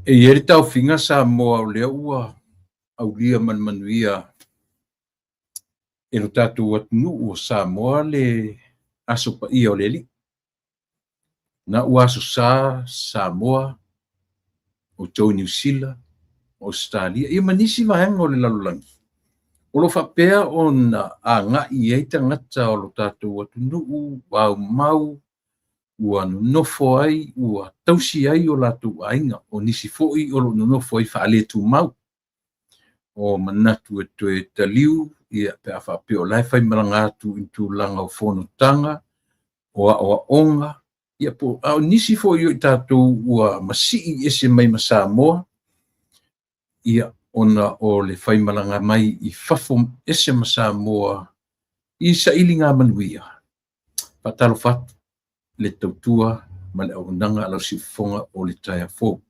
E i ai le taofiga Samoa o lea ua aulia ma le manuia e lo tatou atunuu o Samoa le Aso Paia o le Alii. Na ua Aso Sa Samoa, outou i Niu Sila, Ausetalia, ia ma nisi vaega o le lalolagi o lo o faapea ona agai i ai tagata o lo tatou atunuu ua aumau, ua nonofo ai, ua tausi ai o latou aiga, o nisi foi o lo o nonofo ai faaletumau. O manatu e toe taliu ia pe a faapea o la e faimalaga atu i tulaga o fonotaga, o aoaoga, ia po a o nisi foi o i tatou ua masii ese mai ma Samoa, ia ona o le faimalaga mai i fafo ese ma Samoa i sailiga manuia. Faatalofa atu le tautua ma le auaunaga a lau siufofoga o le taeao fou.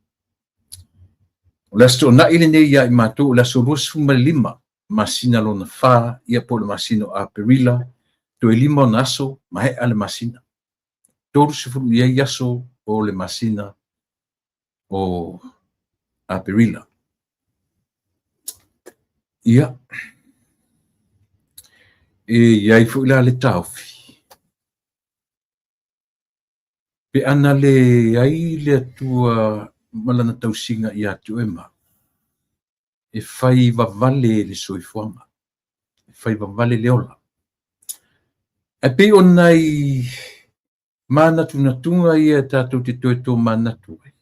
O le Aso Toonai lenei ia i matou, o le aso 25 masina lona 4, ia po o le masina o Aperila, toe 5 ona aso maea le masina. 30 i ai aso o le masina o Aperila. Ia, e i ai foi la le taofi, pe ana leai le Atua ma lana tausiga ia te oe ma au, e fai vavale le soifuaga, e fai vavale le ola. Ae pei o nai manatunatuga ia tatou te toe tomanatu ai,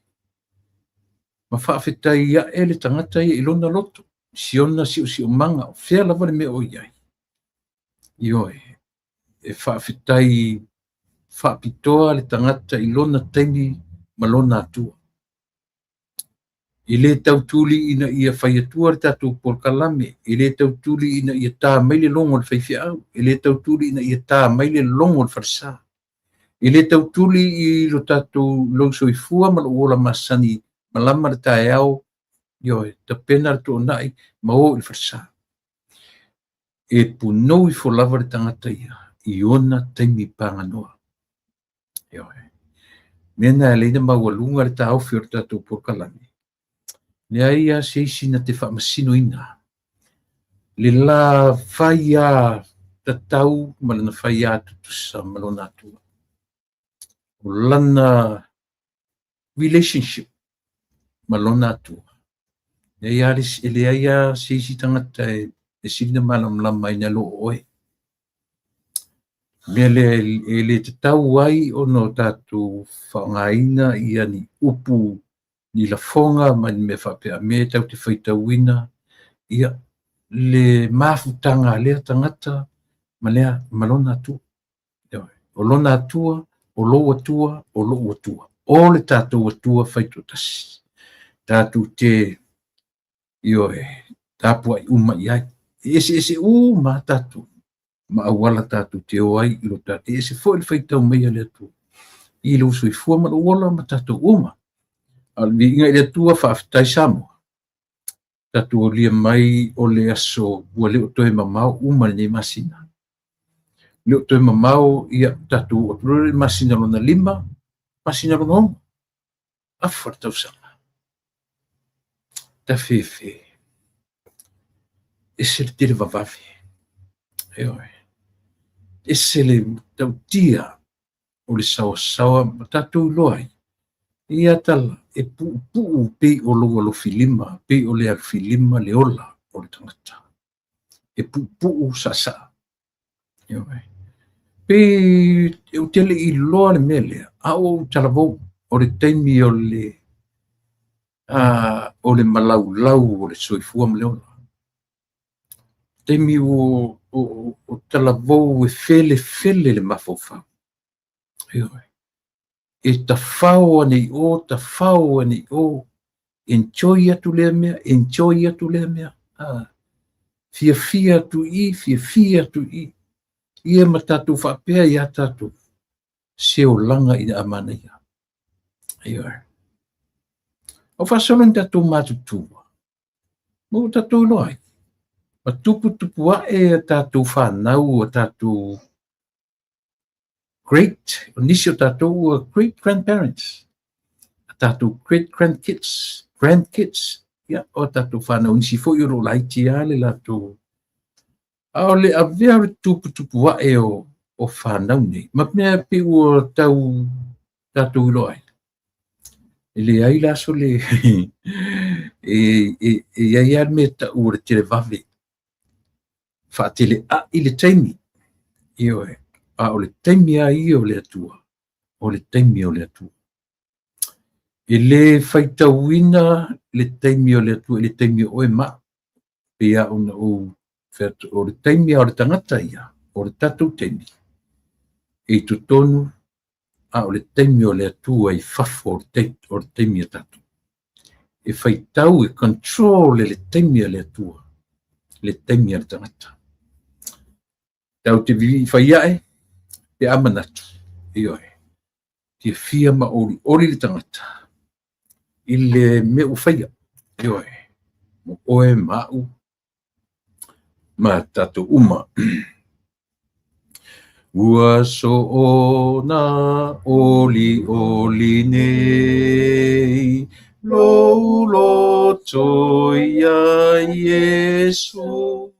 ma faafetai ae le tagata ia i lona loto, si ona siosiomaga, o fea lava le mea o i ai. Ioe, e faafetai faapitoa le tagata i lona taimi ma lona Atua. E le tautuli ina ia fai atua le tatou polokalame, e le tautuli ina ia tā mai le logo o le faifeau, e le tautuli ina ia tā mai le logo o le falesa, e le tautuli i lo tatou lou soifua ma lou ola masani malama le taeao, ioe, tapena le toonai ma o i le falesa. E punou ifo lava le tagata ia i ona taimi paganoa. Ioe. Mea na e ala ai ona maualuga le taofi o le tatou polokalame. Leai lava se isi na te faamasinoina le la fai tatau ma lana fai tutusa ma lona Atua. O lana relationship ma lona Atua. E leai lava se isi tagata e sili ona malamalama ai nai lo oe. Mea lea e le tatau ai ona o tatou faaaogaina ia ni upu, ni lafoga ma ni mea faapea, mea tatou te faitauina ia le mafutaga a lea tagata ma lea ma lona Atua. O lona Atua, o lou Atua, o lou Atua. O le tatou Atua faitoatasi. Tatou te ioe, tapuai uma i ai. E eseese uma lava tatou ma auala tatou te o ai i lo tatou. E ese foi le faitau mai a le Atua i lou soifua ma lou ola ma tatou uma. A o le viiga i le Atua, faafetai Samoa. Tatou aulia mai o le aso ua le o toe mamao uma lenei masina. Le o toe mamao, ia tatou atu loa le masina lona 5, masina lona 6. Afa le tausaga. Tafefe. Ese le tele vavave. Ioe. Ese le tautia o le saoasaoa ma tatou iloa ai. Ia tala, e puupuu pei o lou alofilima, pei o le alofilima le ola o le tagata. E puupuu saasaa. Ioe. Pe ou te le i iloa le mea lea, a o ou talavou, o le taimi o le o le malaulau o le soifua ma le ola. Taimi o talavou e felefele le mafaufau. Ioe. E tafao ane i o, tafao ane i o, enjoy atu lea mea, enjoy atu lea mea. Fiafia atu i, fiafia atu i. Ia ma tatou faapea ia tatou, se olaga ina a manaia. Ioe. O faasolo ni tatou matutua, ma ua tatou iloa ai, ma tuputupu ae a tatou whanau, a tatou great, o nisi o tatou ua great grandparents, a tatou great grandkids, grandkids, ia, o a tatou fanau, nisi foi o lo o laiti lava le latou. A o le avea o le tuputupu ae o fanau nei, ma mea pei ua tau tatou iloa ai. E leai la so le e i ai lava le mea e tau o le televave, faateleai le taimi, ioe, a o le taimi lava ia o le Atua, o le taimi o le Atua. E le faitauina le taimi o le Atua i le taimi o oe ma au. Pei lava ona ou fai atu, o le taimi lava o le tagata ia, o le tatou taimi, e i totonu, a o le taimi o le Atua i fafo o le taimi a tatou. E faitau, e control e le taimi a le Atua le taimi a le tagata. Tatou te vivii fai ae pe a manatu, ioe, fiafia ma olioli le tagata i le mea ua faia, ioe, mo oe ma au ma tatou uma. Ua soona olioli nei lou loto iā Iesu,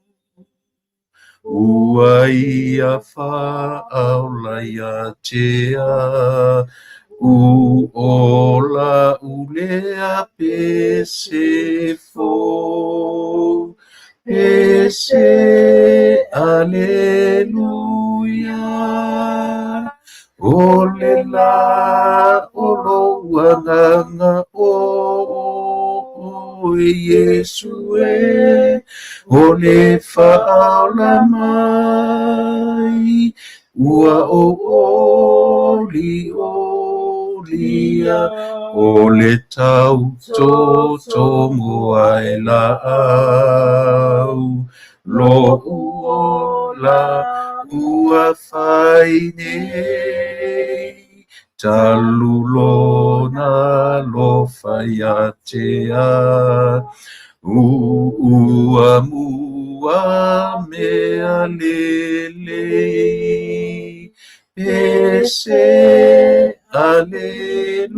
ua ia faaola ia te a'u, o la'u lea pese fou. Pese, aleluia, o le lā o lou agaga o oe Iesu e, o le faaola mai, ua ou oliolia, o le tautotogo ai laau, lo'u ola ua fai nei, talu lona alofa ia te a'u, ua mua mea lelei, pese, aleluia,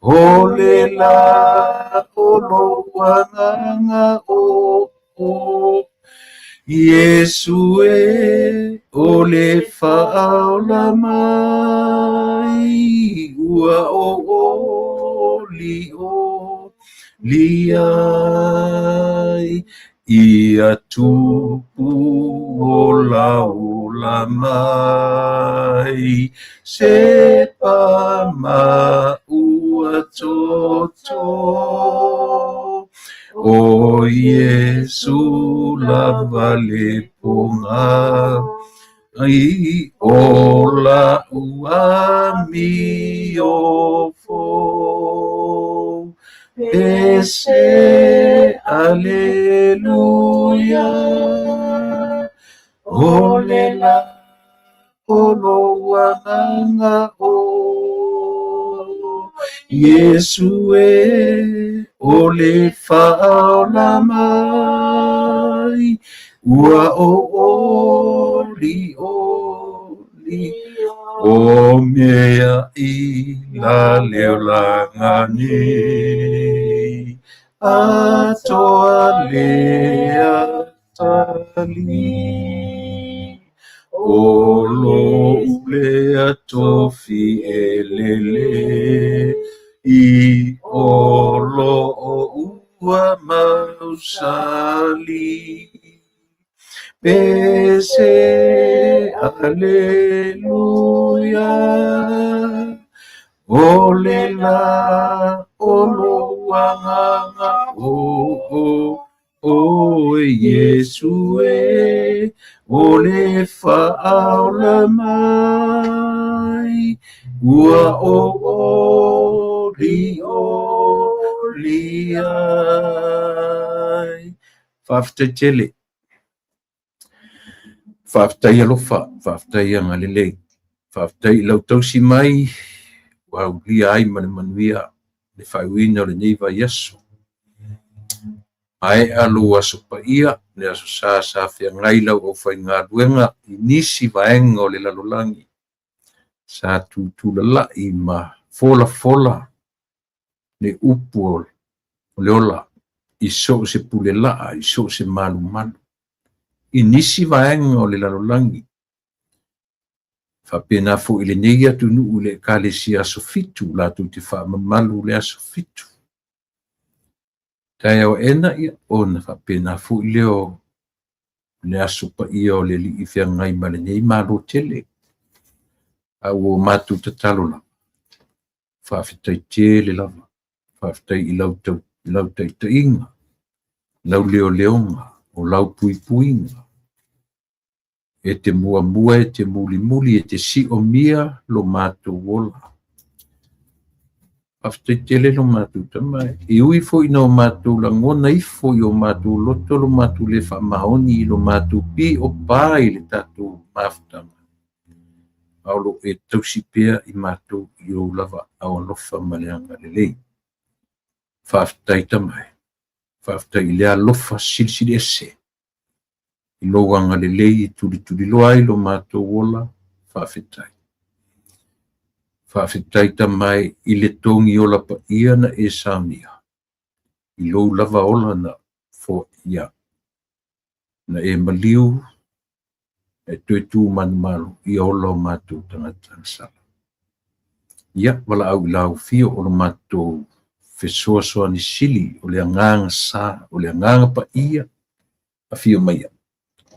o le lā o lou agaga o Iesu e, o le faaola mai, ua ou olioli ai, ia tupu olaola mai, sepa ma ua toto. O Iesu lava le pogā o la'u amio fou. Pese, aleluia, o le lā o lou agaga o Iesu e, o le faaola mai, ua ou olioli, o mea i la le olaga nei, atoa le atalii, o lou lea tofi elele, i o lo o ua mausali. Pese, aleluia, o le lā o lou agaga o oe Iesu e, o le faaola mai, ua ou olioli ai. Faafetai tele. Faafetai alofa, faafetai agalelei, faafetai i lau tausi mai ua aulia ai ma le manuia le faaiuina o lenei vaiaso. Maea lou aso paia, le aso Sa sa feagai lau aufaigaluega i nisi vaega o le lalolagi sa tutulalai ma folafola. Le upu o le ola i so o se pule laa, i so o se malumalu, i nisi vaega o le lalolagi. Faapena foi i lenei atunuu i le Ekalesia Aso Fitu, latou te faamamalu le Aso Fitu. Taeao aena, ia, ona faapena foi lea o le aso paia o le Alii feagai ma lenei Malo tele. A ua matou tatalo lava, faafetai tele lava, faafetai i lau, tau, lau taitaiga, lau leoleoga, o lau puipuiga. E te muamua, e te mulimuli, e te siomia lo matou ola. Faafetai tele lo matou Tama, e ui foi ina o matou lagona ifo i o matou loto lo matou le faamaoni i lo matou piopā i le tatou mafutaga, a o lo o e tausi pea i matou i ou lava aao alofa ma le agalelei. Faafetai Tama e, faafetai i le alofa silisili ese i lou agalelei e tulituliloa ai lo matou ola, faafetai. Faafetai Tama e i le togi ola paia na e saunia, i lou lava ola na foaia, na e maliu, e toe tu manumalo ia ola o matou tagata sala. Ia, valaau i lau afio o lo matou fesoasoani sili, o le agaga sa, o le agaga paia, afio maia.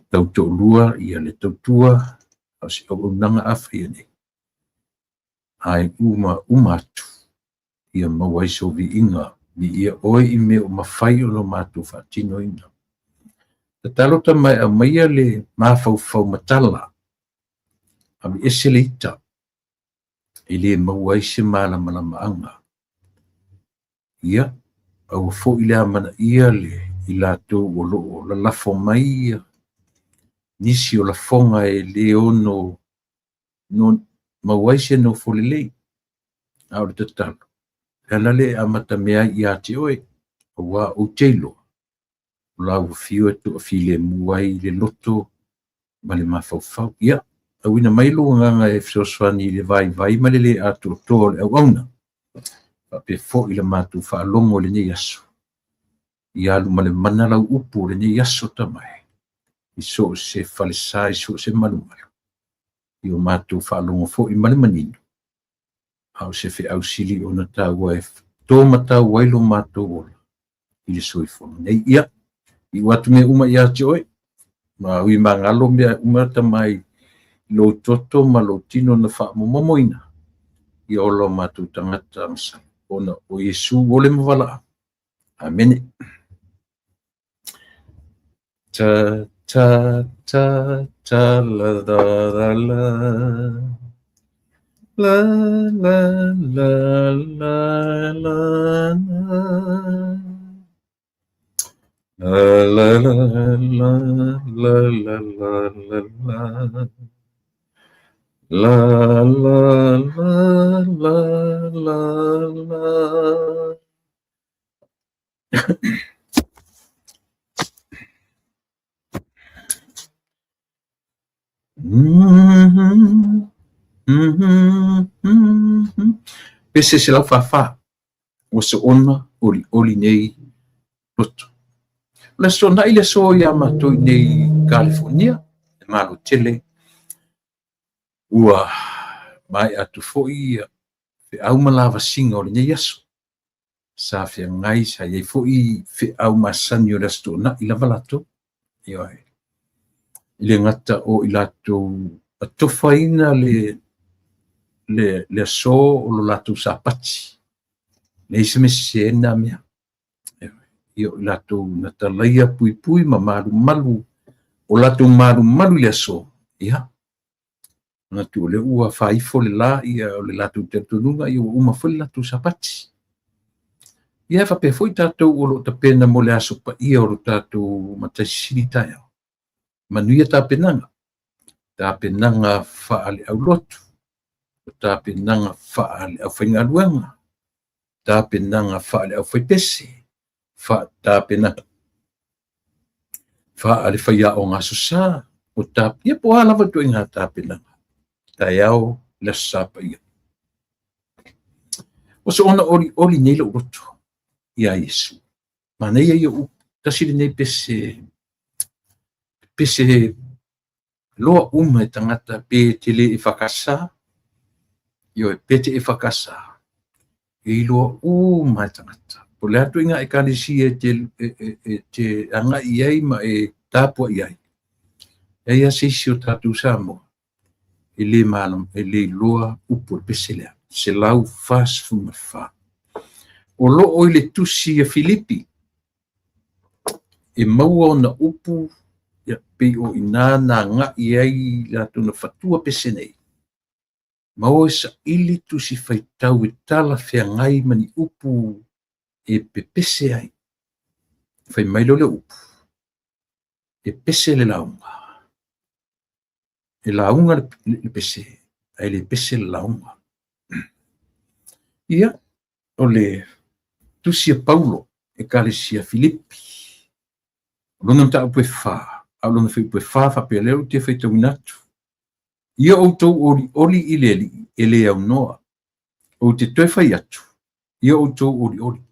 Tautoalua ia le tautua, a o se auaunaga a faia nei. Ai uma uma atu, ia maua ai sou viiga, viia oe i mea o mafai ona matou faatinoina. Tatalo Tama e aumaia le mafaufau matala, aveese le ita, e le maua ai se malamalamaaga. Ia, aua foi le amanaia le i latou o lo o lalafo mai ia nisi o lafoga e le ono no, maua ai se nofo lelei. A o le tatalo, le ala lea e amatamea ai ia te oe, auā ou te iloa, o lau afio e toafilemu ai le loto ma le mafaufau. Ia, auina mai lou agaga e fesoasoani i le vaivai ma le le atoatoa o le auauna. Faapea foi le matou faalogo i lenei aso. Ia alu ma le mana lau upu o lenei aso Tama e, i so o se falesa, i so o se malumalu. I o matou faalogo foi ma le manino, a o se feau sili ona taua e to matau ai lo matou ola i le soifua nei. Ia, iu atu mea uma ia te oe, ma ui magalo mea uma Tama i lou toto ma lou tino na faamomomoina, ia ola o matou tagata masalo, ona o Iesu o le mavalaau. Amene. Ta ta ta ta la la la la. La la la la la la. La la la la la la la la la. La la la la la la. Pese 144, ua soona olioli nei loto. O le Aso Toonai le aso ia matou i nei Kalifornia, le Malo tele, ua maea atu foi feau ma lavasiga o lenei aso. Sa feagai, sa i ai foi feau masani o le Aso Toonai lava latou. Ioe. I le gata o i latou atofaina le, le, le aso o lo latou sapati. Leai se mea sese ai lena mea. Ia o i latou na talaia puipui ma malumalu, o latou malumalu i le aso, ia, manatu o lea ua faaifo le la, ia o le latou talitonuga, ia ua uma foi le latou sapati. Ia e faapea foi tatou o lo o tapena mo le aso paia o lo tatou Matai Sili taeao. Manuia tapenaga, tapenaga faale-aulotu, o tapenaga faale-aufaigaluega, tapenaga faale-aufaipese, tapenaga faale-faiaoga Aso Sa, o ta, ia po o a lava ituaiga tapenaga, taeao le Aso Sa paia. O soona olioli nei lou loto iā Iesu. Manaia ia o upu, tasi lenei pese, pese loa uma e tagata pe te le EFKS, ioe, pe te EFKS, e iloa uma e tagata. Po o le a ituaiga ekalesia e te, e, e, e te agai i ai ma e tapuai ai. E leai lava se isi o tatou Samoa e le malama, e le iloa upu o le pese lea. 144. O lo o i le tusi a Filipi e maua ona upu, ia, pei o i ina na agai ai latou na fatua pese nei. Ma o e saili tusi faitau e talafeagai ma ni upu e pepese ai. Fai mai lea o le upu, e pese le lauga. E lauga le pese, ae le pese le lauga. Ia, o le tusi a Paulo, Ekalesia Filipi, o lona mataupu e 4, a o lona fuaiupu e 4 faapea lea ou te faitauina atu. Ia outou olioli i le Alii e le aunoa. Ou te toe fai atu, ia outou olioli.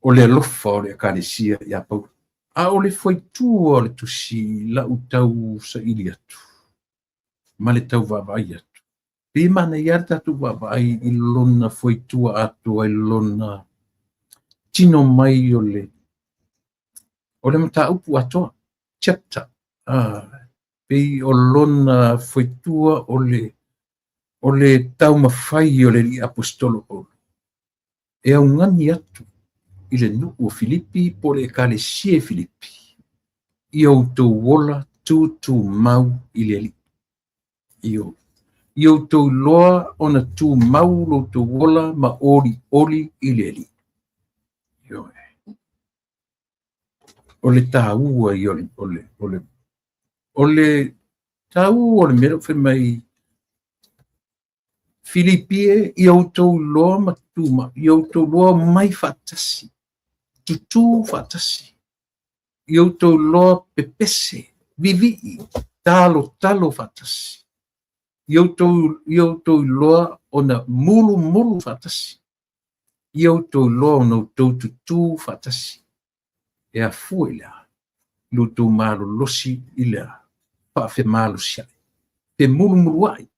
O le alofa o le Ekalesia iā Paulo. A o le fuaitua o le tusi lau tau saili atu ma le tau vaavaai atu. Pei e manaia lava le tatou vaavaai i lona fuaitua atoa i lona tino mai o le o le mataupu atoa, chapter. Pei o lona fuaitua o le o le taumafai o le alii aposetolo Paulo e augani atu i le nuu o Filipi po o le ekalesia i Filipi, ia outou ola tutumau i le Alii. Ioe. Ia outou iloa ona tumau lo outou ola ma olioli i le Alii. Ioe. O le taua ia o le, o le, o le, o le taua o le mea lea ua fai mai Filipi e, ia outou iloa ma tumau, ia outou iloa omai faatasi, tutū faatasi, ia outou iloa pepese, vivii, talotalo faatasi, ia outou iloa ona mulumulu faatasi, ia outou iloa ona outou tutū faatasi. E afua i le a? I lo outou malolosi i le a? Faafemalosiai, femulumuluai,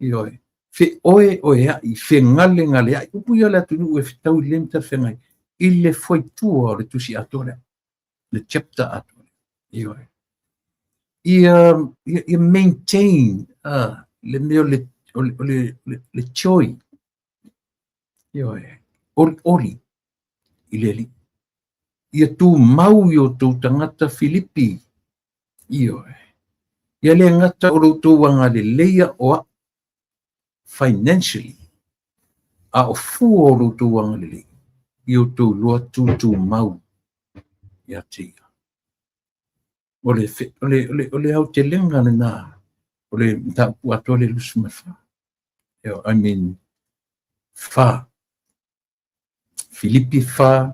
ioe, feoeoeai, fegalegaleai. Upu ia o le atunuu e fetaui lelei ma talafeagai i le fuaitua o le tusi atoa lea, le chapter atoa lea. Ioe. Ia, ia, ia maintain le mea o le, o le, o le, le, le joy. Ioe. Olioli i le Alii. Ia tumau i o outou tagata Filipi. Ioe. Ia le gata o lo outou agaleleia o au financially, a o fua o lo outou agalelei, ia outou iloa tutumau ia te ia. O le, o le, o le, o le aotelega lena, o le mataupu atoa le 24. I mean, 4. Filipi 4,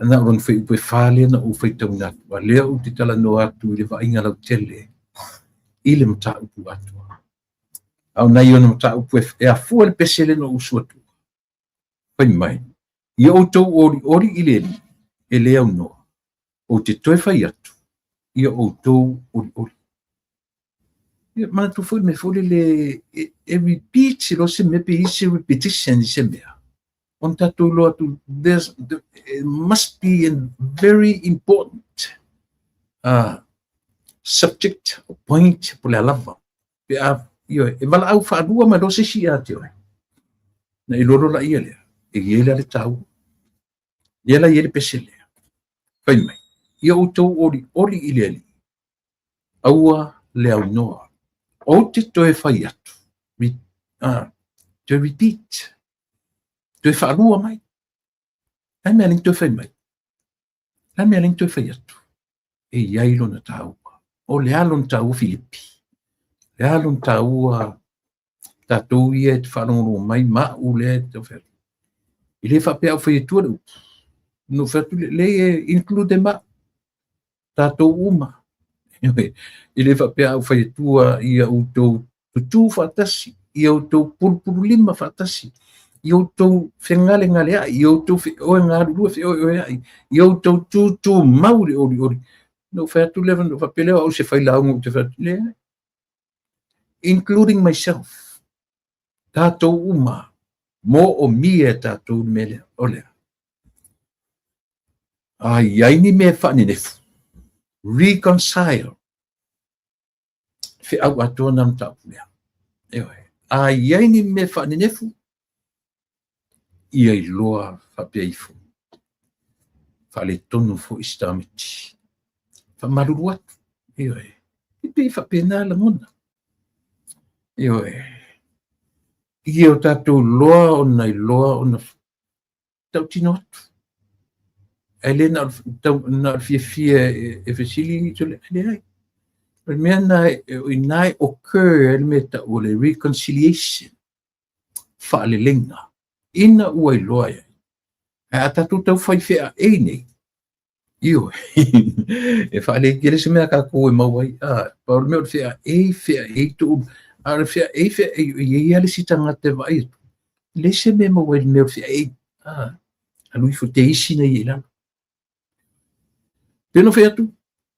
na o lona fuaiupu e 4 lea na ou faitauina atu, a lea ou te talanoa atu i le vaaiga lautele i le mataupu atoa. A o nai ona mataupu e afua le pese lea na ou usu atu. Fai mai, ia outou olioli i le Alii, e le aunoa, ou te toe fai atu, ia outou olioli. Ia manatua foi le mea foi lele e repeat se loa se mea pe i se repetition i se mea. Ona tatou iloa atu, it must be a very important subject or point po o le a lava. Pe a, ioe, e valaau faalua mai loa se isi ia te oe. Na iloa loa laia lea, e i ai la le taua. Lea la i ai le pese lea. Fai mai, ia outou olioli i le Alii, aua le aunoa. Ou te toe fai atu, toe repeat, toe faalua mai. Le a le mea lea toe fai mai? Le a le mea lea toe fai atu? E i ai lona taua. O le a lona taua Filipi? O le a lona taua tatou ia e te faalogologo mai ma au lea e te fai atu? E le faapea au fai atua le upu. No fai atu le e include ma tatou uma. E le faapea au fai atua ia outou tutū faatasi. Ia outou pulupululima faatasi, ia outou fegalegaleai, ia outou feoe galulue feoeoeai, ia outou tutumau i le olioli. Na ou fai atu lea, na ou faapea lea o au o se failauga ou te fai atu, leai. Including myself. Tatou uma, moomia e tatou le mea lea, o le a? A i ai ni mea e faanenefu, reconcile, feau atoa na mataupu lea. Ioe. A i ai ni mea faanenefu, ia iloa faapea ifo, faaletonu foi si tamaiti. Faamalulu atu. Ioe. E pei faapena lagona. Ioe. Ia o tatou loa ona iloa ona tautino atu. Ae le na o le fiafia e fesili, leai. O le mea na, o i ina e occur ai le mea e tau o le reconciliation, faaleleiga, ina ua iloa ai. Ae a tatou tau fai feaei nei, ioe, e faaletele se mea a tatou e maua ai. Pau le mea o le feaei, feaei tuu, a o le feaei, feaei, e i ai lava le isi tagata e vaai atu, leai se mea e maua ai i le mea o le feaei. Alu ifo te isi na ia i lalo. Pei ona fai atu,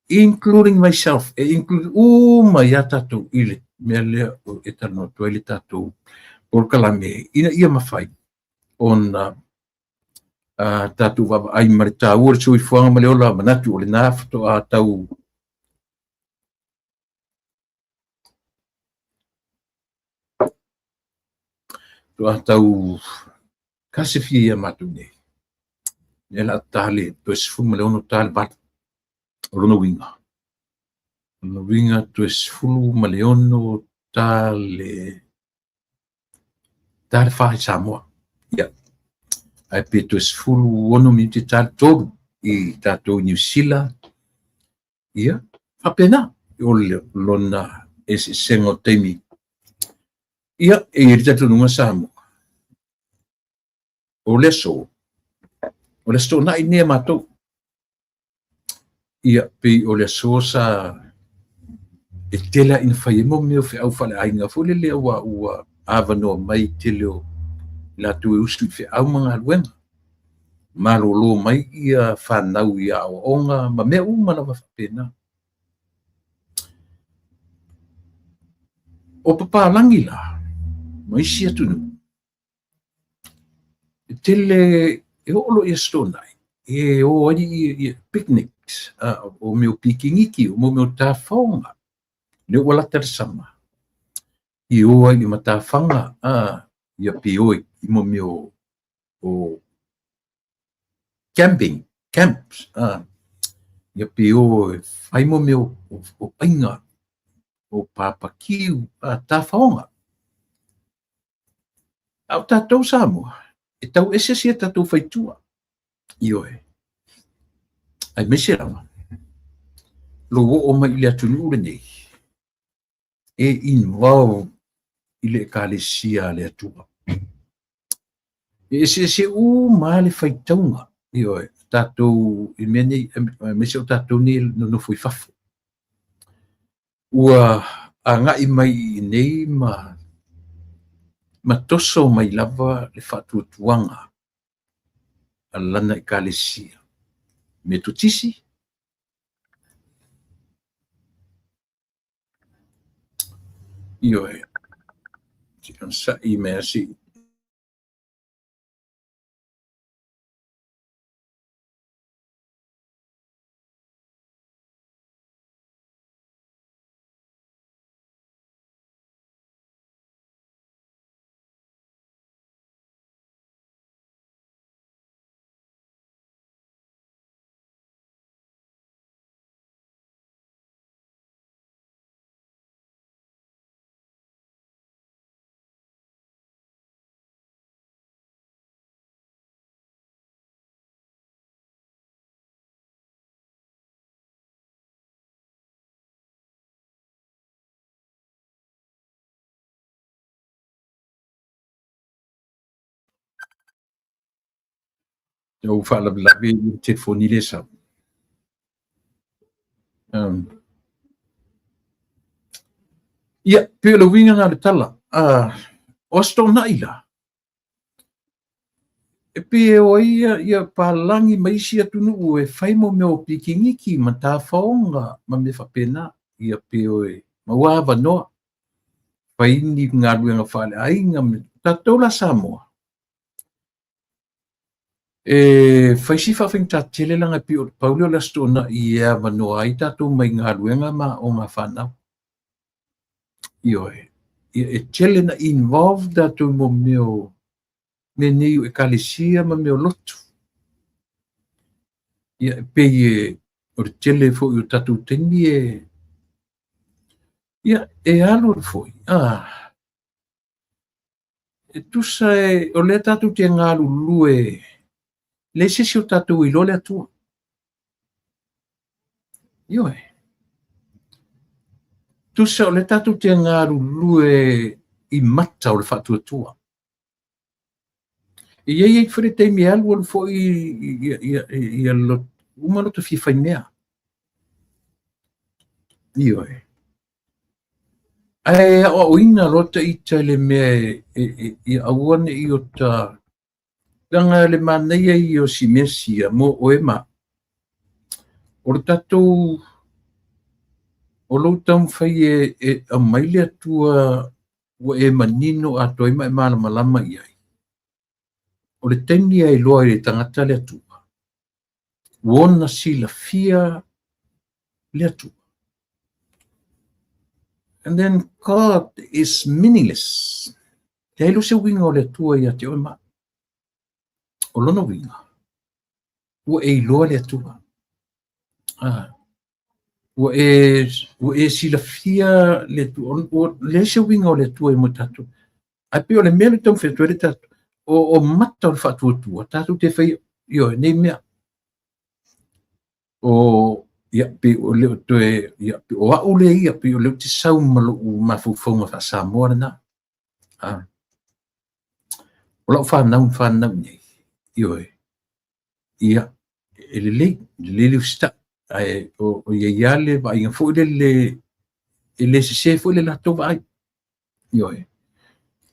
including myself, e include uma ia tatou i le mea lea e talanoa atu ai le tatou polokalame, ina ia mafai ona tatou vaavaai ma le taua o le soifuaga ma le ola, manatu o lena faatoa tau kasefia ia matou nei. Lea la ta le toe 16 ta le 8. O lona uiga, lona uiga toe 16 ta le 4 i Samoa. Ia. Ae pe toe 16 minute ta le 3 i tatou i Niu Sila. Ia, faapena o lona eseesega o taimi. Ia, e i ai le talitonuga Samoa, o le aso, o le Aso Toonai lenei a matou. Ia, pei o le aso sa e tele lava ina fai ai mo mea o feau faaleaiga foi lele aua ua avanoa mai tele o latou e usu i feau ma galuega. Malolo mai ia fanau i aoaoga ma mea uma lava faapena. O papalagi la ma isi atunuu, e tele e oo loa i Aso Toonai, e o ai i picnics, o mea o pikiniki, o mea o tafaoga, lea ua lata le sama, i o ai i matafaga, ia pe o i mea o camping, camps, ia pe o e fai mo mea o aiga, o papakiu, tafaoga. A o tatou Samoa, e tau ese si a tatou faitua. Ioe. Aemaise lava, lou oo mai i le atunuu lenei, e involve i le Ekalesia a le Atua. E eseese uma le faitauga, ioe, tatou i mea nei, aemaise o tatou nei nonofo i fafo. Ua agai mai i nei ma toso mai lava le faatuatuaga a lana Ekalesia Metotisi, ioe, se i onosai mai lava se i Ua faalavelave i le telefoni lea sau. Ia, pei o le uiga lena o le tala. O Aso Toonai la, e pei e o ai ia palagi ma isi atunuu e fai mo mea o pikiniki ma tafaoga ma mea faapena. Ia pe o e maua avanoa fai ni galuega faaleaiga. Tatou la Samoa, e fai si faafaigata tele leaga e pei o le pau lea o le Aso Toonai e avanoa ai tatou mai galuega ma aoga a fanau. Ioe, e tele na involve tatou mo mea o mea nei o ekalesia ma mea o lotu. Ia, e pei e o le tele foi o tatou taimi e ia e alu alu foi. E tusa e o lea tatou te galulue, leai se isi o tatou e iloa le Atua. Ioe. Tusa o lea tatou te galulue i mata o le faatuatua. E i ai foi le taimi e alu alu foi ia uma lota fia fai mea. Ioe. Ae aoaoina loa ita i le mea ia aua ne i o ta leaga le manaia ia o si mea sia mo oe ma o le tatou o lou taumafai e aumai le Atua ua e manino atoa ai ma e malamalama i ai. O le taimi e iloa ai e le tagata le Atua, ua ona silafia le Atua. And then God is meaningless. Leai lo se uiga o le Atua ia te oe ma. O lona uiga, ua e iloa le Atua. Ua e silafia le Atua. Ua leai se uiga o le Atua i mo tatou. Ae pei o le mea le taumafai atu ai le tatou. O mata o le faatuatua, tatou te fai, ioe, nei mea. O ia pe o le o toe ia pe o au le ia pe o le te sau ma lou mafaufauga faa-Samoa lena. O lau whanau whanau nei. Ioe. Ia e lelei, lelei le usita. Ae o ia ia le vaaiga foi le e le sese foi le latou vaai. Ioe.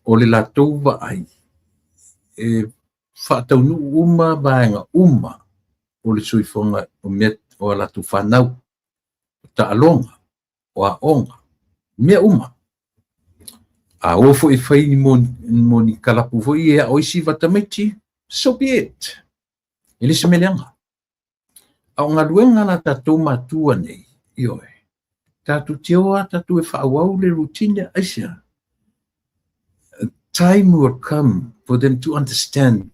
O le latou vaai e faataunuu uma vaega uma o le soifuaga o mea o a latou whanau, o taaloga, o aoga, mea uma. A o foi fai ni mo ni kalapu foi e ao isi vatamaiti, so be it. E le se mea leaga. A o galuega la tatou matua nei, ioe, tatou te o a tatou e faaauau le routine aisea. Time will come for them to understand,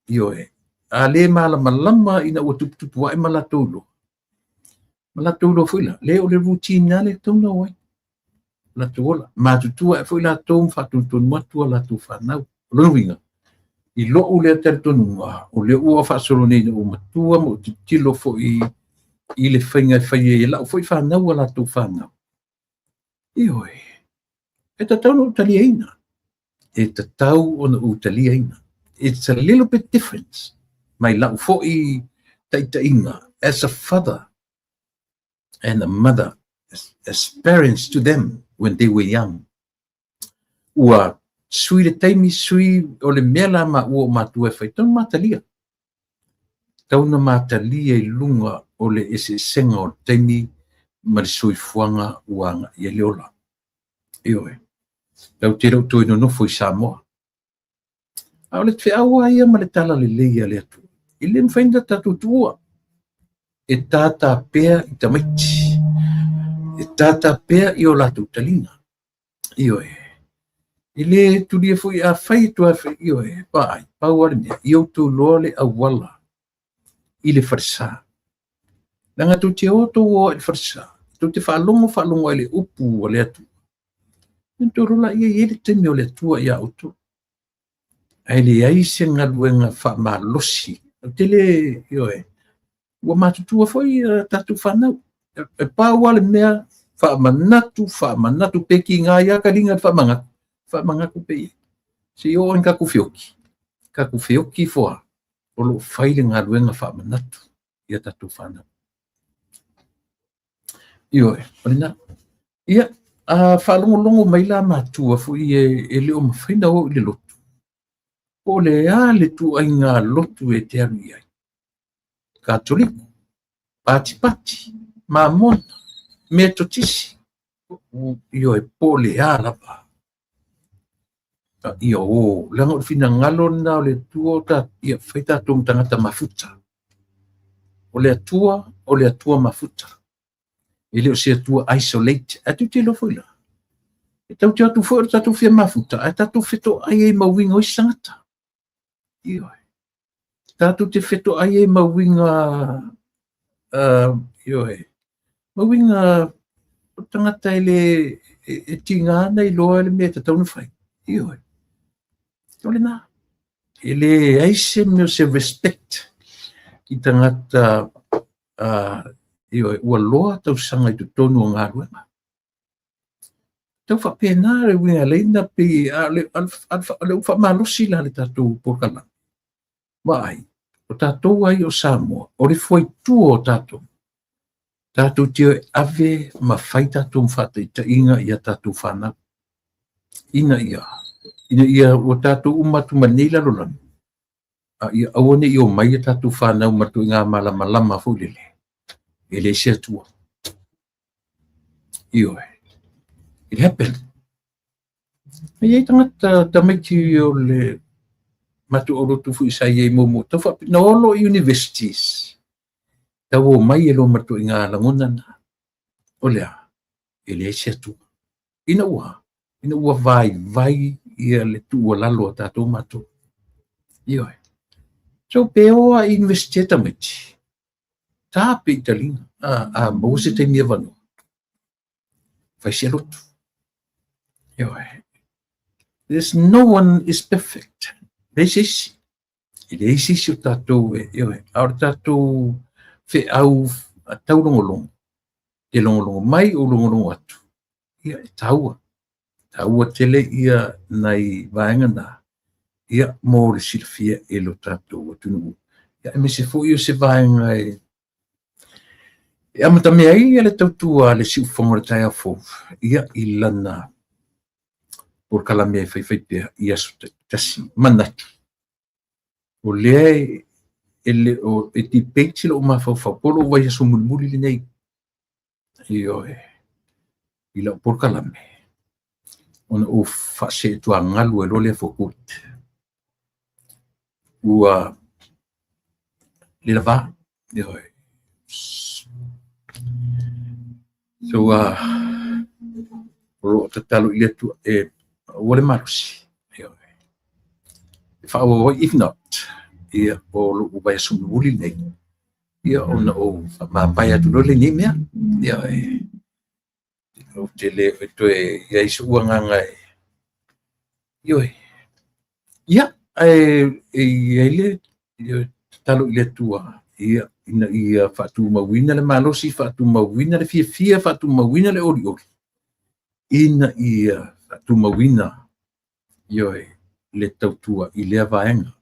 ioe. A le malamalama ina ua tuputupu ae ma latou iloa. Ma latou iloa foi la, le o le routine lava le tatau ona o ai. Latou ola. Matutua ae foi latou ma faatonutonu atu a latou fanau. O lona uiga, i lou lea talitonuga, o lea ua faasolo nei ina ua matua ma ou tilotilo foi i le faiga e fai ai e lau foi fanau a latou fanau. Ioe, e tatau ona ou taliaina. E tatau ona ou taliaina. It's a little bit different. Mai lau foi taitaiga as a father and a mother, as parents to them when they were young. Ua sui le taimi, sui o le mea la ma ua o matua e fai, tau na matalia. Tau na matalia i luga o le eseesega o le taimi ma le soifuaga ua agai ai le ola. Ioe. Tau te leo toe nonofo i Samoa. A o le feau lava ia ma le tala lelei a le Atua. E le mafai ona tatou tuua. E tātā pea i tamaiti. E tātā pea i o latou taliga. Ioe. E le tulia foi a fai e tua fai, ioe, vaai, pau lava le mea, ia outou iloa le auala i le falesa. Leaga tou te o tou o i le falesa, tou te faalogo faalogo ai le upu a le Atua. Ia outou iloa laia e i ai le taimi o le Atua ia outou. Ae leai se galuega faamalosi. Ou te le, ioe, ua matutua foi tatou fanau. E pau lava le mea, faamanatu, faamanatu, pe kiga ia ka liga le faamanatu, faamanatu pe ia. Se i oo i tatou feoki, tatou feoki foa, o loo fai le galuega faamanatu ia tatou fanau. Ioe, o lena. Ia, A faalogologo mai la matua foi e le o mafai ona o i le lotu, po o le a le ituaiga lotu e te alu i ai, Katoliko, Patipati, Mamona, Metotisi, ioe, po o le a lava. Ia o, leaga o le finagalo lena o le Atua, ia fai tatou ma tagata mafuta. O le Atua, o le Atua mafuta. E le o se Atua isolate. Ae tou te iloa foi la, e tatou te o atu foi o le tatou fia mafuta, ae tatou fetoai ai ma uiga o isi tagata. Ioe. Tatou te fetoai ai ma uiga, ioe, ma uiga o tagata e le e tiga ona iloa le mea e tatau ona fai. Ioe. O lena. E leai se mea o se respect i tagata, ioe, ua loa tausaga i totonu o galuega. Tau faapena le uiga e ala ai ona pei a o le faamalosi la le tatou polokalame. Vaai, o tatou ai o Samoa, o le fuaitua o tatou, tatou te ave ma fai tatou faataitaiga ia tatou fanau. Ina ia ua tatou uma atu ma lenei lalolagi, a ia aua ne i omai ia tatou fanau ma ituaiga malamalama foi lele, e leai se Atua. Ioe. It happened. E i ai tagata tamaiti o le matou aulotu foi sa i ai muamua, tau na olo i universities, tau omai e loa ma ituaiga lagona na. O le a? E leai se Atua. Ina ua vaivai ia le tuualalo a tatou matou. Ioe. So pe o a i university tamaiti, ta pe i taliga, a maua se taimi avanoa, fai se lotu. Ioe. There's no one is perfect. Leai se isi. E leai se isi o tatou e, ioe, a o le tatou feau taulogologo, te logologo mai o logologo atu, ia e taua. Taua tele ia nai vaega na, ia mo le silafia e lo tatou atunuu. Ia aemaise foi o se vaega e amatamea ai ia le tautua a le siufofoga o le taeao fou, ia i lana polokalame e faifai pea i aso taitasi. Manatu, o lea e le o e debate lou mafaufau, po o lou vaiaso mulimuli lenei, ioe, i lau polokalame, ona ou faaseetuagalu ai loa lea for good. Ua le lava, ioe. So, o lo o tatalo i le Atua e ua le malosi, ioe. E faaauau ai, if not, ia o lou vaiaso mulimuli lenei, ia ona ou faamavae atu loa lea i nei mea. Ioe. Ou te le o toe i ai so'u agaga e, ioe. Ia, ae e i ai le, ioe, tatalo i le Atua, ia, ina ia faatumauina le malosi, faatumauina le fiafia, faatumauina le olioli, ina ia faatumauina, ioe, le tautua i lea vaega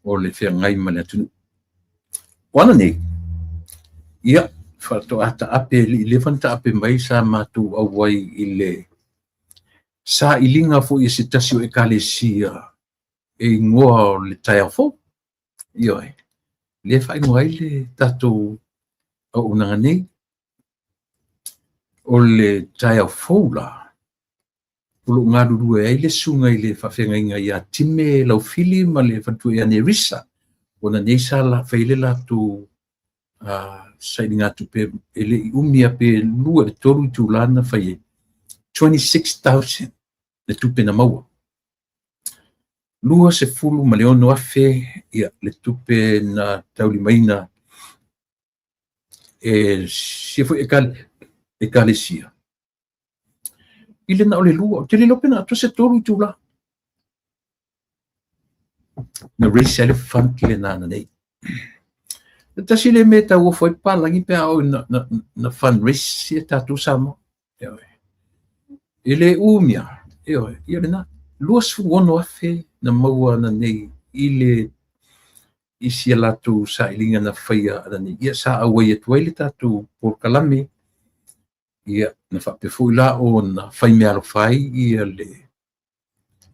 o le feagai ma le atunuu. O ana nei, ia, faatoa taape, le i leva ona taape mai sa matou auai i le sailiga foi e se tasi o ekalesia e igoa o le taeao fou. Ioe, lea faaigoa ai le tatou auaunaga nei. O le taeao fou la, o loo galulue ai le susuga i le faafeagaiga ia Time Laufili ma le faletua ia Nerissa. Ona nei sa la fai le latou sailiga tupe e le i umi a pe 2 i le 3 itula na fai ai. 26,000 le tupe na maua. 26,000 ia le tupe na taulimaina e sia foi ekalesia. I le na o le lua, ou te le iloa pe na atoa se 3 itula. Na raise ai le fund lena na nei. Le tasi le mea e tauofo ai papalagi pe a oo na fundraise ia tatou Samoa. Ioe. E le umia, ioe, ia lena. 26,000 na maua na nei i le i sia latou sailiga na faia ana nei. Ia sa auai atu ai le tatou polokalame. Ia, na faapea foi la ona faimeaalofa ai ia le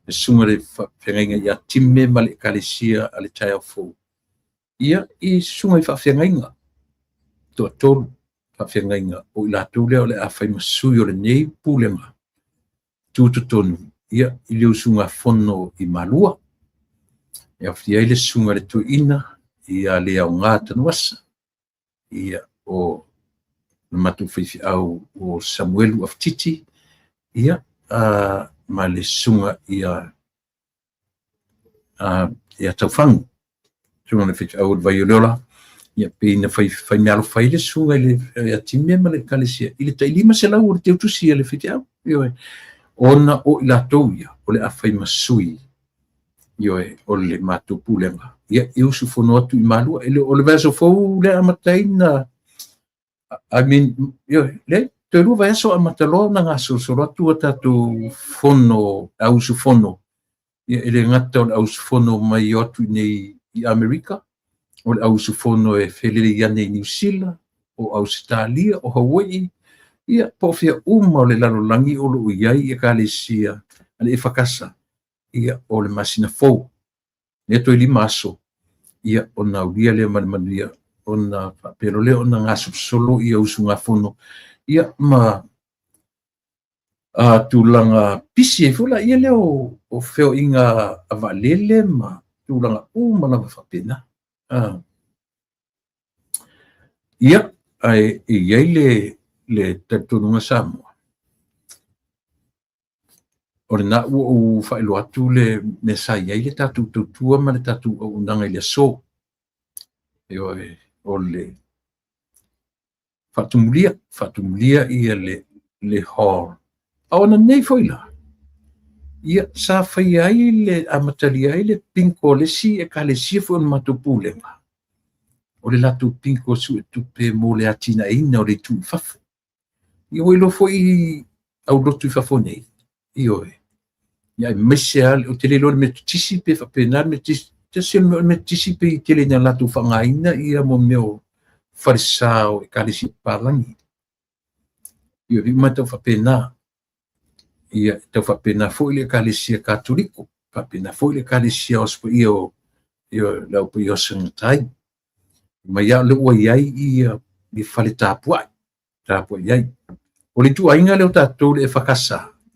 susuga i le faafeagaiga ia Time ma le Ekalesia a le Taeao Fou, ia, i susuga i faafeagaiga toatolu faafeagaiga o i latou lea o le a fai ma sui o lenei pulega tutotonu, ia, i le usugafono i Malua. E aofia ai le susuga i le Toeaina ia Leaoga Tanuvasa, ia, o le matou faifeau o Samuelu Afatiti, ia, ma le susuga ia Taufagu, susuga i le faifeau o le Vaioleola. Ia, pei na faimeaalofa ai le susuga i le Time ma le Ekalesia i le tai 500 o le teutusi a le faifeau, ioe, ona o i latou ia o le a fai ma sui, ioe, o le matou pulega, ia, e usufono atu i Malua. O le vaiaso fou lea amataina, I mean, ioe, le toe 2 vaiaso amata loa ona gasolosolo atu a tatou fono au usufono. Ia, e le gata o le au usufono mai o atu nei i Amerika, o le au usufono e felelei ane i Niu Sila, o Ausetalia, o Hawaii, ia, po o fea uma o le lalolagi o lo o i ai Ekalesia a le EFKS, ia, o le masina fou, lea toe 5 aso, ia, ona aulia lea ma le manuia, ona faapea loa lea ona gasolosolo ia usugafono, ia, ma tulaga pisi ai foi la ia lea o feoaiga a vaalele ma tulaga uma lava faapena. Ia, ae e i ai le talitonuga Samoa, o lena ua ou faailoa atu le mea sa i ai le tatou tautua ma le tatou auaunaga i le aso. Ioe, o le faatumulia ia le hall. A ona nei foi la, ia, sa faia ai le amatalia ai le bingo a le isi Ekalesia foi o le matou pulega, o le latou bingo suetupe mo le atinaeina o le itu i fafo. Ia, ua iloa foi au lotu i fafo nei, ioe, ia, aemaise lava, ou te le iloa le Metotisi pe faapena le Metotisi, tasi o le Metotisi pe i tele ina latou faaaogaina ia mo mea o falesa o Ekalesia papalagi. Ia, e uma tau faapena. Ia, tau faapena foi le Ekalesia Katoliko, faapena foi le Ekalesia o Aso Paia o, ia, le Au Paia o Sagatai. Mai lava o lea ua i ai ia fale tapuai, tapuai ai. O le ituaiga lea o tatou le EFKS,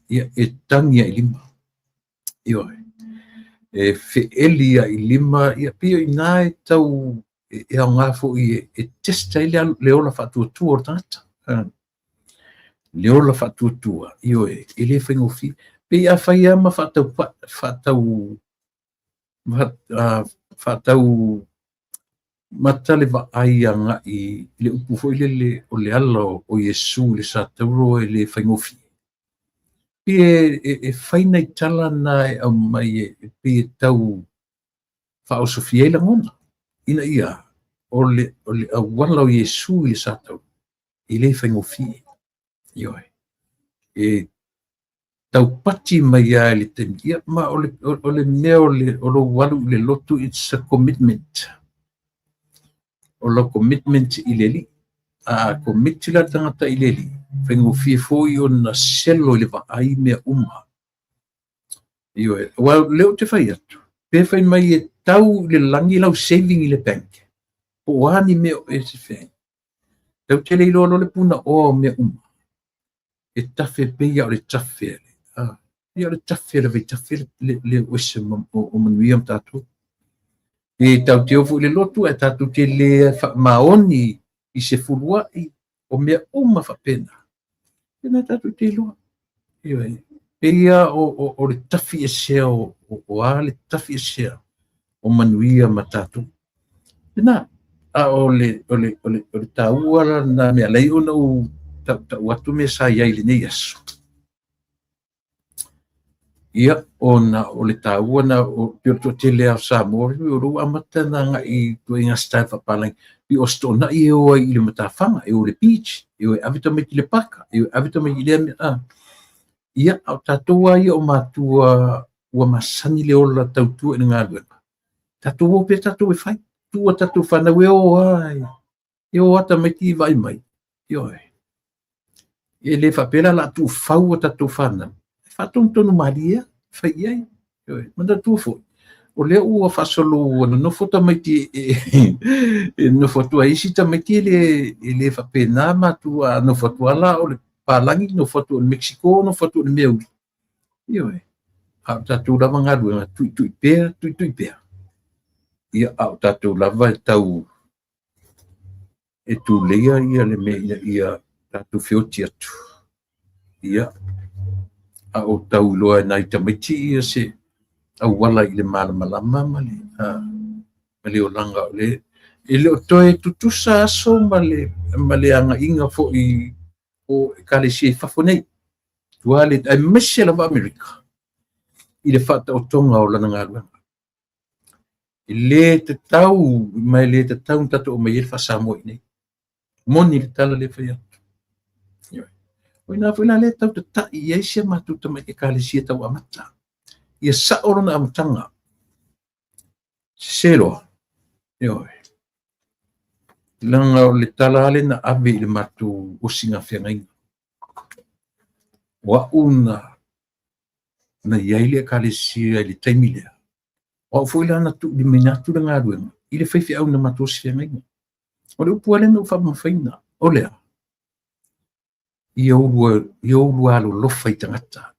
ia, e tagi ai i lima. Ioe, e feeli ai i lima, ia, pei o i ina e tau e aoga foi e test ai le ola faatuatua o le tagata. Le ola faatuatua, ioe, e le faigofie. Pei a fai lava ma faatau mata le vaai agai i le upu foi lele o le ala o Iesu i le satauro e le faigofie. Pei e fai nai tala na e aumai e pei e tau faaosofia ai lagona, ina ia o le auala o Iesu i le satauro e le faigofie. Ioe, e taupati mai lava i le taimi. Ia, ma o le mea o lou alu i le lotu, it's a commitment. O lau commitment i le Alii. A commit la le tagata i le Alii, faigofie foi ona selo i le vaai mea uma. Ioe, aua o lea ou te fai atu, pe fai mai e tau i le lagi lau saving i le bank, po o a ni mea o e se fai. Tau te le iloa loa le punaoa o mea uma. E tafe pei o le tafe. Ia o le tafe le vaitafe le o ese o manuia ma tatou. E tau te ofo i le lotu, e tatou te le faamaoni i se fuluai o mea uma faapena. Tēnā tatou te iloa. Ioe, pei o le tafi esea o a le tafi esea o manuia ma tatou. Tēnā, a o le taua la nā mea lei ona u tau atu mea sa iai le nei aso. Ia, ona o le taua na o pei o le toatele o Samoa, o lou amata na ngai i ituaiga style faapalagi, pi o sto'ona'i e o ai i le matafaga, e o i le beach, e o e ave tamaiti i le paka, e o e ave tamaiti i lea mea. Ia, a o tatou lava ia o matua ua masani le ola tautua i le galuega. Tatou o pea tatou e fai. Tua tatou whanau e o ai. E o ata mai ti vai mai. Ioe. E le faapea la o le a tuufau a tatou fanau, e faatonutonu malie lava, fai i ai. Ioe, manatua foi, o lea ua faasolo ua nonofo tamaiti e nonofo atu ai isi tamaiti e le faapena matua, a nofo atu lava la o le palagi, nofo atu o le Mexico, nofo atu o le mea uli. Ioe, a o tatou lava galuega, tuitui pea, tuitui pea. Ia, a o tatou lava e tau e tuleia ia le mea ina ia tatou feoti atu. Ia, a o tau iloa e nai tamaiti ia se auala i le malamalama ma le, ma le olaga o le e le o toe tutusa aso ma le agaiga foi o ekalesia i fafo nei. Tua le, aemaise lava Amerika i le faataotoga o lana galuega. E le tatau, ma e le tatau ona tatou aumaia le faa-Samoa i inei. Moni le tala lea e fai atu. Ioe. O ina foi la lea e tau tatai i ai si a matou tamai ekalesia tau amata. Ia sao lona amataga. Sese loa. Ioe. Leaga o le tala lava lea na ave i le matou osiga feagaiga. O au na na i ai le ekalesia i le taimi lea, o au foi la na tuulimaina atu le galuega i le faifeau na matou osi feagaiga. O le upu lava lea na ou faamamafaina, o le a? Ia oulua alolofa i tagata.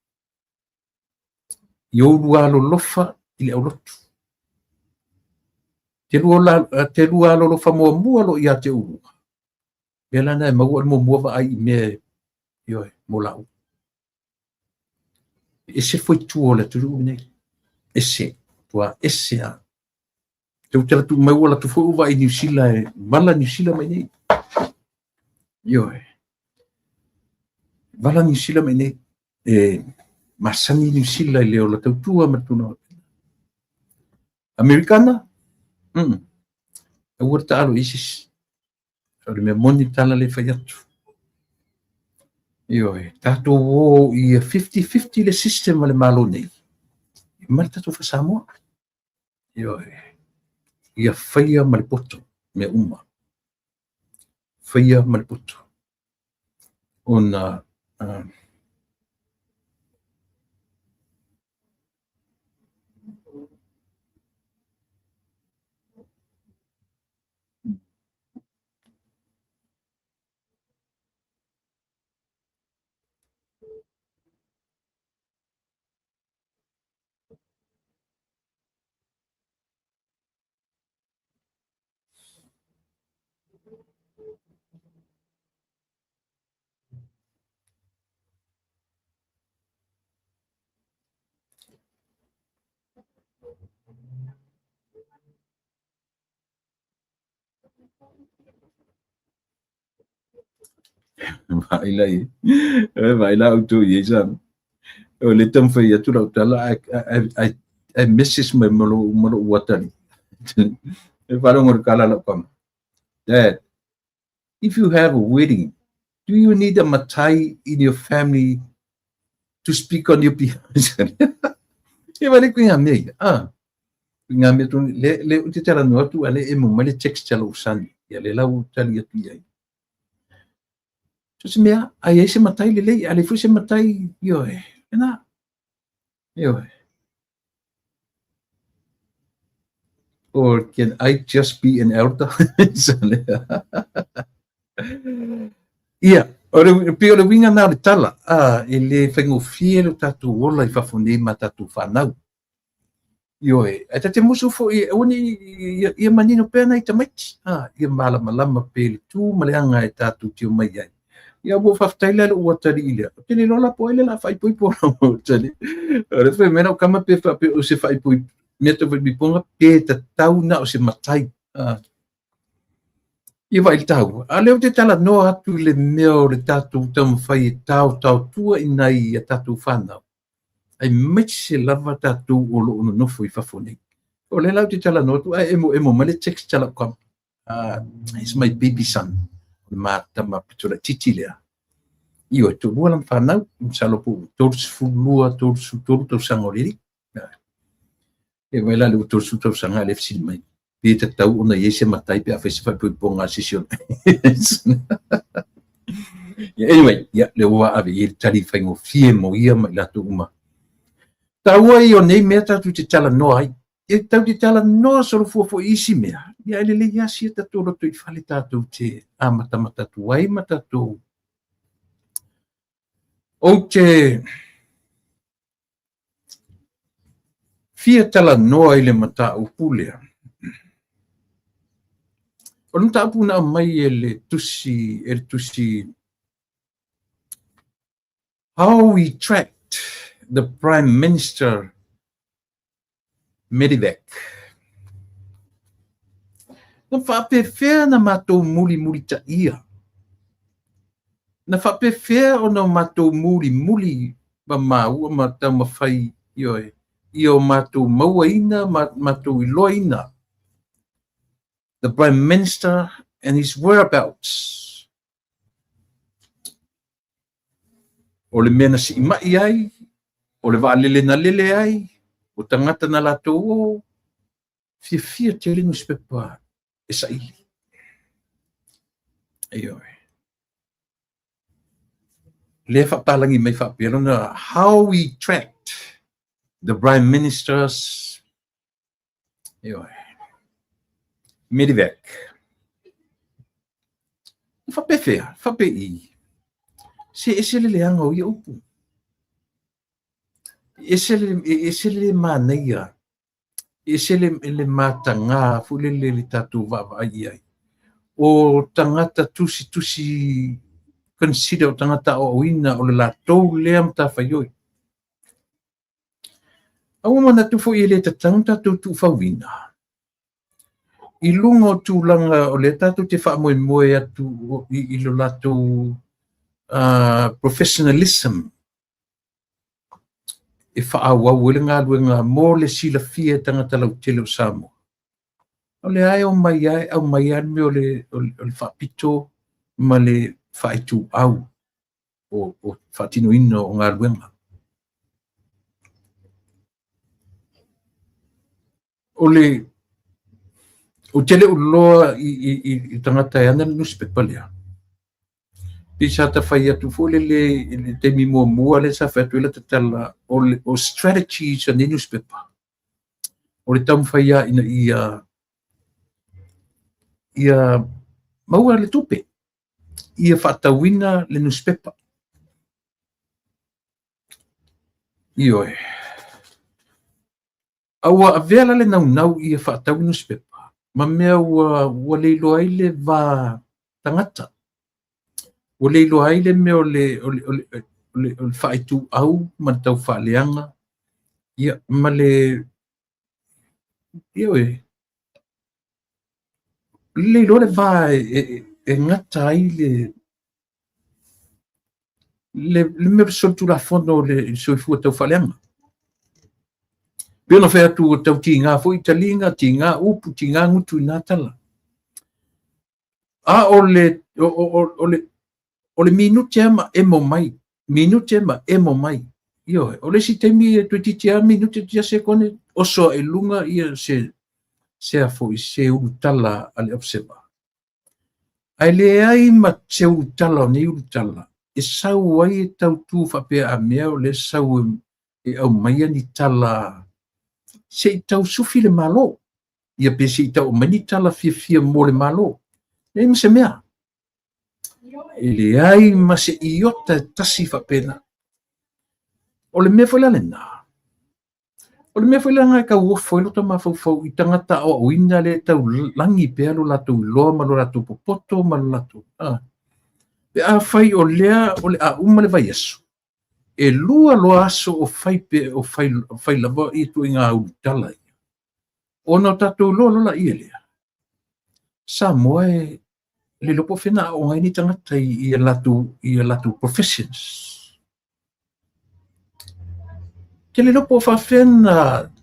Ia oulua alolofa i le aulotu. Te lua alolofa muamua loa ia te oulua. Mea la na e maua o le muamua vaai i mea, ioe, mo laua. E ese le faitua o le atunuu lenei. Ese, tua ese lava. Te ua tala mai ua alu atu foi ua vaai Niu Sila e vala Niu Sila mai nei. Ioe. Vala Niu Sila mai nei. E masani Niu Sila i le ola tautua ma le tulaga. Amerikana? Mm. Aua le taalo i se isi. O le mea moni le tala lea e fai atu. Ioe, tatou o ia 50-50 le system a le Malo nei, ma le tatou faa-Samoa. Ioe, ia faia ma le poto mea uma. Faia ma le poto. Ona Vaai la i e vaai la outou i ai sa. O le taumafai atu lau tala ae message mai ma lou atalii. E faalogo i le tala a lau tama. Dad, if you have a wedding, do you need a matai in your family to speak on your behalf? E vaai le koe ngā mea ia. Ah, ngā mea tonu, le, le ou te talanoa atu a le emo mai le text a lou son. Ia le la ua tali atu i ai. So se mea, a i ai se matai lelei, a leai foi se matai, ioe, lena. Ioe. Or can I just be an elder? Ia, o le, pei o le uiga na o le tala, a, e le faigofie lo tatou ola i fafo nei ma tatou fanau. Ioe, ae ta te musu foi, aua ne i, ia manino pea nai tamaiti, a, ia malamalama pea i le tu ma le aga e tatou te omai ai. Ia ua faafetai la i lou atalii lea. Ou te le iloa la po o ai lea o le a faaipoipo lau atalii. O le fai mai lau tama pe faapea o se faaipoipo, mea tau faaipoipoga pe tatau na o se matai. Ia vaai i le taua. A o lea ou te talanoa atu i le mea o le tatou taumafai e taotaotua i nai a tatou fanau, aemaise lava tatou o lo o nonofo i fafo nei. O lea la ou te talanoa atu ae emoemo mai le text a lau tama. He's my baby son. O le ma tama pito laitiiti lea. Ioe, toalua lana fanau, masalo po o 32, 33 tausaga o le alii. E vaai la i le ua 30 tausaga a o lea e fesili mai. Pe tatau ona i ai se matai pe a fai se faaipoipoga a se isi o. Yeah, anyway, yeah, le ua ave i le tali faigofie mo ia ma i latou uma. Taua ia o nei mea tatou te talanoa ai. E tau te talanoa solofua foi i isi mea. Ia e lelei lava sia tatou loto i fale tatou te amatamata atu ai ma tatou. Ou te fia talanoa i le mataupu lea. O le mataupu na aumai e le tusi, e le tusi How we tracked the Prime Minister Medevac. Na faapefea na matou mulimulitaia? Na faapefea ona matou mulimuli ma maua ma taumafai, ioe, ia o matou mauaina ma matou iloaina the Prime Minister and his whereabouts. O le mea na siimai ai, o le vaalele na lele ai, o tagata na latou o, fiafia tele nusipepa e saili. Ioe. Lea faapalagi mai faapea lona, how we tracked the Prime Minister's, ioe, Medevac. Faapefea, faapei, se ese le leaga o ia upu. Ese le, ese le manaia, ese le, le mataga foi lele le tatou vaavaai i ai. O tagata tusitusi consider o tagata aoaoina o le latou lea matafaioi. A ua manatu foi e le tatau ona tatou tuufauina i luga o tulaga o lea tatou te faamoemoe atu i lo latou professionalism e faaauau ai le galuega mo le silafia e tagata lautele o Samoa. O lea e omai lava e aumai lava le mea o le faapito ma le faaituau o faatinoina o galuega. O le ou te le o iloa i tagata e ana le nusipepa lea. Pei sa ta fai atu foi lele i le taimi muamua lea sa fai atu ai lata tala o le o strategies a nei nusipepa. O le taumafai lava ina ia maua le tupe, ia faatauina le nusipepa. Ioe. A ua avea la le naunau ia faatau le nusipepa ma mea ua le iloa ai le va tagata. Ua le iloa ai le mea o le faaituau ma le taufaaleaga, ia, ma le, ioe, le iloa le va e gata ai le mea o le solitulafono o le soifua taufaaleaga. Pei ona fai atu ua tau tiga foi taliga, tiga upu, tiga gutu i na tala. A o le, o, o, o, le, o le minute lava ma emo mai, minute ma emo mai. Ioe, o le isi taimi e toeitiiti lava minute toeitiiti lava sekone, oso ae i luga ia se a foi, se ulutala a le Observer. Ae leai ma se ulutala o nei ulutala e sau ai e tau tu faapea a mea o lea e sau e aumaia ni tala se i tau sufi le Malo, ia pe se i tau aumai ni tala fiafia mo le Malo. Leai ma se mea. E leai ma se iota e tasi faapena. O le mea foi la lena, o le mea foi lena e tauofo ai lota mafaufau i tagata aoaoina lea e tau lagi pea lo latou iloa ma lo latou popoto ma lo latou, pe afai o lea o le a uma le vaiaso, e lua loa aso o fai pe o fai, fai lava ia ituaiga ulutala ia. Ona o tatou iloa loa laia lea, Samoa e le iloa po o fea na aooga ai ni tagata i a latou professions. Ke le iloa po o faafefea na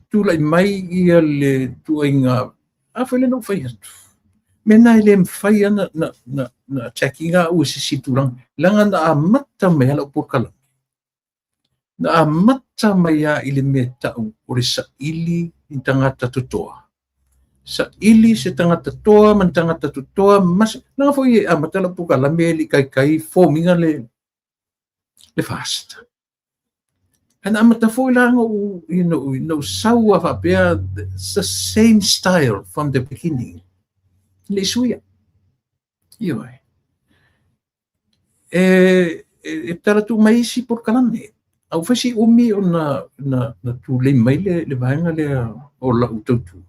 tulai mai ia le ituaiga, a foi lea na ou fai atu. Mea na e le mafai lava na attack ina au e se isi tulaga, leaga na amata mai lava lau polokalame. Na amata mai lava i le mea e tau o le saili i tagata totoa. Saili se tagata toa ma ni tagata totoa ma se, leaga foi e amata lau polokalame e le i taitai form ina le FAST. Ae na amata foi la ona ou, you know, na ou sau lava faapea, it's the same style from the beginning. E le i suia. Ioe. E, e, e tala tuu mai isi polokalame. A ua fai si umi o na, na, na tulei mai le, le vaega lea o lau tautua.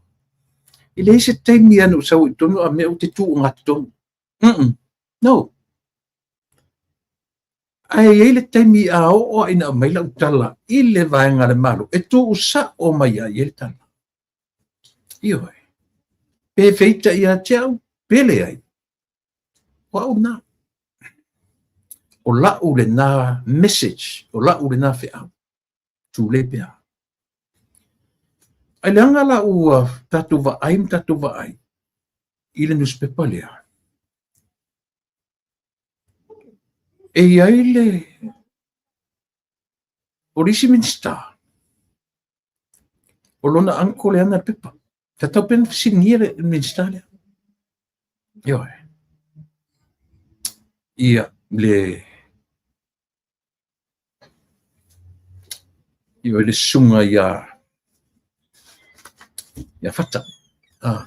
E leai se taimi lava na ou sau ai i totonu a mea ou te tu ogatotonu. Mm-mm. No. Ae i ai le taimi a oo lava ina aumai lau tala i le vaega a le Malo, e tuu sao mai ai i ai le tala. Ioe. Pe feitai ia te au, pe leai. O au lena. O lau lena message, o lau lena feau. Tulei pea. Ai leaga la ua tatou vaai ma tatou vaai i le newspaper lea. E i ai le o le isi Minisita, o lona uncle e ana le pepa. Tatau pea ona fesiligia le Minisita lea. Ioe. Ia, le Ioe, le susuga ia ia Fata. Ah.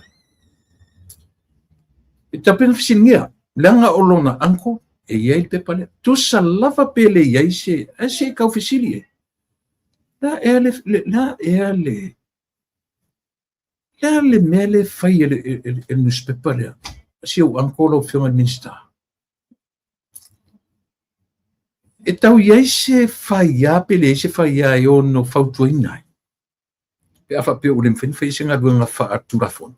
E tatau pea ona fesiligia, leaga o lona uncle e i ai le pepa lea. Tusa lava pe le i ai se, ae se i tau fesili e. La ea le, la ea le, le a le mea lea e fai e le, e, e, e le newspaper lea? Si ou uncle lau Afioga i le Minisita. E tau i ai se faia pe leai se faia e ono fautuaina ai. Pe a faapea ua le mafai ona fai se galuega faatulafono.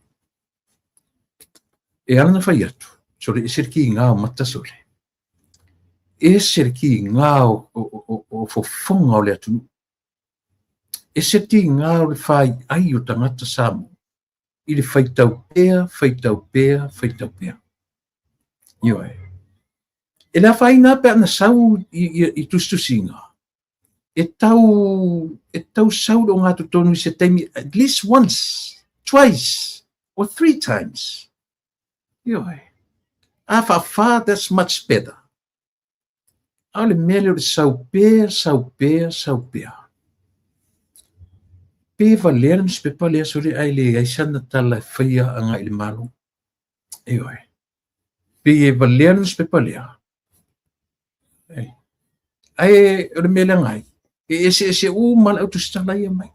E ala ona fai atu, sole ese le kiga o mata sole. Ese le kiga o, o, o, o fofoga o le atunuu. Ese le tiga o le faiai o tagata Samoa i le faitau pea, faitau pea, faitau pea. Ioe. E le afaina lava pe a na sau i, i, i tusitusiga, e tau, e tau sau le ogatotonu i se taimi at least once, twice, or three times. Ioe. A faafa, that's much better. A o le mea lea o le sau pea, sau pea, sau pea. Pe valea le nusipepa lea sole ae leai sana tala e faia agai i le Malo. Ioe. Pei e valea le nusipepa lea. Ae o le mea leaga ai, e eseese uma le au tusitala ia mai.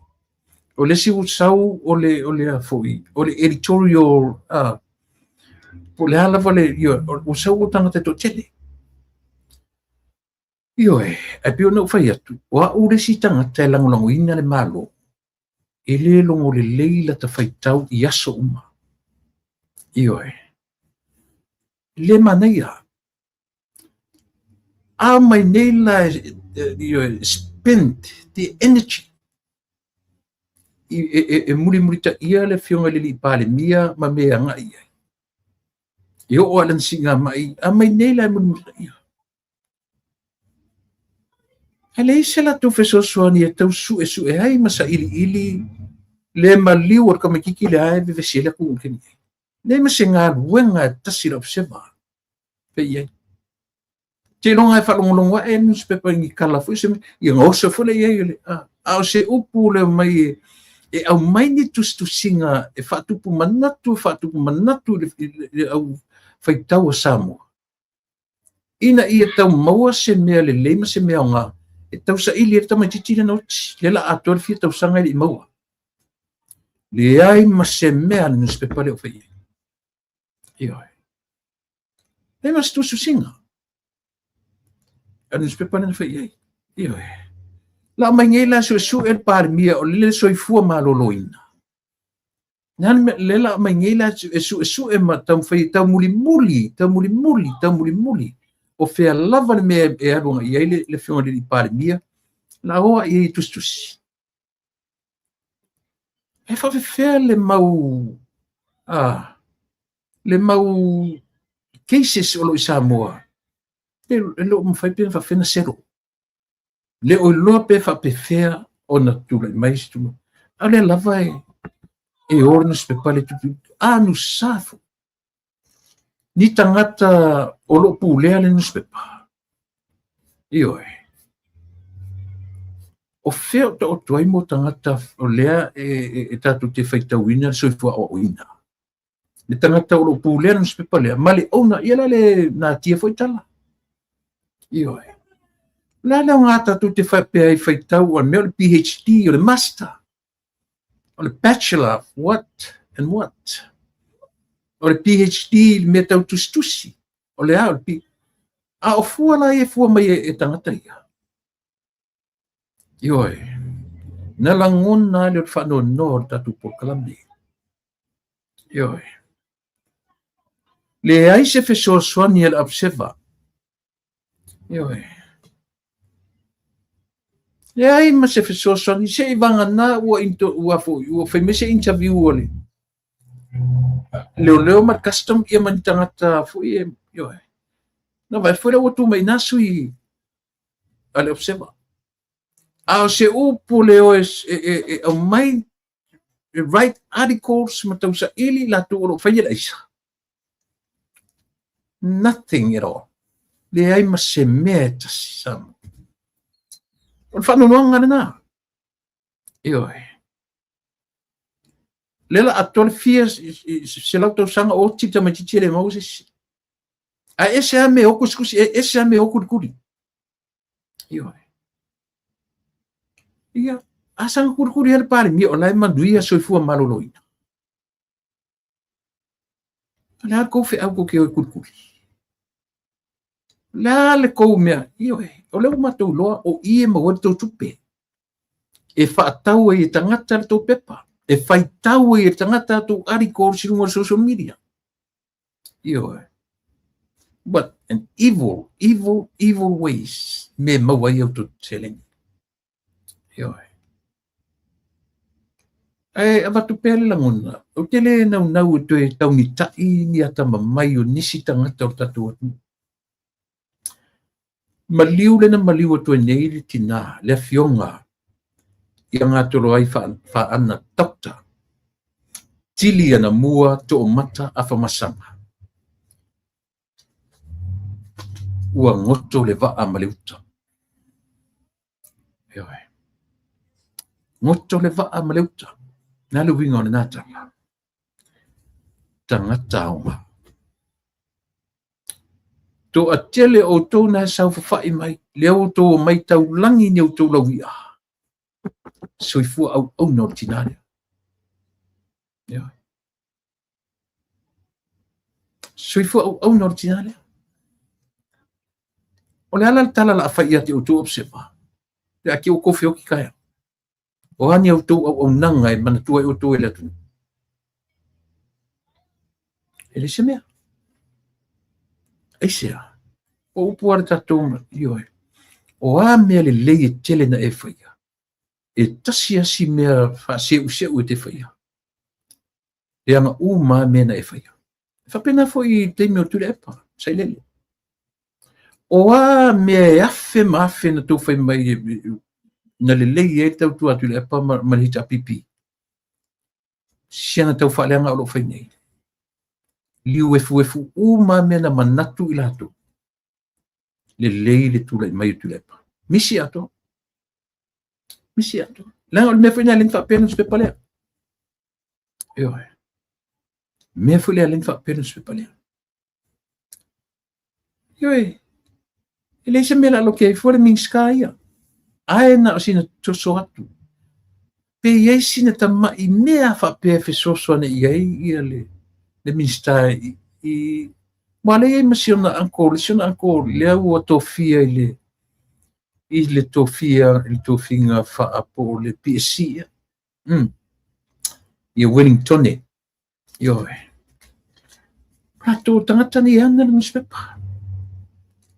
O le isi ua sau o le, o le a foi, o le editorial, po o le a lava le, ioe, ua sau o tagata e toatele. Ioe, ae pei ona ou fai atu, o au le isi tagata e lagolagoina le Malo, e le logo lelei lata faitau i aso uma. Ioe, le manaia. A mai nei la e spend the energy e, e, e mulimulitaia le Afioga i le Alii Palemia ma mea e agai i ai. E oo lava i lana siigamai, a mai nei la e mulimulitaia. Ae leai se latou fesoasoani e tau suesue ai ma sailiili le maliu o le tamaitiiti lea e vevesi ai le atunuu i le taimi nei. Leai ma se galuega e tasi i lau seva fai i ai. Seiloga e faalogologo ae le newspaper i ni tala foi se mea, ia ona oso foi lea i ai o le, a, a o se upu le omai e, e aumai ni tusitusiga e faatupu manatu, faatupu manatu i le, i le, i le au faitau a Samoa. Ina ia tau maua se mea lelei ma se mea aoga e tau saili ai le tamaitiiti lena oti, lea la atoa le fia tausaga e le i maua. Leai ma se mea a le newspaper lea o fai i ai. Ioe. Leai ma se tusitusiga a le newspaper lea na fai i ai. Ioe. La mai nei la suesue le Palemia o le soifua maloloina. Le la mai nei la e suesue ma taumafai e taumulimuli, taumulimuli, taumulimuli. O fea lava le mea e alu agai i ai le Afioga i le Palemia, la o ai i tusitusi. E faafefea le mau a le mau cases o lo o i Samoa e le o mafai pe na faafefea ona settle. Le o iloa pe faapefea ona tulai mai se tulaga. A o lea lava e E o le nusipepa le tupu a nusa foi. Ni tagata o lo o pulea le nusipepa. Ioe. O fea o taoto ai mo tagata o lea e tatou te faitauina le soifua aoaoina. Le tagata o lo o pulea le nusipepa lea, ma le owner, ia la le natia foi tala. Ioe. O le a le aoga tatou te faapea ai faitau o le mea o le PhD, o le Master, o le Bachelor, what and what. O le PhD, le mea tau tusitusi. O le a, o le P... A o fua la ia e fua mai e tagata ia. Ioe. Na lagona lava le o le faanoanoa o le tatou polokalame. Ioe. Leai se fesoasoani a le Observer. Ioe. Leai ma se fesoasoani, se i vagana ua into, ua foi, ua fai mai se interview a le leoleo ma le custom ia ma ni tagata foi e, ioe. Na vaai foi la ua tu mai nā sui a le Observer. A o se upu le o e, e, e, e aumai e write articles ma tausaili latou o lo o faia le aisa. Nothing at all. Leai ma se mea e tasi Samoa. O le faanoanoaga lena. Ioe. Lea la atoa le fia selau tausaga o oti le tamaitiiti e le maua se isi. Ae ese lava mea o kusikusi, e ese lava mea o kulikuli. Ioe. Ia, a saga kulikuli lava le Palemia o la e manuia soifua maloloina. O le a le kou feau kou te o e kulikuli? O le a le kou mea? Ioe, o lea ua matou iloa o i e maua ai le tou tupe. E faatau ai e tagata le tou pepa. E faitau ai e tagata a tou articles i luga o le social media. Ioe. What an evil, evil, evil ways me maua ai au tou seleni. Ioe. Ae avatu pea le lagona, ou te le naunau e toe taugita'i ni atamamai o nisi tagata o le tatou atunuu. Maliu lena maliu atu ai nei le tinā, le afioga ia Gatoloai Faaana Doctor Tili Anamua Toomata Afamasaga. Ua goto le vaa ma le uta. Ioe. Goto le vaa ma le uta. Na le uiga o lena tala. Tagata aoga. Toatele o outou na e saofafai mai, lea ua outou omai taulagi ni outou lauia. Soifua auauna o le tinā lea. Ioe. Soifua auauna o le tinā lea. O le a la le tala o le a fai ia te outou Observer? Pe a ke ua kou feoki taeao. O a ni a outou auaunaga e manatua ai outou e le atunuu? E leai se mea. Aisea? O upu a le tatou, ioe. O a mea lelei e tele na e faia? E tasi lava si mea faaseuseu e te faia. Leaga uma lava mea na e faia. E faapena foi i le taimi o Tuilaepa, Sailele. O a mea e afe ma afe na tou fai mai na lelei ai le tautua a Tuilaepa ma le HRPP. Siana tau faaleaga o lo o fai nei. Liu efuefu uma mea na manatu i latou. Lelei le tulai mai o Tuilaepa. Misi atoa. Misi atoa. Leaga o le mea foi lena e le na faapea nusipepa lea. Ioe. Mea foi lea le na faapea nusipepa lea. Ioe. E leai se mea o le a loke ai fua le Minisita ia. Ae na o sina toso atu. Pe i ai sina tama'i mea faapea e fesoasoani i ai ia le, le Minisita i, i aua lea e i ai ma si ona uncle, si ona uncle lea ua tofia i le i le tofia i le tofiga faa po o le PSC ia. Ia Wellingtone. Ioe. Latou tagata nei e ana le nusipepa.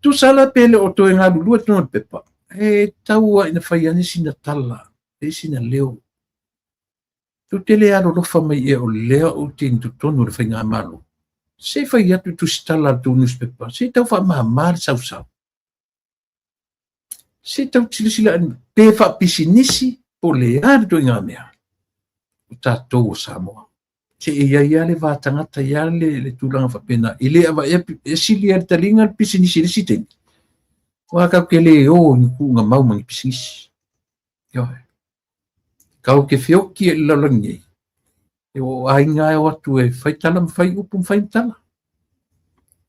Tusa la pe le o toe galulue totonu o le pepa, e tau lava ina fai ane sina tala, e sina leo. Tou te le alolofa mai ea o lea ou te i totonu o le faigamalo. Se i fai atu tusitala a le tou nusipepa, se i tau faamama le sausau. Se i tau silasila pe faapisinisi po o le a le ituaiga mea. O tatou o Samoa. Se e i ai lava le va tagata i a le tulaga faapena. E le avaea, e sili lava i le taliga le pisinisi i le isi taimi. Aua tatou te le o i ni tuuga mau ma ni pisinisi. Ioe. Tatou te feoti i le lalolagi nei, e o aiga e o atu e fai tala ma fai upu ma fai tala.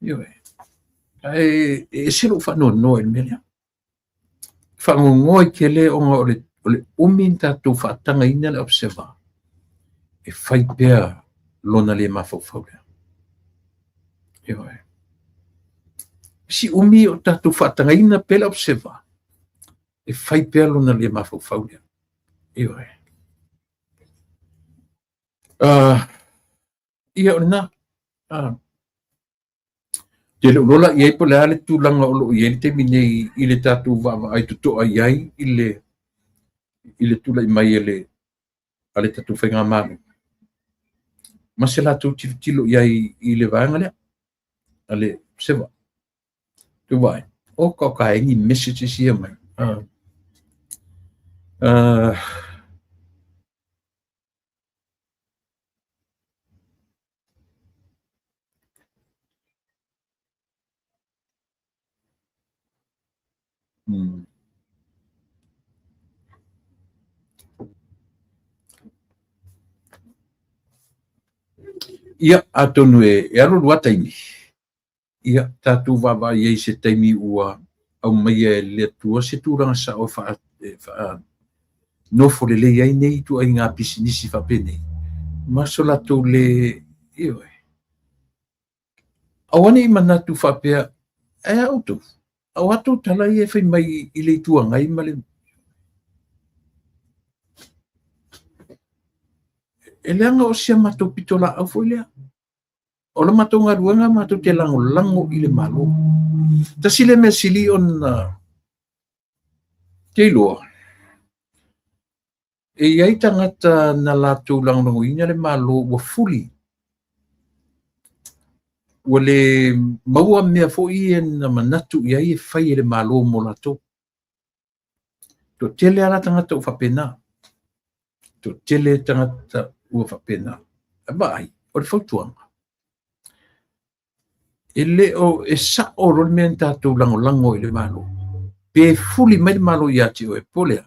Ioe. Ae e ese lou faanoanoa i le mea lea. Faanoanoa tele ona o le umi na tatou faatagaina le Observer e fai pea lona le mafaufau lea. Ioe. Si umi o tatou faatagaina pea le Observer e fai pea lona le mafaufau lea. Ioe. Ia o lena. Te le o lola i ai po o le a le tulaga o lo o i ai le taimi nei i le tatou vaavaai totoa i ai i le tulai mai a le tatou faigamalo ma se latou tilotilo i ai i le vaega lea a le Seva. Tu vai. O ka ka e ni messages ia mai. Ia, atonu e alu alu lava taimi, ia, tatou vaavaai ai i se taimi ua aumaia e le Atua se tulaga sao e faanofo lelei ai nei ituaiga pisinisi faapenei, ma so latou le, ioe. Aua ne i manatu faapea, ae a outou, a o a tou tala ia e fai mai i le Itu Agai ma le... E leaga o si a matou pitolaau foi lea. O la matou galuega matou te lagolago i le Malo. Tasi lea mea sili ona te iloa, e i ai tagata na latou lagolagoina le Malo ua fuli, ua le maua mea foi ia na manatu i ai e fai e le Malo mo latou. Toatele lava la tagata ua faapena. Toatele tagata ua faapena. Vaai, o le fautuaga, e le o e sao loa le mea na tatou lagolago ai i le Malo, pe fuli mai le Malo ia te oe, po o le a?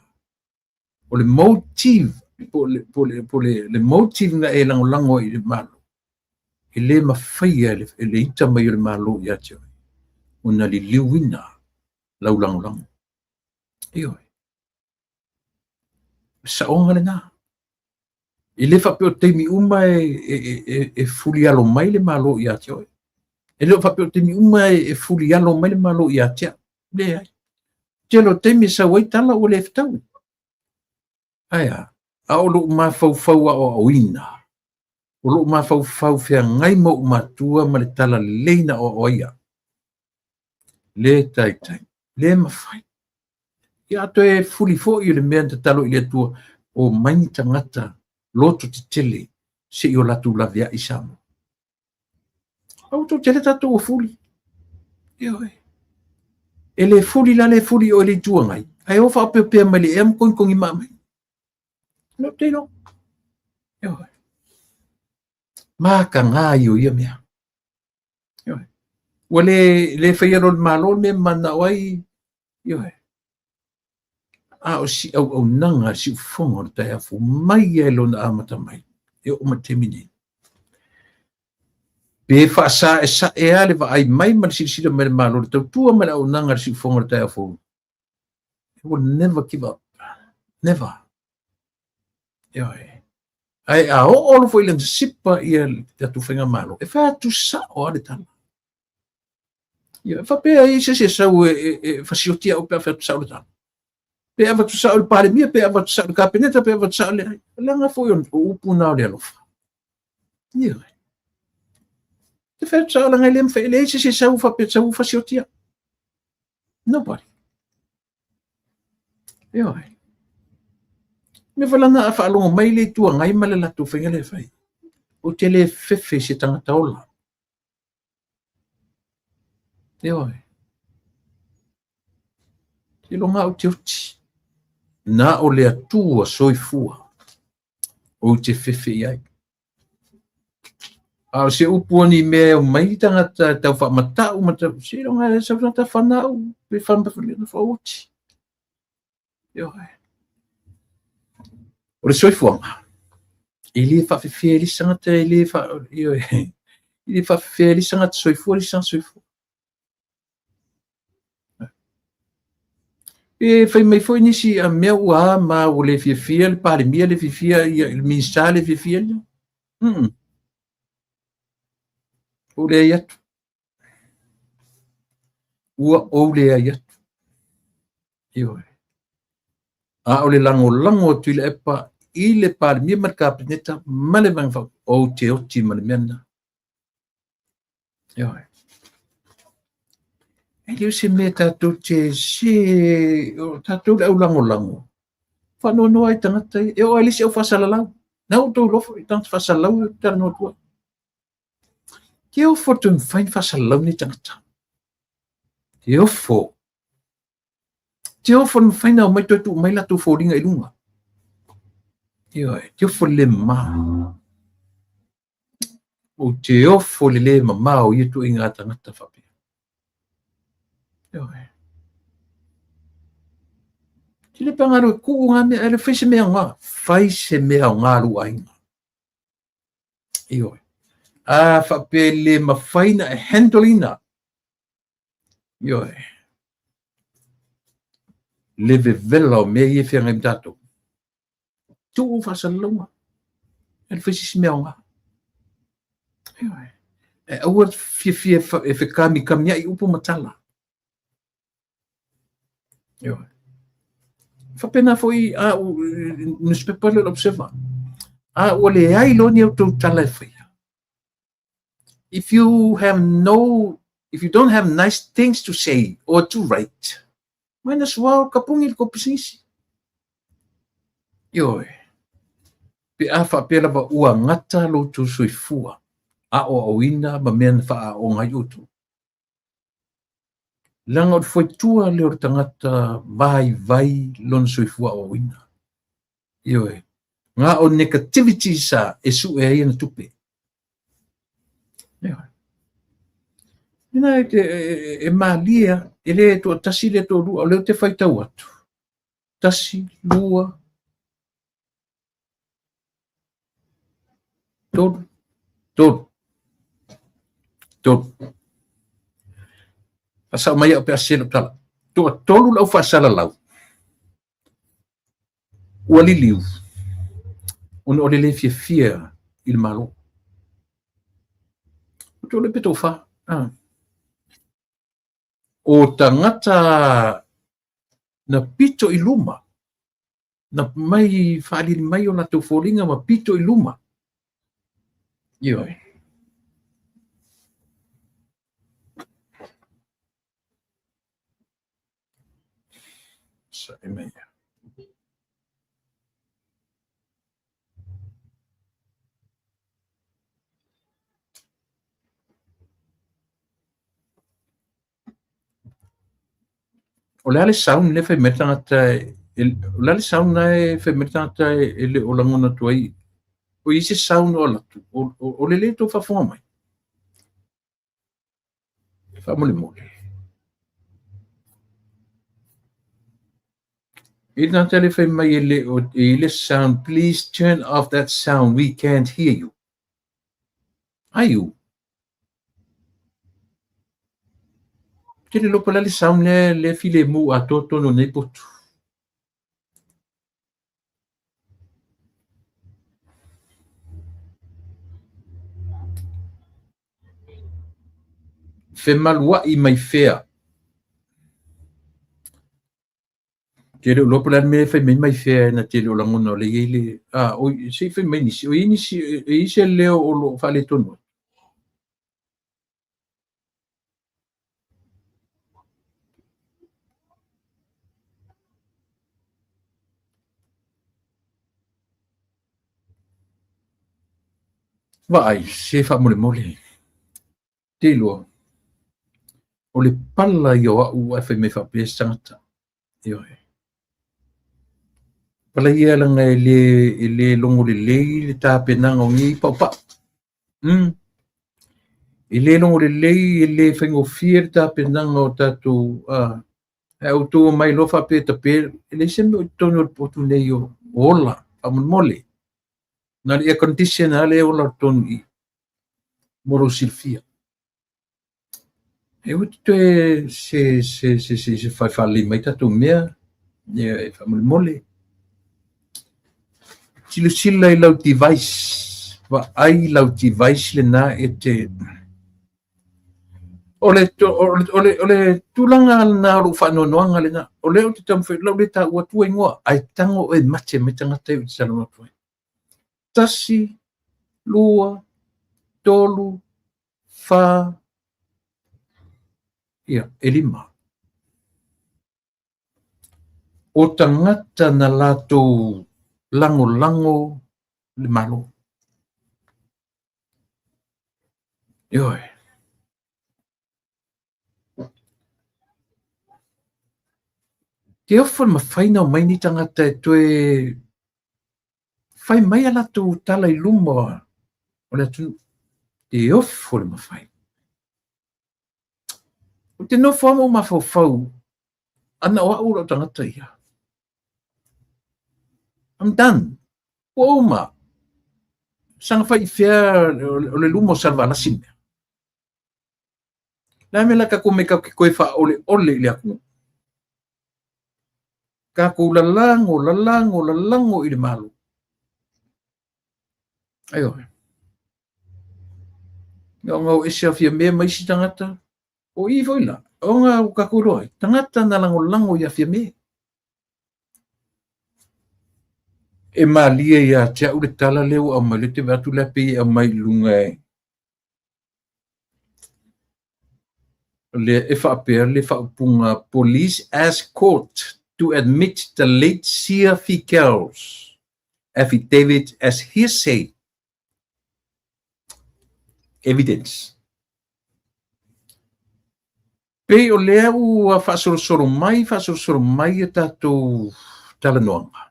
O le motive, po o le motive na e lagolago ai i le Malo, e le mafaia e le ita mai o le Malo ia te oe ona liliuina lau lagolago. Ioe. O le saoga lena. E le faapea o taimi uma e fulialo mai le Malo ia te oe. E le o faapea o taimi uma e fulialo mai le Malo ia te au. Leai. Tele o taimi e sau ai tala ua le fetaui. Ae a? A o lou mafaufau aoaoina, o lou mafaufau feagai ma ou matua ma le tala lelei na aoao ai au. Le taitai, le mafai. Ia a toe fuli foi o le mea na tatalo i le Atua, o mai ni tagata loto tetele se i o latou laveai i Samoa. A ua toatele tatou ua fuli. Ioe. E le fuli la le fuli oe i le Itu Agai, ae o faaopeopea mai le ea ma togitogi maa mai. No te iloa. Ioe. Mataga ia o ia mea. Ioe. Ua le faia loa e le Malo le mea e mananao ai. Ioe. A o si auaunaga a le siufofoga o le taeao fou mai lava i lona amata mai e oo mai i le taimi nei. Pe faasaesae lava le vaai mai ma le silasila mai a le Malo i le tautua ma le auaunaga a le siufofoga o le taeao fou, it will never give up. Never. Ioe. Ae a oo loa foi i lana sipa ia le tatou faigamalo, e fai atu sao lava le tala. Ia, faapea ai se isi e sau e fasioti au pe a fai atu sao le tala. Pe avatu sao i le Palemia, pe avatu sao i le Kapeneta, pe avatu sao i le... Leaga foi o upu na o le alofa. Ioe. Te fai atu sao leaga e le mafai, e leai se isi e sau faapea sau fasioti au. Nobody. Ioe. Mea foi lana a faalogo mai le Itu Agai ma le latou faiga lea e fai, ou te le fefe i se tagata ola. Ioe. Seiloga ou te oti. Na o le Atua soifua. Ou te fefe i ai. A o se upu o ni mea e omai tagata e tau faamatau ma tau, seiloga e sau tagata fana au, pe fana faaoti. Ioe. O le soifuaga, e le faafefea e le isi tagata, e le fa, ioe, e le faafefea e le isi tagata soifua, le isi tagata soifua. Pe fai mai foi nisi a mea ua a ma ua le fiafia le Palemia, le fiafia ia, le Minisita le fiafia ia. Ua leai atu. Ua ou leai atu. Ioe. A o le lagolago atu i le epa i le Palemia ma le Kapeneta ma le Vaega Faaupufai, ou te oti ma le mea lena. Ioe. E le o se mea tatou te se, o tatou le aulagolago, faanoanoa ai tagata ia. E oo lava i le isi au faasalalau. Na ua outou iloa foi tagata faasalalau e talanoa atu ai. Te ofo le toe mafai ona faasalalau nei tagata. Te ofo. Te ofo le mafai ona omai toe tuu mai latou foliga i luga. Ioe, te ofo le le mama. Ou te ofo le le mama o ia ituaiga tagata faapea. Ioe. Te le pagalo e kuu ngā mea, ele fai se mea aoga. Fai se mea aoga lou aiga. Ioe. A faapea le mafai na e handle ina. Ioe. Le vevela o mea ia e feagai ma tatou. Tuu faasalalauga. Ele fai se isi mea aoga. Ioe. E aua fiafia e fekamikamiai upu ma tala. Ioe. Faapena foi a newspaper le Observer. A ua leai loa ni a outou tala e faia. If you have no, if you don't have nice things to say or to write, might as well kapungi le kou pisinisi. Ioe. Pe a faapea lava ua gata lo outou soifua, aoaoina ma mea na faaaoga ai outou. Leaga o le fuaitua lea o le tagata vaivai lona soifua aoaoina. Ioe. Nga o negativity sa e sue ai ana tupe. Ioe. Ina e, te, e, e malie e le toatasi le toalua, o lea ou te faitau atu. Tasi, lua, tolu, tolu, tolu. Faasao mai au pe a sese lau tala. Toatolu lau faasalalau. Ua liliu, ona o le le fiafia i le Malo. Ua tolu pe toafa. Ah. O tagata na pito i luma, na mai faalili mai o latou foliga ma pito i luma. Ioe. Saʻi mai ia. O le a le sound lea e fai mai le tagata e, o le a le sound na e fai mai le tagata e le o lagona atu ai, o i ai se sound o alu atu, o le lē tou faafofoga mai. Faamolemole. E le tagata le fai mai e le o e i le sound, please turn off that sound, we can't hear you. Ai u. Te le lopa le sound le le file mu a to tono nei potu. Femaluai mai fea. Te le o iloa po o le a le mea e fai mai mai fea na te le o lagona o lea e i ai le... A, o, se i fai mai nisi, o i ai nisi, e i ai se leo o lo o faaletonu ai. Vaai, se faamolemole. Te iloa, o le pala ia o au ae fai mai faapea se tagata. Ioe. Palaia laga e le logo lelei le tapenaga o nei paupau. E le logo lelei, e le faigofie le tapenaga o tatou, ae outou omai loa faapea e tape, e leai se mea o i totonu o le potu nei o ola, faamolemole. Na o le air condition lava lea e ola i totonu i i, mo lou silafia. E ui toe se fai faalelei mai tatou mea, e faamolemole. Silasila i lau device, vaai lau device lena e te... O le tulaga lena o lou faanoanoaga lena. O lea ou te taumafai, o lau le taua atua igoa, ae tago oe e mate mai tagata ia ou te talanoa atu ai. 1, 2, 3, 4, ia, e 5. O tagata na latou lagolago le Malo. Ioe. Te ofo le mafai ona omai nei tagata e toe fai mai a latou tala i luma o le atunuu. Te ofo le mafai. Ou te nofo lava ma ou mafaufau, ana o au lau tagata ia. I'm done. Ua uma. Saga fai i fea o le luma o Salevalasi le mea. Le a le mea la tatou omai tatou te toe faaoleole i le atunuu. Tatou lalago, lalago, lalago i le Malo. Aioe. Ona o ese a Fiame ma isi tagata. O i foi la, ona ua tatou iloa ai, tagata na lagolago ia Fiame. E malie ia te au le tala lea ua aumai, lea ou te vaai atu lea pei e aumai i luga e lea e faapea le faaupuga Police ask court to admit the late Sia Figiel's affidavit as hearsay evidence. Pei o lea ua faasolosolo mai, faasolosolo mai a tatou talanoaga.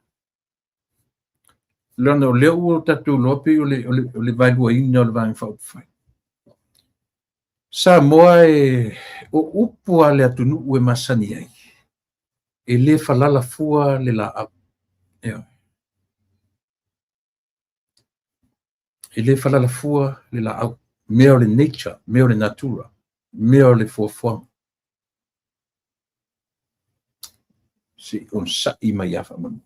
Leaga o lea ua tatou iloa pei o le vaeluaina o le Vaega Faaupufai. Samoa e o upu a le atunuu e masani ai, e le falala fua le laau. E le falala fua le laau. Mea o le nature, mea o le natura, mea o le fuafuaga. Se i onosai mai lava faamolemole.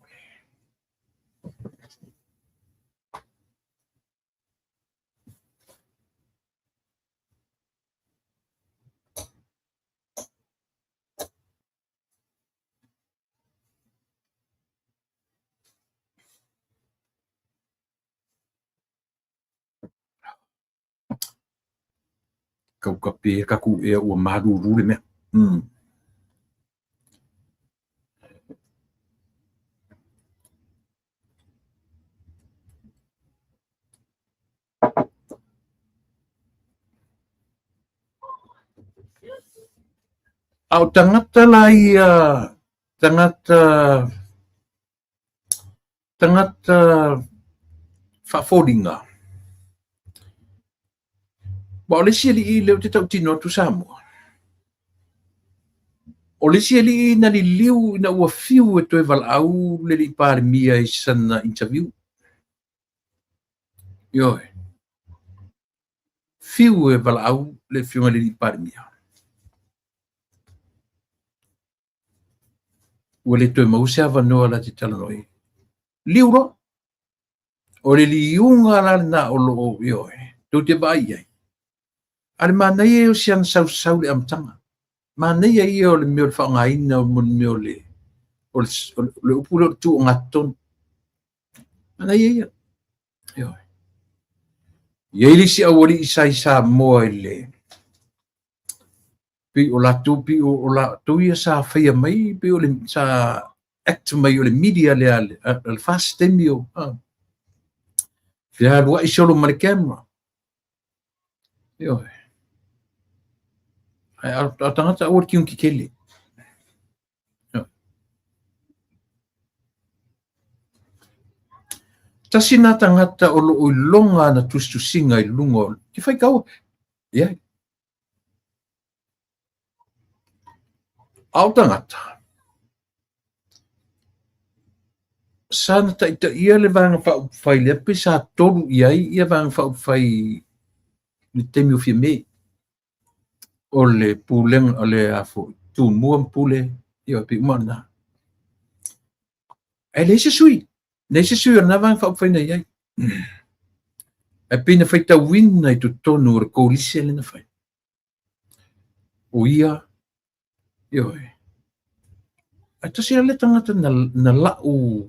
Kau ka pe ka ku ea ua malulu le mea. A o tagata la ia, tagata tagata faafoliga. Aua o le isi alii lea ou te tautino atu Samoa, o le isi alii na liliu ina ua fiu e toe valaau le alii Palemia i sana interview. Ioe. Fiu e valaau le afioga i le alii Palemia. Ua le toe maua se avanoa la te talanoa ai. Liu loa. O le liuga la lena o lo o, ioe, tou te vaai i ai. A le manaia ia o si ana sausau i le amataga. Manaia ia o le mea o le faaaogaina o le mea o le o le upu lea o le tuuogatotonu. Manaia ia. Ioe. E i ai le isi aualii sa i Samoa i le pei o latou pei o latou ia sa faia mai pei o le sa act mai o le media lea a le FAST taimi o fealuai solo ma le camera. Ioe. Ae a tagata aua le tiugi kele. Tasi na tagata o loo iloga ana tusitusiga i luga o te faitau ia. A o tagata sa na taitaia le Vaega Faaupufai lea pe sa tolu i ai ia Vaega Faaupufai i le taimi o Fiame, o le pulega o le afo Tumua ma Pule, ia pe uma lena. Ae leai se sui, leai se sui o lena Vaega Faaupufai na i ai. Ae pei na faitauina i totonu o le kolise lea na fai. O ia, ioe. Ae tasi la le tagata na lau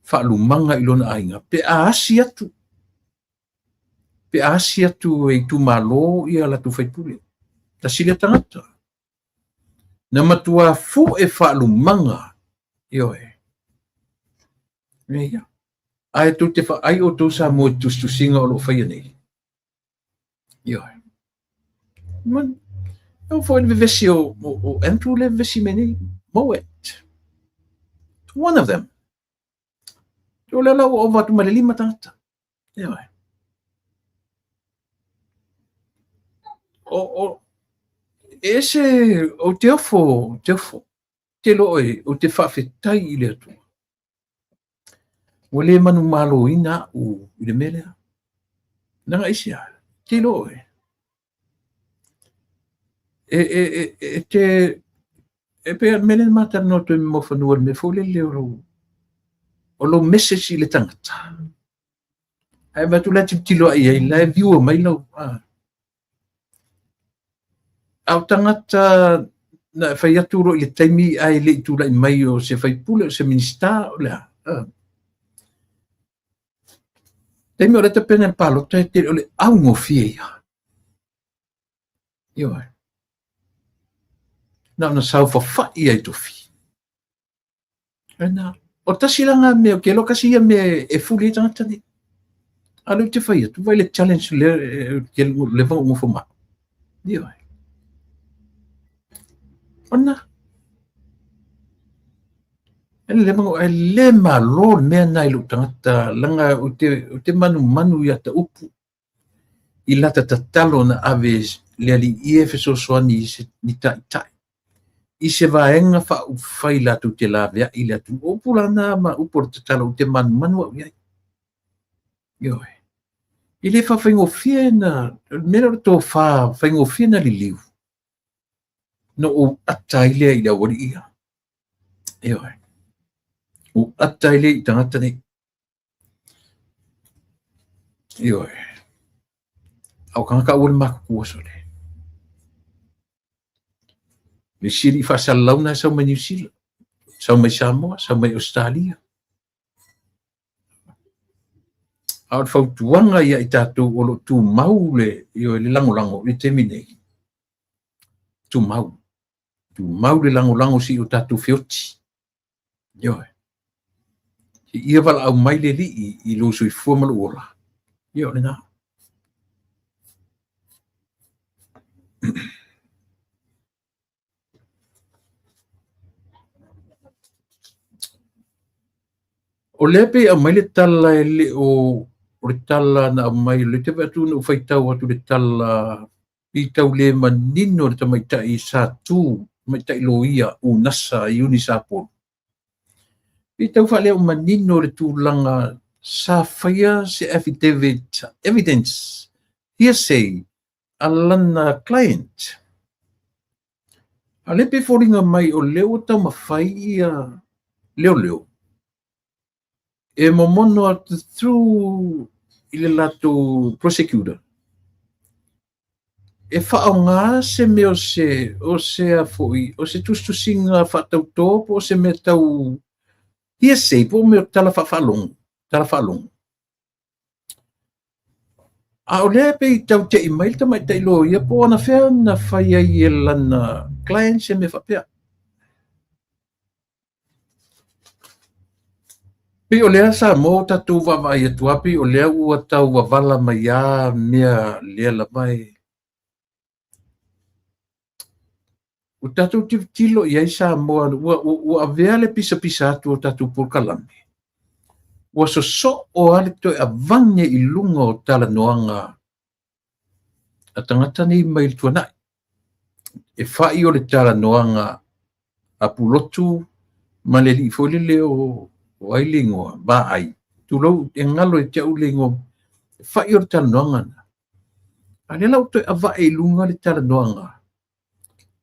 faalumaga i lona aiga, pe a asi atu, pe a asi atu e itumalo ia latou faipule. Tasi lea tagata. Na matua fue faalumaga, ioe. Ia. Ae tou te vaai outou Samoa i tusitusiga o lo o faia nei. Ioe. Man, e foi le vevesi o Andrew le vevesi mai nei. Moet. One of them. O lea la ua ova atu ma le 5 tagata. Ioe. O ese o te ofo, te ofo. Te loa e, o te faafetai i le Atua. Ua le manumaloina au i le mea lea. Leaga aisea, te iloa oe. E te e pe mea lea na matalanoa atu ai ma Muafanua i le mea foi lele o lou message i le tagata. Ae vaai atu la e tilotilo ai i ai, la e view mai lau A o tagata na fai atu loa i le taimi ae le i tulai mai o se faipule o se minista o le a. Taimi o le tapena le palota e tele o le augofie ia. Ioe. Na ona saofafai ai tofi. Ena, o tasi la ngā mea, ke loa kasi ia mea e fuli ai tagata nei. A lea ou te fai atu, vai le challenge lea ke leva o ngofo ma. Ioe. Ona. E le leva e le malo le mea nai lou tagata, langa o te manumanu ia ta upu. I lata tatalo na ave le alii e fesoasoani i se ni taitai. I se vaega faaupufai latou te laveai le atunuu. O upu la na ma upu o le tatalo ou te manumanu au i ai. Ioe. E le faafaigofie na, o le mea lea o le tofa faigofie na liliu. Na ou ata ai lea i le aualii ia. Ioe. Ou ata ai lea i tagata nei. Ioe. A o kangaka aua le matutua sole. Le isi alii faasalalau na e sau mai Niu Sila, sau mai Samoa, sau mai Ausetalia. A o le fautuaga ia i tatou o lo o tumau le, ioe, le lagolago i le taimi nei. Tumau. Tumau le lagolago seia o tatou feoti. Ioe. Ia valaau mai le Alii i lou soifua ma lou ola. Ia o lena. O lea pei aumai le tala e le o o le tala na aumai, le te vaai atu na ou faitau atu le tala i tau le manino le tamaitai sa tu, tamaitai loia Unasa Iuni Sapolu. I tau faalea o manino le tulaga sa faia se affidavit evidence hearsay a lana client. A lea pe foliga mai o lea ua taumafai ia leoleo e momono atu through i le latou prosecutor e faaaoga se mea o se a foi o se tusitusiga faatautō po o se mea tau hearsay po o mea o tala faafaalogo, tala faalogo. A o lea pei tau tei mai le tamaitai loia po o anafea na fai ai e lana client se mea faapea. Pei o lea Samoa ua tatou vaavaai atu lava, pei o lea ua tau wavala mai lava mea lea lava e ua tatou tilotilo i ai Samoa, ua avea le pisapisa atu o tatou polokalame. Ua sosoo lava le toe avane i luga o talanoaga a tagata nei mai le tuanai. E fai o le talanoaga a Pulotu ma le alii foi lele o ai le igoa, Vaai, tulou, e galo ia te au le igoa, e fai o le talanoaga lena. A o lea la ua toe avae i luga le talanoaga,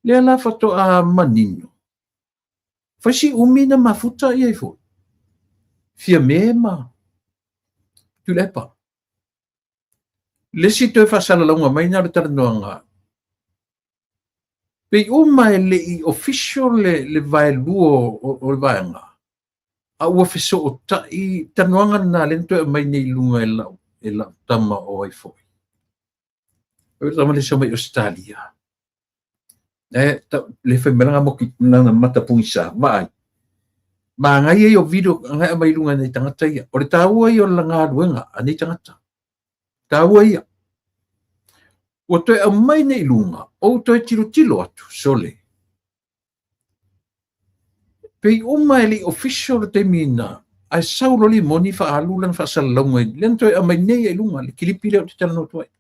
lea la faatoa manino, fai si umi na mafuta i ai foi, Fiame ma Tuilaepa. Le isi toe faasalalauga mai na o le talanoaga, pei uma e le i official le vaelua o le vaega, a ua fesootai talanoaga lena lea na toe aumai nei i luga e lau tama o ai foi. O le tama lea sau mai Ausetalia. E le fai mai lana moki lana mata pogisa, vaai. Manaia ia o video na e aumai i luga e nai tagata ia. O le taua ia o le galuega a nei tagata. Taua ia. Ua toe aumai nei i luga, ou toe tilotilo atu, sole. Pei uma e le i official le taimi na, ae sau loa limoni faaalu lana faasalalauga i lea na toe aumai nei i luga, le kilipi lea ou te talanoa atu ai.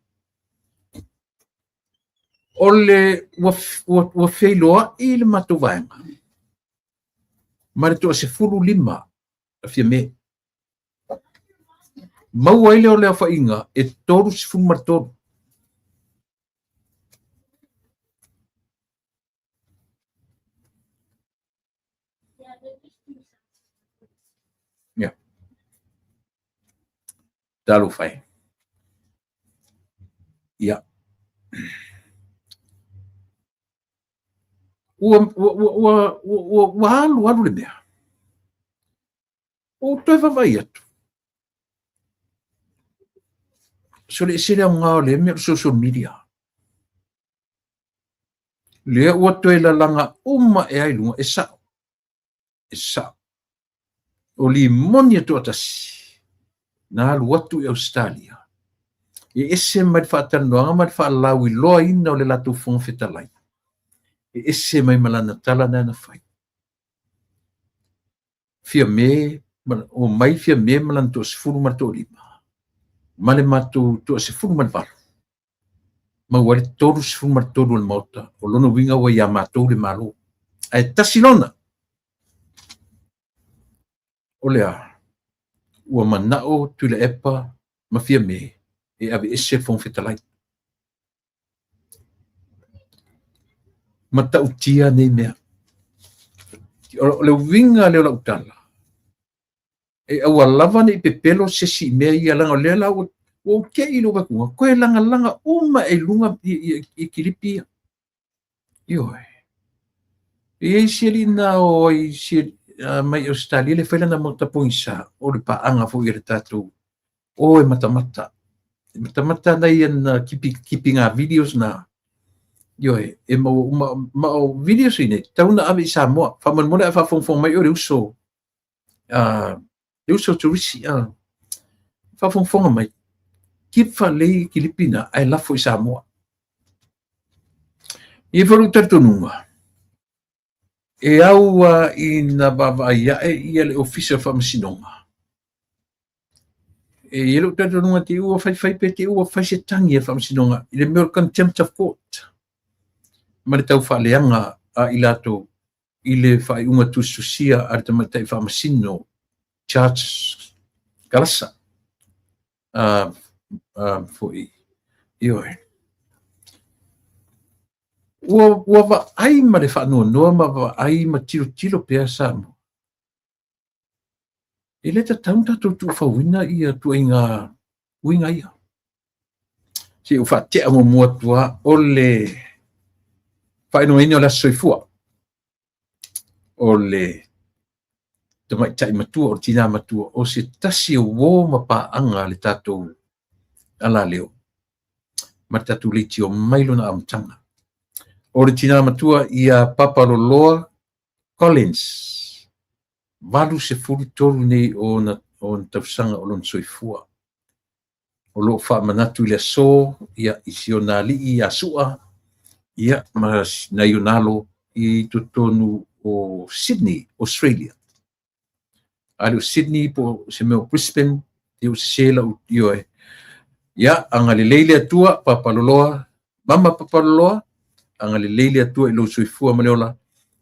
O le ua feiloai le matou vaega ma le toa-15 a Fiame. Maua ai lea o le aofaiga e 33. Ia. Talofa e. Ia. Ua, ua, ua, ua, ua, ua alu alu le mea. Ua ou toe vaavaai atu. Sole ese le aoga o lea mea o le social media. Lea ua toe lalaga uma ea i luga, e sao. E sao. O limoni e toatasi na alu atu i Ausetalia e ese mai le faatalanoaga ma le faalauiloaina o le latou Fofoga Fetalai, e ese mai ma lana tala na na fai. Fiame, o mai Fiame ma lana toa-15, ma le matou toa-18. Maua ai le 33 o le Maota, o lona uiga ua ia matou le Malo. Ae tasi lona, o le a? Ua manao Tuilaepa ma Fiame e aveese le Fofoga Fetalai. Matautia nei mea. O le uiga lea o lau tala, e aua lava ne i pepelo se isi i mea ia, leaga o lea la ua ou te i lou vakuga, toe lagalaga uma e luga i kilipi ia. Ioe. E i ai si alii na o ai si mai Ausetalia le fai lana mata pogisa, o le paaga foi a le tatou o e matamata. E matamata ana ia na kipi, kipi ngā videos na. Ioe, e maua uma, ma o videos nei, tau na ave i Samoa. Faamolemole a faafogafoga mai o le uso, le uso Turisi, faafogafoga mai. Keep faalelei kilipi na, ae lafo i Samoa. E i ai foi lou talitonuga, e au lava ina vaavaai ae ia le Ofisa o Faamasinoga. E i ai lou talitonuga te i ua faifai pe te i ua fai se tagi a le Faamasinoga i le mea o le contempt of court ma le tau faaleaga a i latou i le faaiuga tusitusia a le tamaitai faamasino Charles Galasa. Foi, ioe. Ua vaai ma le faanoanoa ma vaai ma tilotilo pea Samoa. E le tatau ona tatou tuufauina ia tuaiga uiga ia. Se i ou faatea muamua atu lava o le faailogaina o le Aso Soifua o le tamaitai matua, o le tina matua, o se tasi o uo ma paaga a le tatou alaleo ma le tatou leitio mai lona amataga. O le tina matua ia Papaloloa Collins, 83 nei o ona tausaga o lona soifua. O lo o faamanatu i le aso ia, i si ona alii ia Sua ia, ma nai ona alo i totonu o Sydney, Australia. A le o Sydney po o se mea o Brisbane, ia ua sese lau ioe. Ia, agalelei le Atua, Papaloloa, Mama Papaloloa, agalelei le Atua i lou soifua ma le ola.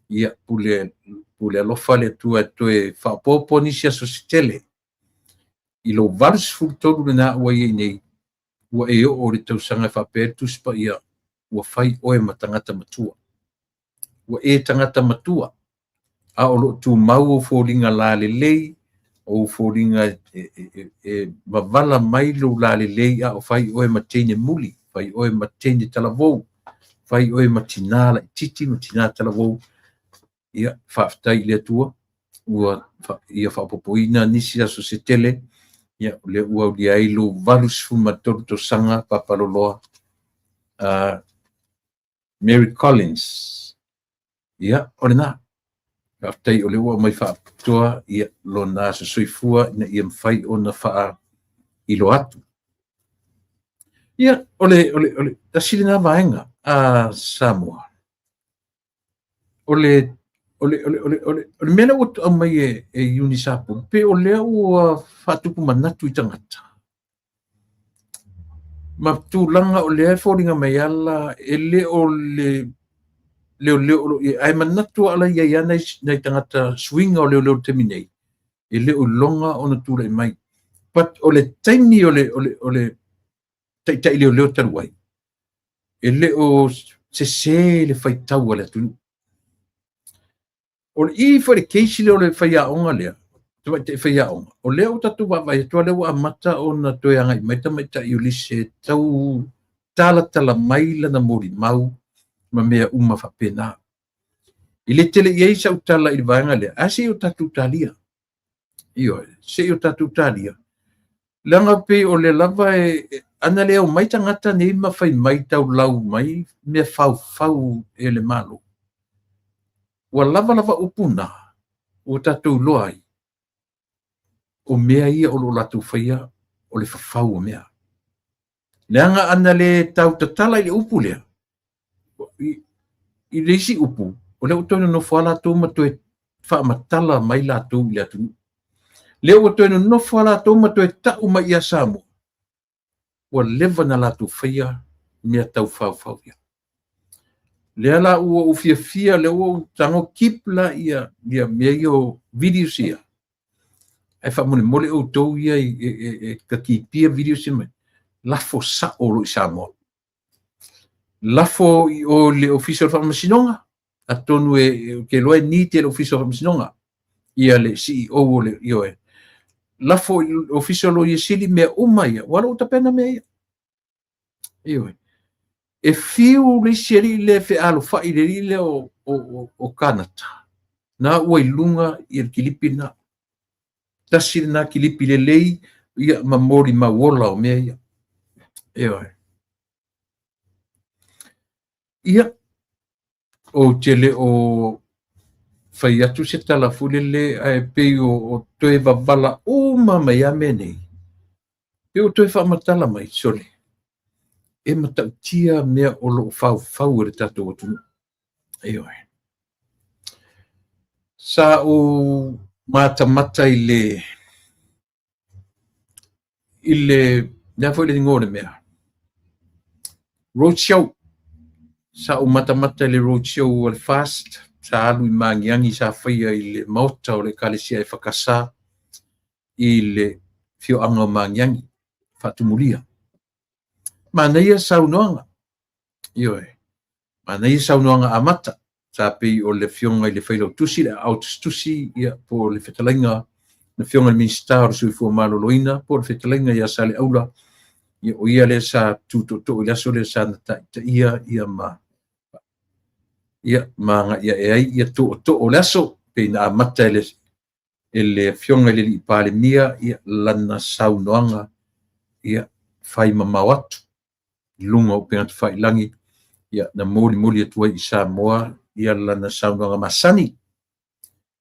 Ia, pule, pule alofa le Atua e toe faaopoopo nisi aso se tele. I lou 83 lena ua i ai nei, ua e oo i le tausaga e faapea ai le Tusi Paia, ua fai oe ma tagata matua. Ua e tagata matua, a o lo o tumau ou foliga lalelei, o ou foliga e mavala mai lou lalelei a o fai oe ma teine muli, fai oe ma teine talavou, fai oe ma tinā laitiiti ma tinā talavou. Ia, faafetai i le Atua ua ia faaopoopoina nisi aso se tele, ia, o lea ua aulia ai lou 83 tausaga, Papaloloa, Mary Collins. Ia, o lena. Faafetai o lea ua aumai faapitoa ia lona aso soifua ina ia mafai ona faailoa atu. Ia, o le, o le, o le tasi lena vaega a Samoa. O le, o le, o le, o le, o le, o le mea lea ua aumai e Iuni Sapulu, pe o lea ua faatupu manatu i tagata. Ma tulaga o lea e foliga mai ala e le o le leoleo o lo o i ai, ae manatu ala i ai lava nai tagata suiga o leoleo i le taimi nei, e le o iloga ona tulai mai. But o le taimi o le, o le, o le taitai leoleo talu ai, e le o sese le faitau a le atunuu. O le i foi le case lea o le faiaoga lea, tamaitai faiaoga, o lea ua tatou vaavaai atu lea ua amata ona toe agai mai tamaitai Ulise e tau talatala mai lana molimau ma mea uma faapena. E le tele i ai sau tala i le vaega lea, ae se i o tatou talia. Ioe, se i o tatou talia. Leaga pei o lea lava e, ana le omai tagata nei ma fai mai taulau mai mea faufau e le Malo. Ua lava lava upu na, ua tatou iloa ai, o mea ia o lo o latou faia, o le fafau o mea. Leaga ana le tau tatala i le upu lea, i le isi upu, o lea ua toe nonofo lava latou ma toe faamatala mai latou i le atunuu. Lea ua toe nonofo lava latou ma toe tau mai ia Samoa, ua leva na latou faia mea tau faufau ia. Lea la ua ou fiafia, lea ua ou tago keep la ia, ia mea ia o videos ia. Ae faamolemole outou ia e kakipia videos ia mai. Lafo sao loa i Samoa. Lafo i o le Ofisa o le Faamasinoga, atonu e ke loa e need e le Ofisa o le Faamasinoga, ia le CEO o le ioe. Lafo i le Ofisa o Loia Sili mea uma ia, ua lou tapena mea ia. Ioe. E fiu le isi alii lea e fealofai i le alii lea o Kanata, na ua i luga i le kilipi lena. Tasi lena kilipi lelei ia ma molimau ola o mea ia. Ioe. Ia, ou te le o fai atu se tala foi lele, ae pei o toe vavala uma mai a mea nei. Pei o toe faamatala mai, sole, e matautia mea o lo o faufau e le tatou atunuu. Ioe. Sa ou matamata i le i le lea foi le igoa o le mea road show. Sa ou matamata i le road show o le FAST, sa alu i Magiagi, sa faia i le maota o le Ekalesia EFKS i le afioaga o Magiagi, faatumulia. Manaia saunoaga, ioe, manaia saunoaga amata, sa pei o le afioga i le Failautusi, le aao tusitusi, ia, po o le fetalaiga, le afioga i le Minisita o le Soifua Maloloina, po o le fetalaiga ia Saleaula, ia, o ia lea sa tu tootoo i le aso lea sa na taitaia ia ma ia ma agai ae ai ia tootoo o le aso, pei na amata e le afioga i le alii Palemia ia lana saunoaga ia fai mamao atu i luga o upega tafailagi, ia na molimoli atu ai i Samoa ia lana saunoaga masani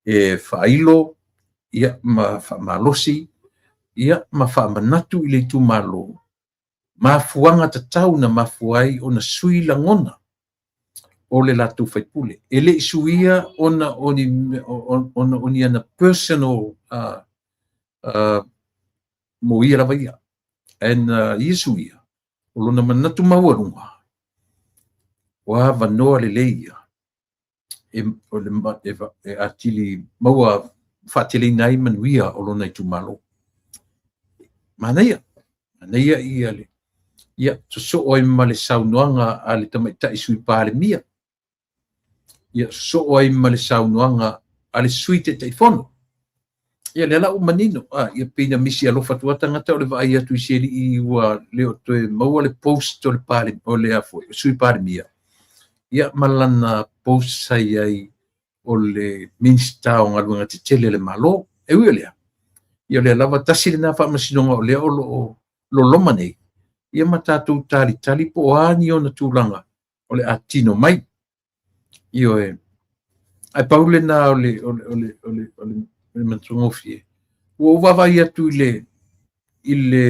e faailo ia ma faamalosi ia ma faamanatu i le itumalo mafuaga tatau na mafua ai ona sui lagona o le latou faipule. E le i suia ona o ni ona personal mo ia lava ia. Ae na Iesu ia, o lona manatu maualuga, o avanoa lelei ia e, o le, e, e atili maua faateleina ai manuia o lona itumalo. Manaia, manaia ia le, ia sosoo ai ma le saunoaga a le tamaitai Sui Palemia, ia sosoo ai ma le saunoaga a le Sui Taitaifono. Ia lea la ua manino, ia pei na misi alofa atu lava tagata o le vaai atu i se alii ua le o toe maua le post o le pale, o le a foi, Sui Palemia, ia ma lana post sa i ai o le Minisita o Galuega Tetele a le Malo. E ui o lea, ia o lea lava tasi lena faamasinoga o lea o lo o loloma nei, ia ma tatou talitali po o a ni ona tulaga o le a tino mai. Ioe. Ae pau lena o le, o le, o le, o le, o le, o le matagofie. Ua ou vaavaai atu i le, i le,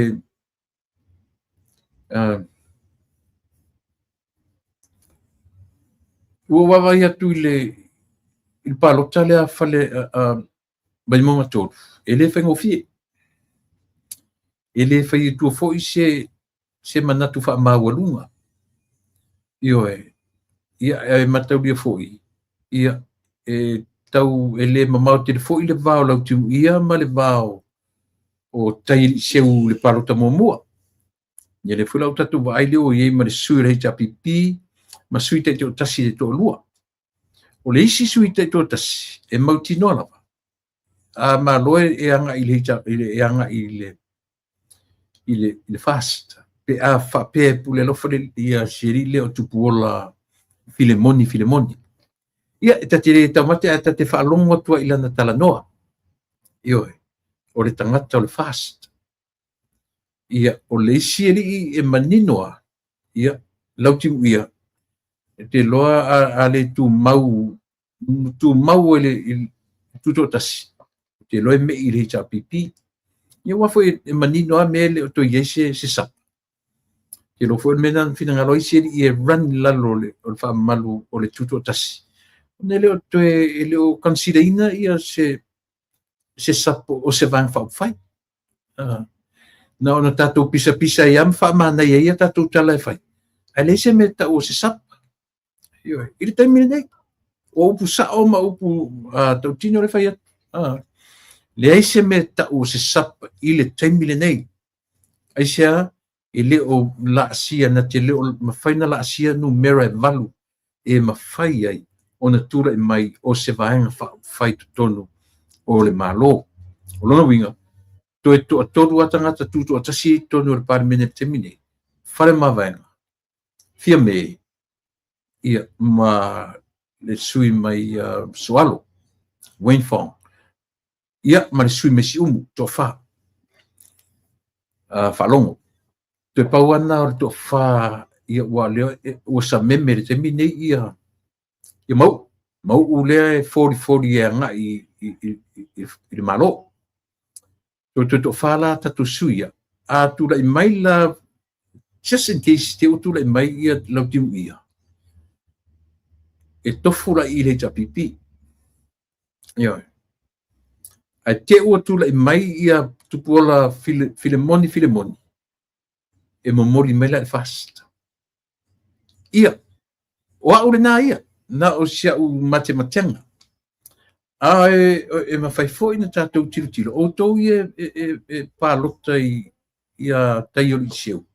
ua ou vaavaai atu i le, i le palota lea fale, Vaimauga 3, e le faigofie. E le fai atua foi se, se manatu faamaualuga. Ioe, ia e mataulia foi, ia e tau e le mamao tele foi le va o Lautimuia ma le va o, o Taialiiseu i le palota muamua. Ia lea foi la ua tatou vaai lea ua i ai ma le sui o le HRPP ma sui taitoatasi e toalua. O le isi sui taitoatasi e mautinoa lava, a Malo e agai i le, e agai i le, i le, i le FAST, pe a faapea e pule alofa le, ia si alii lea o Tupuola Filemoni Filemoni. Ia, e ta te le taumate ae ta te faalogo atu ai i lana talanoa. Ioe, o le tagata o le FAST. Ia, o le isi alii e manino lava, ia, Lautimuia, e te iloa a, a le tumau, tumau i le, i le tutoatasi, ou te iloa e me'i i le HRPP. Ia aua foi e manino lava mea e le o toe i ai se, se sapa. Ou te iloa foi o le mea lena na finagalo ai isi alii e run i lalo o le, o le faamamalu o le tutoatasi. Ona e le o toe, e le o consider ina ia se, se sapo o se Vaega Faaupufai. Na ona tatou pisapisa ai lava ma faamanaia ai a tatou tala e fai, ae leai se mea e tau o se sapa. Ioe, i le taimi lenei, o upu sao ma upu tautino le fai atu. Leai se mea e tau o se sapa i le taimi lenei. Aisea? E le o laasia, na te le o mafai ona laasia numera e 8 e mafai ai ona tulai mai o se Vaega Faaupufai totonu o le Malo. O lona uiga, toe toatolu lava tagata tutoatasi i totonu o le Palemene i le taimi nei, Faleomavaega, Fiame, ia, ma le sui mai Soalo, Wayne Fong, ia, ma le sui mai Siumu, toafa. Faalogo. Toe pau lava lena o le toafa, ia, ua lea, ua sameme i le taimi nei ia, ia Mauu. Mauu lea e folifoli e agai i, i, i, i, i le Malo. Toe toe toafa la tatou sui ia. A tulai mai la, just in case te ua tulai mai ia Lautimuia, e tofu la i le HRPP. Ioe. Ae te ua tulai mai ia Tupuola Filemoni Filemoni, e momoli mai la i le FAST. Ia, o au lena ia, na o si au matematega. A e, e mafai foi na tatou tilotilo, outou ia e, e, e palota i, ia Taioliiseu,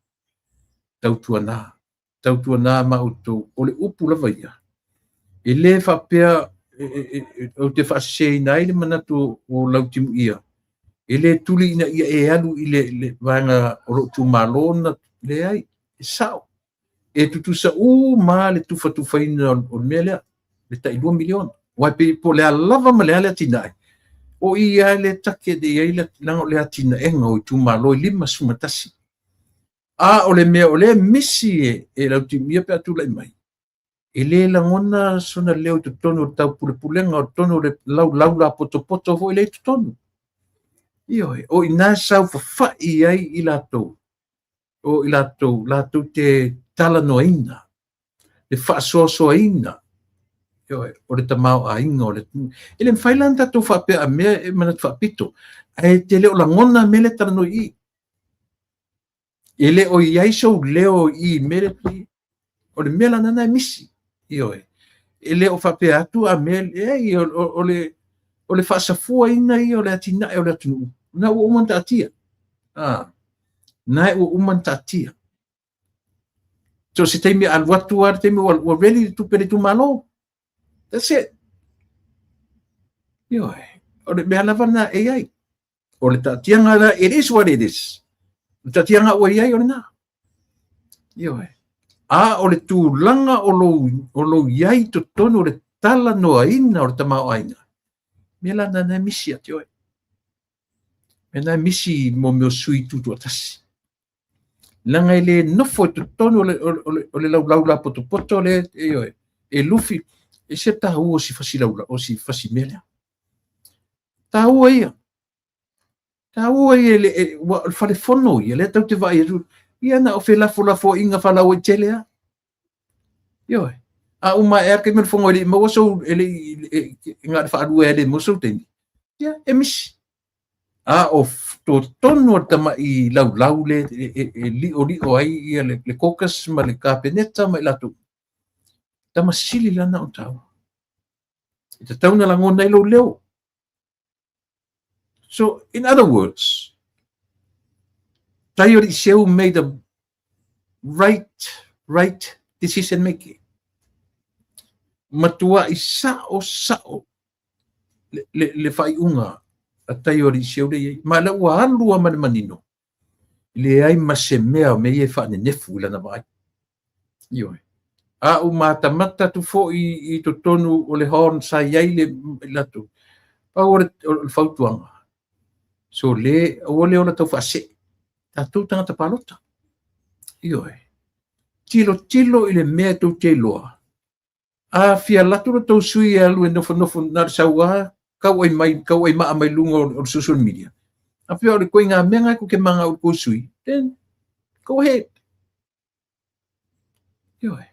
tautuana, tautuana ma outou, o le upu lava ia, e le faapea e, e, e, ou te faaseseina ai le manatu o Lautimuia, e le tuli ina ia e alu i le, le vaega o lou itumalo na leai, e sao. E tutusa uma le tufatufaina o le mea lea, le tai 2 miliona. Aua e pei po o le a lava ma le a le atinae, o i lava le take i ai leaga o le atinaega o itumalo e 51. A o le mea o lea e misi e, e Lautimuia pe a tulai mai, e le lagona sona leo i totonu o le taupulepulega, o totonu o le laulau lapotopoto foi lea i totonu. Ioe, o i ina e saofafai ai i latou, o i latou latou te talanoaina, le faasoasoaina. Ioe, o le tamaoaiga o le atunuu. E le mafai la ona tatou faapea a mea e manatu faapito, ae te le o lagona mea lea e talanoa i i. E le o i ai sou leo i i mea lea, o le mea la lena e misi. Ioe, e le o faapea atu a mea, leai, o le faasafuaina ia o le atinae o le atunuu, na ua uma ona taatia. Na ua uma ona taatia. So se taimi a alu atu lava le taimi ua ready le tupe a le itumalo. That's it. Ioe, o le mea lava lena e i ai. O le taatiaga la, it is what it is. O le taatiaga ua i ai o lena. Ioe. A o le tulaga o lou i ai i totonu o le talanoaina o le tamaoaiga, mea la lena e misi ia te oe. Mea lena e misi mo mea o sui tutoatasi. Leaga e le nofo i totonu o le laulau lapotopoto lea, ioe, e lufi, e se taua o si fasi laulau, o si fasi mea lea. Taua ia. Taua ia, ua, o le fale fono ia, lea tatou te vaai atu, ia na o felafolafoaiga faalauaitele lava. Ioe. A uma ae lava le taimi o le fono e le i maua sou, e le i, e na o le faalua e le maua sou taimi, ia, e misi. A o totonu o le tamai laulau le e liolio ai ia le caucus ma le Kapeneta ma i latou, tama sili lana ona taua. E tatau ona lagona ai lou leo. So, in other words, Taioaliiseu made the right decision making. Matuai sao sao le faaiuga a Taioaliiseu le i ai. Ma lea ua alu lava ma le manino, leai ma se mea o mea ia e faanenefu i lana vaai. Ioe. A ua matamata atu foi i totonu o le hon sa i ai le latou, pau o le fautuaga, so le, aua le ola tau faasee, tatou tagata palota. Ioe. Tilotilo i le mea e tou te iloa. A fia alu atu lo tou sui e alu e nofonofo na o le sau lava kauai mai, kauai maa mai luga o le social media. A pei o le ituaiga mea lena tou te manao i le tou sui, then go ahead. Ioe.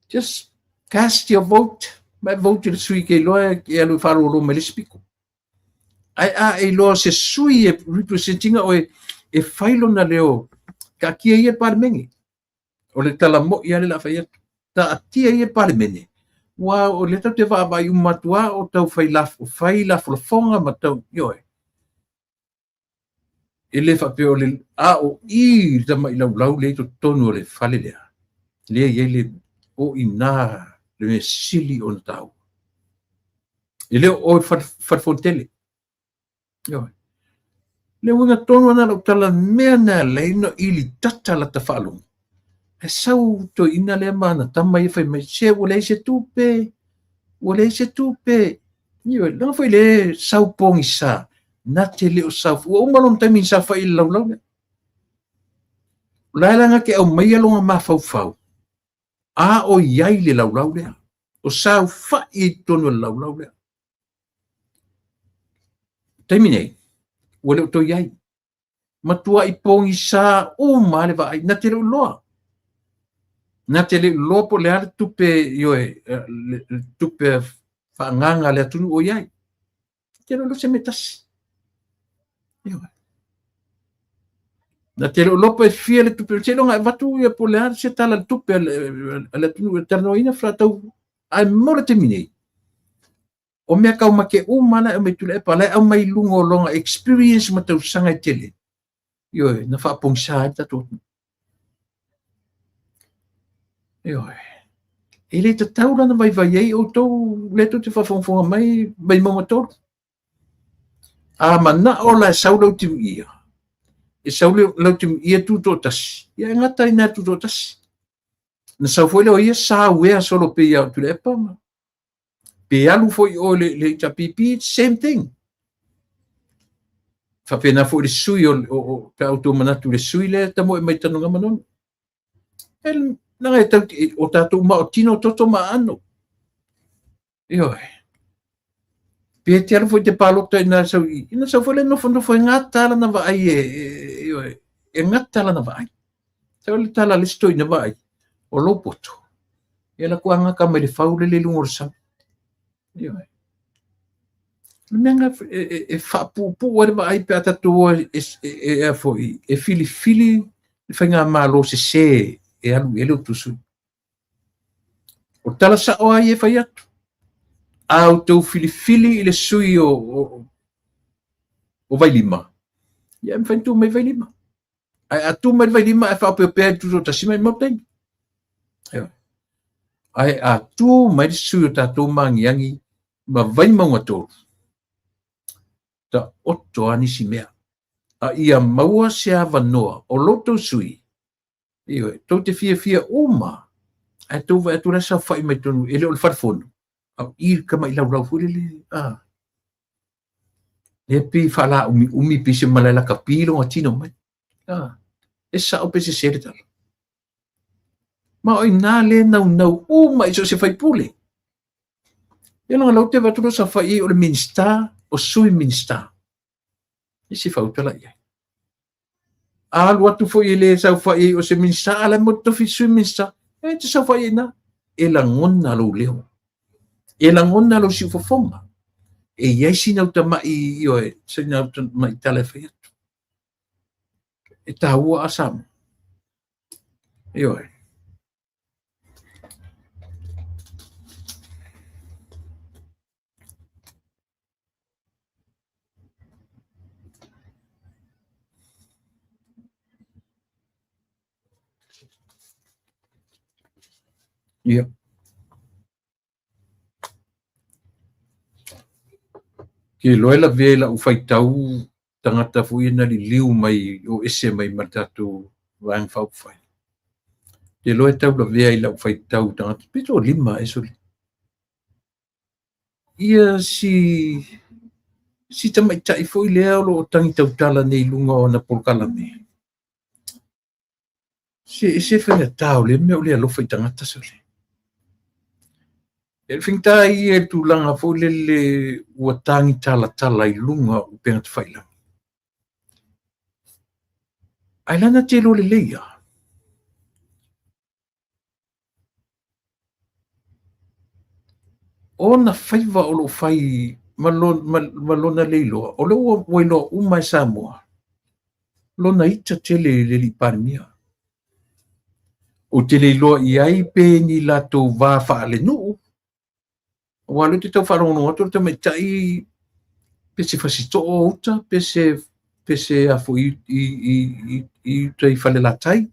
Just cast your vote. Ma e vote i le sui ke iloa e alu e faalolo mai le isi pito. Ae a e iloa se sui e representinga oe e fai lona leo, taatia ia le Palemene. O le tala moi lava lea o le a fai atu. Taatia ia le Palemene, aua o lea tatou te vaavaai uma atu lava o tau fai fai lafolafoga ma tau, ioe. E le faapea o le a o i le tamai laulau lea i totonu o le fale lea, lea e i ai le o i ina le mea sili ona taua. E le o oe le fale fonotele. Ioe. Le uiga tonu lena o lau tala, mea na e ala ai ona ili tata lata faalogo. Ae sau toeaina lea ma ana tama ia fai mai, se ua leai se tupe, ua leai se tupe. Ioe, leaga foi le sau pogisa, na te le o sau, ua uma lona taimi na saofai i le laulau lea. O la e la na te aumaia lona mafaufau, a o i ai le laulau lea. O saofai i totonu o le laulau lea. Taimi nei, ua le o toe i ai. Matuai pogisa uma lava le vaai, na te le o iloa. Na te le o iloa po o le a le tupe, ioe, le tupe faaagaaga a le atunuu o i ai. Na te le o iloa se mea e tasi. Ioe. Na te le o iloa pe fia le tupe, seiloga e avatu ia po o le a se tala o le tupe a le atunuu e talanoaina faatau. Ae mo le taimi nei, o mea taumate uma la e aumai Tuilaepa, la e aumai i luga o lona experience ma tausaga e tele, ioe, na faapogisa ai le tatou atunuu. Ioe. E le tatau la ona vaivai ai outou lea tou te faafogafoga mai Vaimauga 3. A manao la e sau lau timuia, e sau lau timuia tutoatasi, ia e gata i ina tutoatasi. Na sau foi lea o ia sa uea solo pei ia Tuilaepa ma pe alu foi oe le HRPP, same thing. Faapena foi le sui o pe a outou manatu i le sui lea e tamoe mai Tanugamanono. E leaga e tau, o tatou uma o tino toto ma aano. Ioe. Pe te alu foi te palota ina sau i, ina sau foi le nofonofo e gata lana vaai e, ioe, e gata lana vaai. Sau le tala a le isi toeaina vaai, o lou poto. Ia la ku agata mai le fau lele i luga o le sami. Ioe. O le mea lena e faapuupuu ai le vaai pe a tatou o e foi e filifili le faigamalo sese e alu i ai le outou sui. O le tala sao lava ia e fai atu, a outou filifili i le sui o Vailima, ia e mafai ona tu mai Vailima. Ae a tu mai le Vailima ae faaopeopea ai le tutoatasi, maumau taimi. Ae a tu mai le sui o tatou magiagi ma Vaimauga 3, taoto lava nisi mea. A ia maua se avanoa o lo outou sui, ioe, tou te fiafia uma, ae tou vaai atu la e saofai mai totonu, e le o le fale fono, a o i le tamai laulau foi lele, a. Lea pei faalaumiumi pei se malae lakapi lona tino mai. A, e sao pe sese le tala. Ma o i ina le naunau uma i so o se faipule. Ia leaga lau te vaai atu lou saofai i ai o le Minisita, o Sui Minisita. E se faautala i ai. A alu atu foi e le saofai ai o se Minisita, a la e mo te tofi Sui Minisita, e te saofai ai i ina. E lagona lou leo. E lagona lou siufofoga. E i ai sina uta mai, ioe, sina uta mai tala e fai atu. E taua a Samoa. Ioe. Ia. Ke iloa e lavea i lau faitau tagata foi ia na liliu mai o ese mai ma le tatou Vaega Faaupufai. Ke iloa e tau lavea i lau faitau tagata pe toalima ea sole. Ia si tamaitai foi lea o lo o tagi tautala nei i luga o ana polokalame. Se e se faigata o lea mea o le alofa i tagata sole. E le faigata ia i le tulaga foi lele ua tagi talatala i luga o upega tafailagi. Ae lana te iloa lelei lava. Ona faiva o lo o fai ma lona le iloa, o lea ua iloa uma e Samoa lona ita tele i le alii Palemia. Ou te le iloa i ai pe ni latou va faalenuu, aua o lea ou te tau faalogologo atu o le tamaitai pe se Fasitoo o uta, pe se a foi i uta i Falelatai.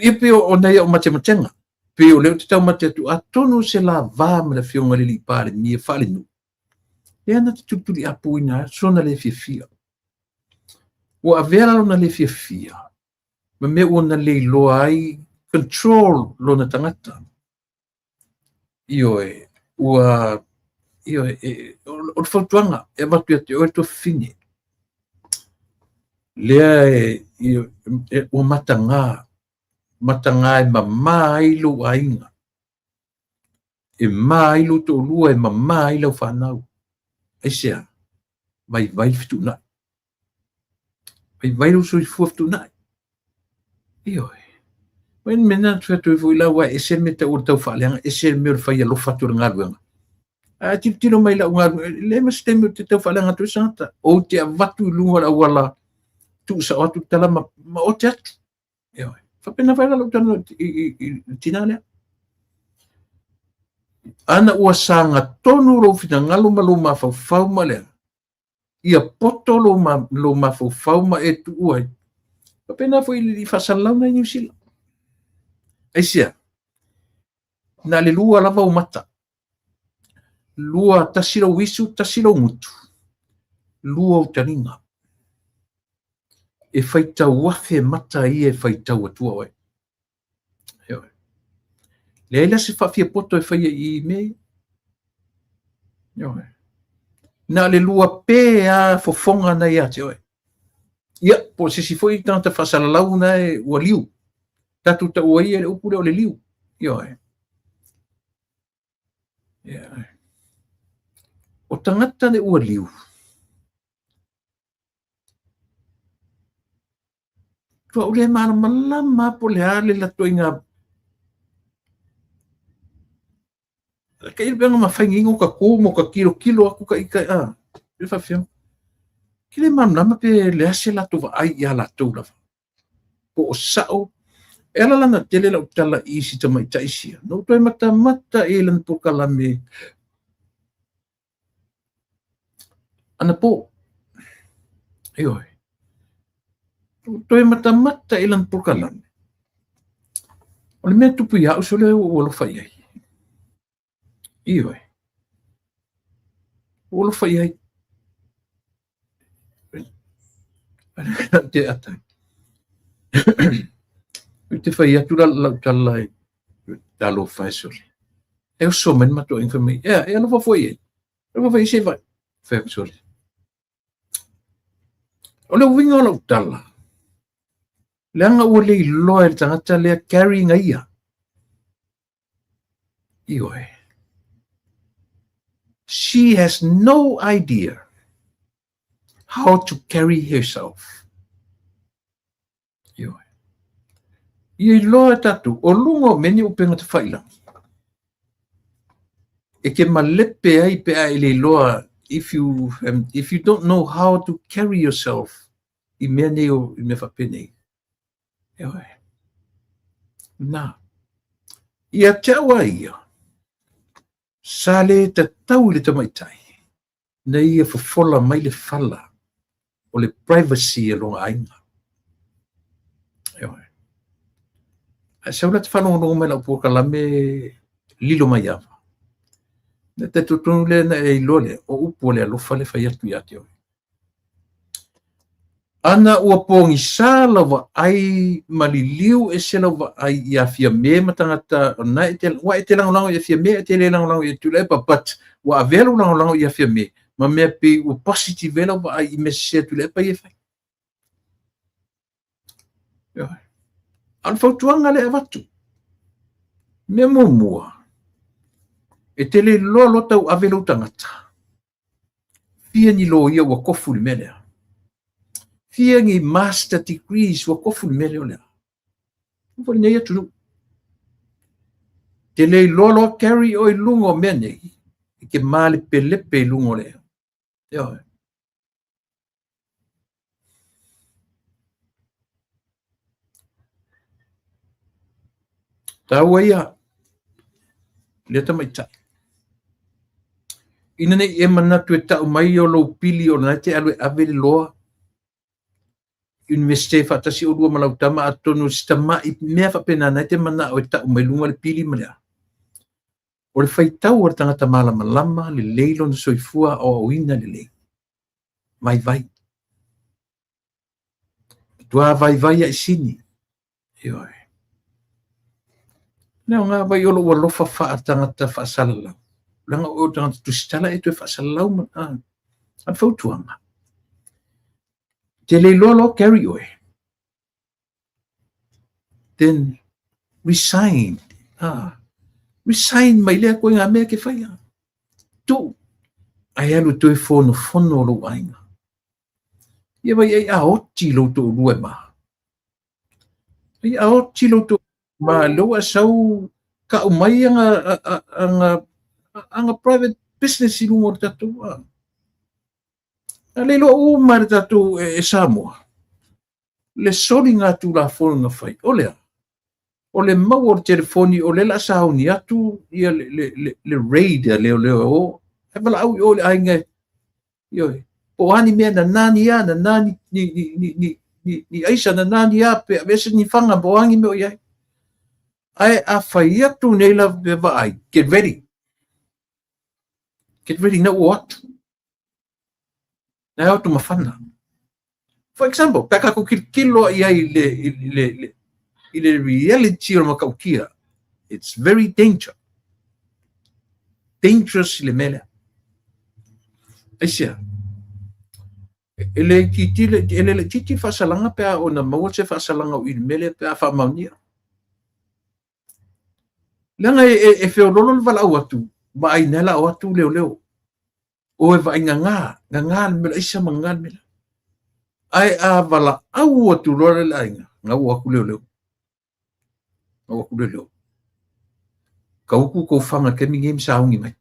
Ia pei o nai au matematega, pei o lea ou te taumate atu, atonu se la va ma le afioga i le alii Palemia faalenuu, lea na te tulituliapuina ai sona le fiafia. Ua avea la lona le fiafia ma mea ua na le iloa ai control lona tagata. Ioe, ua, ioe, o le fautuaga e avatu ia te oe tuafafine. Lea e, ua mataga, mataga e mama ai lou aiga, e ma ai lou toalua, e mama ai lau fanau. Aisea? Vaivai le fetuunai. Vaivai lou soifua fetuunai. Ioe. Mai le mea na fai atu ai foi la, aua e ese le mea tau o le tau faaleaga, ese le mea o le fai alofa atu o le galuega. Ae tilotilo mai lau galuega, e leai ma se taimi ou te tau faaleaga atu ai se tagata. Ou te avatu i luga o le auala, tuusao atu le tala ma ote atu. Ioe. Faapena foi la lou talanoa i le tina lea. Ana ua saga tonu lou finagalo ma lou mafaufau ma lea, ia poto lou mafaufau ma e tuu ai. Faapena foi i faasalalau na i Niu Sila. Aisea? Na le lua lava ou mata. Lua, tasi lou isu, tasi lou gutu. Lua ou taliga. E faitau afe mata ia e faitau atua oe. Ioe. Leai la se faafiapoto e faia i mea ia. Ioe. Na o le lua pe a fofoga na ia te oe. Ia, po o se isi foi tagata faasalalau na e ua liu. Tatou taua ia le upu lea o le liu. Ioe. Ioe. O tagata ne ua liu. Ua ou le malamalama lava po o le a le latou iga Ka ile pea ma fai ngingo ka ku mo ka kilo kilo aku ka ika a. Le fa fia. Ke le malamalama pe le ase latou vaai ia latou lava. Po o sa'o e ala lana tele lau tala i si tamaitai sia. Na ou toe matamata i lana polokalame anapo. Ioe. Ua toe matamata i lana polokalame. O le mea tupu ia au sole ua alofa i ai. Ioe. Ua alofa i ai. Te ata. I te whai atu la lau tala i talofa e sole. E oso mai le matou aiga fai mai, ea, e alofa foi i ai. Alofa foi i se vai. Fai atu sole. O le uiga o lau tala, leaga ua le iloa e le tagata lea carrying a ia. Ioe. She has no idea how to carry herself. Ioe. Ia iloa e tatou, o luga o mea ni upega tafailangi, e ke malepe ai pe a e le iloa if you, if you don't know how to carry yourself i mea nei o i mea faapenei. Ioe. Nā. Ia te au a ia, sa le tatau i le tamaitai, na ia fofola mai le fala o le privacy a lona aiga. Ioe. Ae sau la te faalogologo mai lau polokalame lilo mai ava. Na te tonu lea na e iloa lea, o upu o le alofa le fai atu ia te oe. Ana ua pogisa lau vaai ma liliu ese lau vaai iā Fiame ma tagata o lena e te, ua e te lagolago ia Fiame e te le lagolago ia Tuilaepa, but ua avea lou lagolago ia Fiame ma mea pei ua positive ai lau vaai i mea sese a Tuilaepa ia e fai. Ioe. A o le fautuaga lea e avatu, mea muamua, e te le iloa loa tauave lou tagata, Fia ni loia ua kofu i le mea lea? Fia ni master degrees ua kofu i le mea lea o le a? Ua foi lenei atunuu. Te le iloa loa carry oe i luga o mea nei, e te malepelepe i luga o le ea. Ioe. Taua ia lea tamaitai. Ina ne i e manatu e tau mai o lou pili o lena e te alu e ave le loa Universite faatasi olua ma lau tama atonu o si tama'i mea faapena na e te mana'o e tau mai luga le pili ma le a. O le faitau a le tagata malamalama lelei lona soifua aoaoina lelei. Vaivai. Matua vaivai a i sini. Ioe. Lea o ngā vai o lou alofa faatangata faasalalau. Leaga oe o le tagata tusitala e toe faasalalau ma a. A le fautuaga. Te le iloa loa carry oe. Then resign. Ah, resign mai lea koe ngā mea ke whaia. Tu, ai alu toe fonofono o lou aiga. Ia vai ai a oti lou to'olua e ma. Ai a oti lou to'olua ma lou a sau ka'u mai anga anga anga private business i luga o le tatou a. A le iloa uma e le tatou e Samoa le soliga tulafono na fai o le a? O le maua o le telefoni o lea o le a sauni atu ia le, le, le, le raid a leoleo e o e valaau i o i le aiga e ioe po o a ni mea nana ni a nana ni ni ni ni ni ni, ni aisa nana ni a pe aveese ni faga po o a ni mea o i ai ae a fai atu nei la vaai get ready get ready na ua o atu Na e o atu mafana. For example, pe a tatou tilotilo i ai i le, i le, i le, i le reality o le matautia, it's very danger. Dangerous i le mea lea. Aisea? E le itiiti, e le laitiiti faasalaga pe a ona maua se faasalaga o i le mea lea pe a faamaonia. Leaga e, e, e feololo le valaau atu, vaai na la o atu leoleo. O e vaai gagā, gagā le mea aisa ma gagā le mea. Ae a valaau atu loa le aiga, gau atu leoleo. Gau atu leoleo. Ka utu kou faga i le taimi lenei ma sauni mai.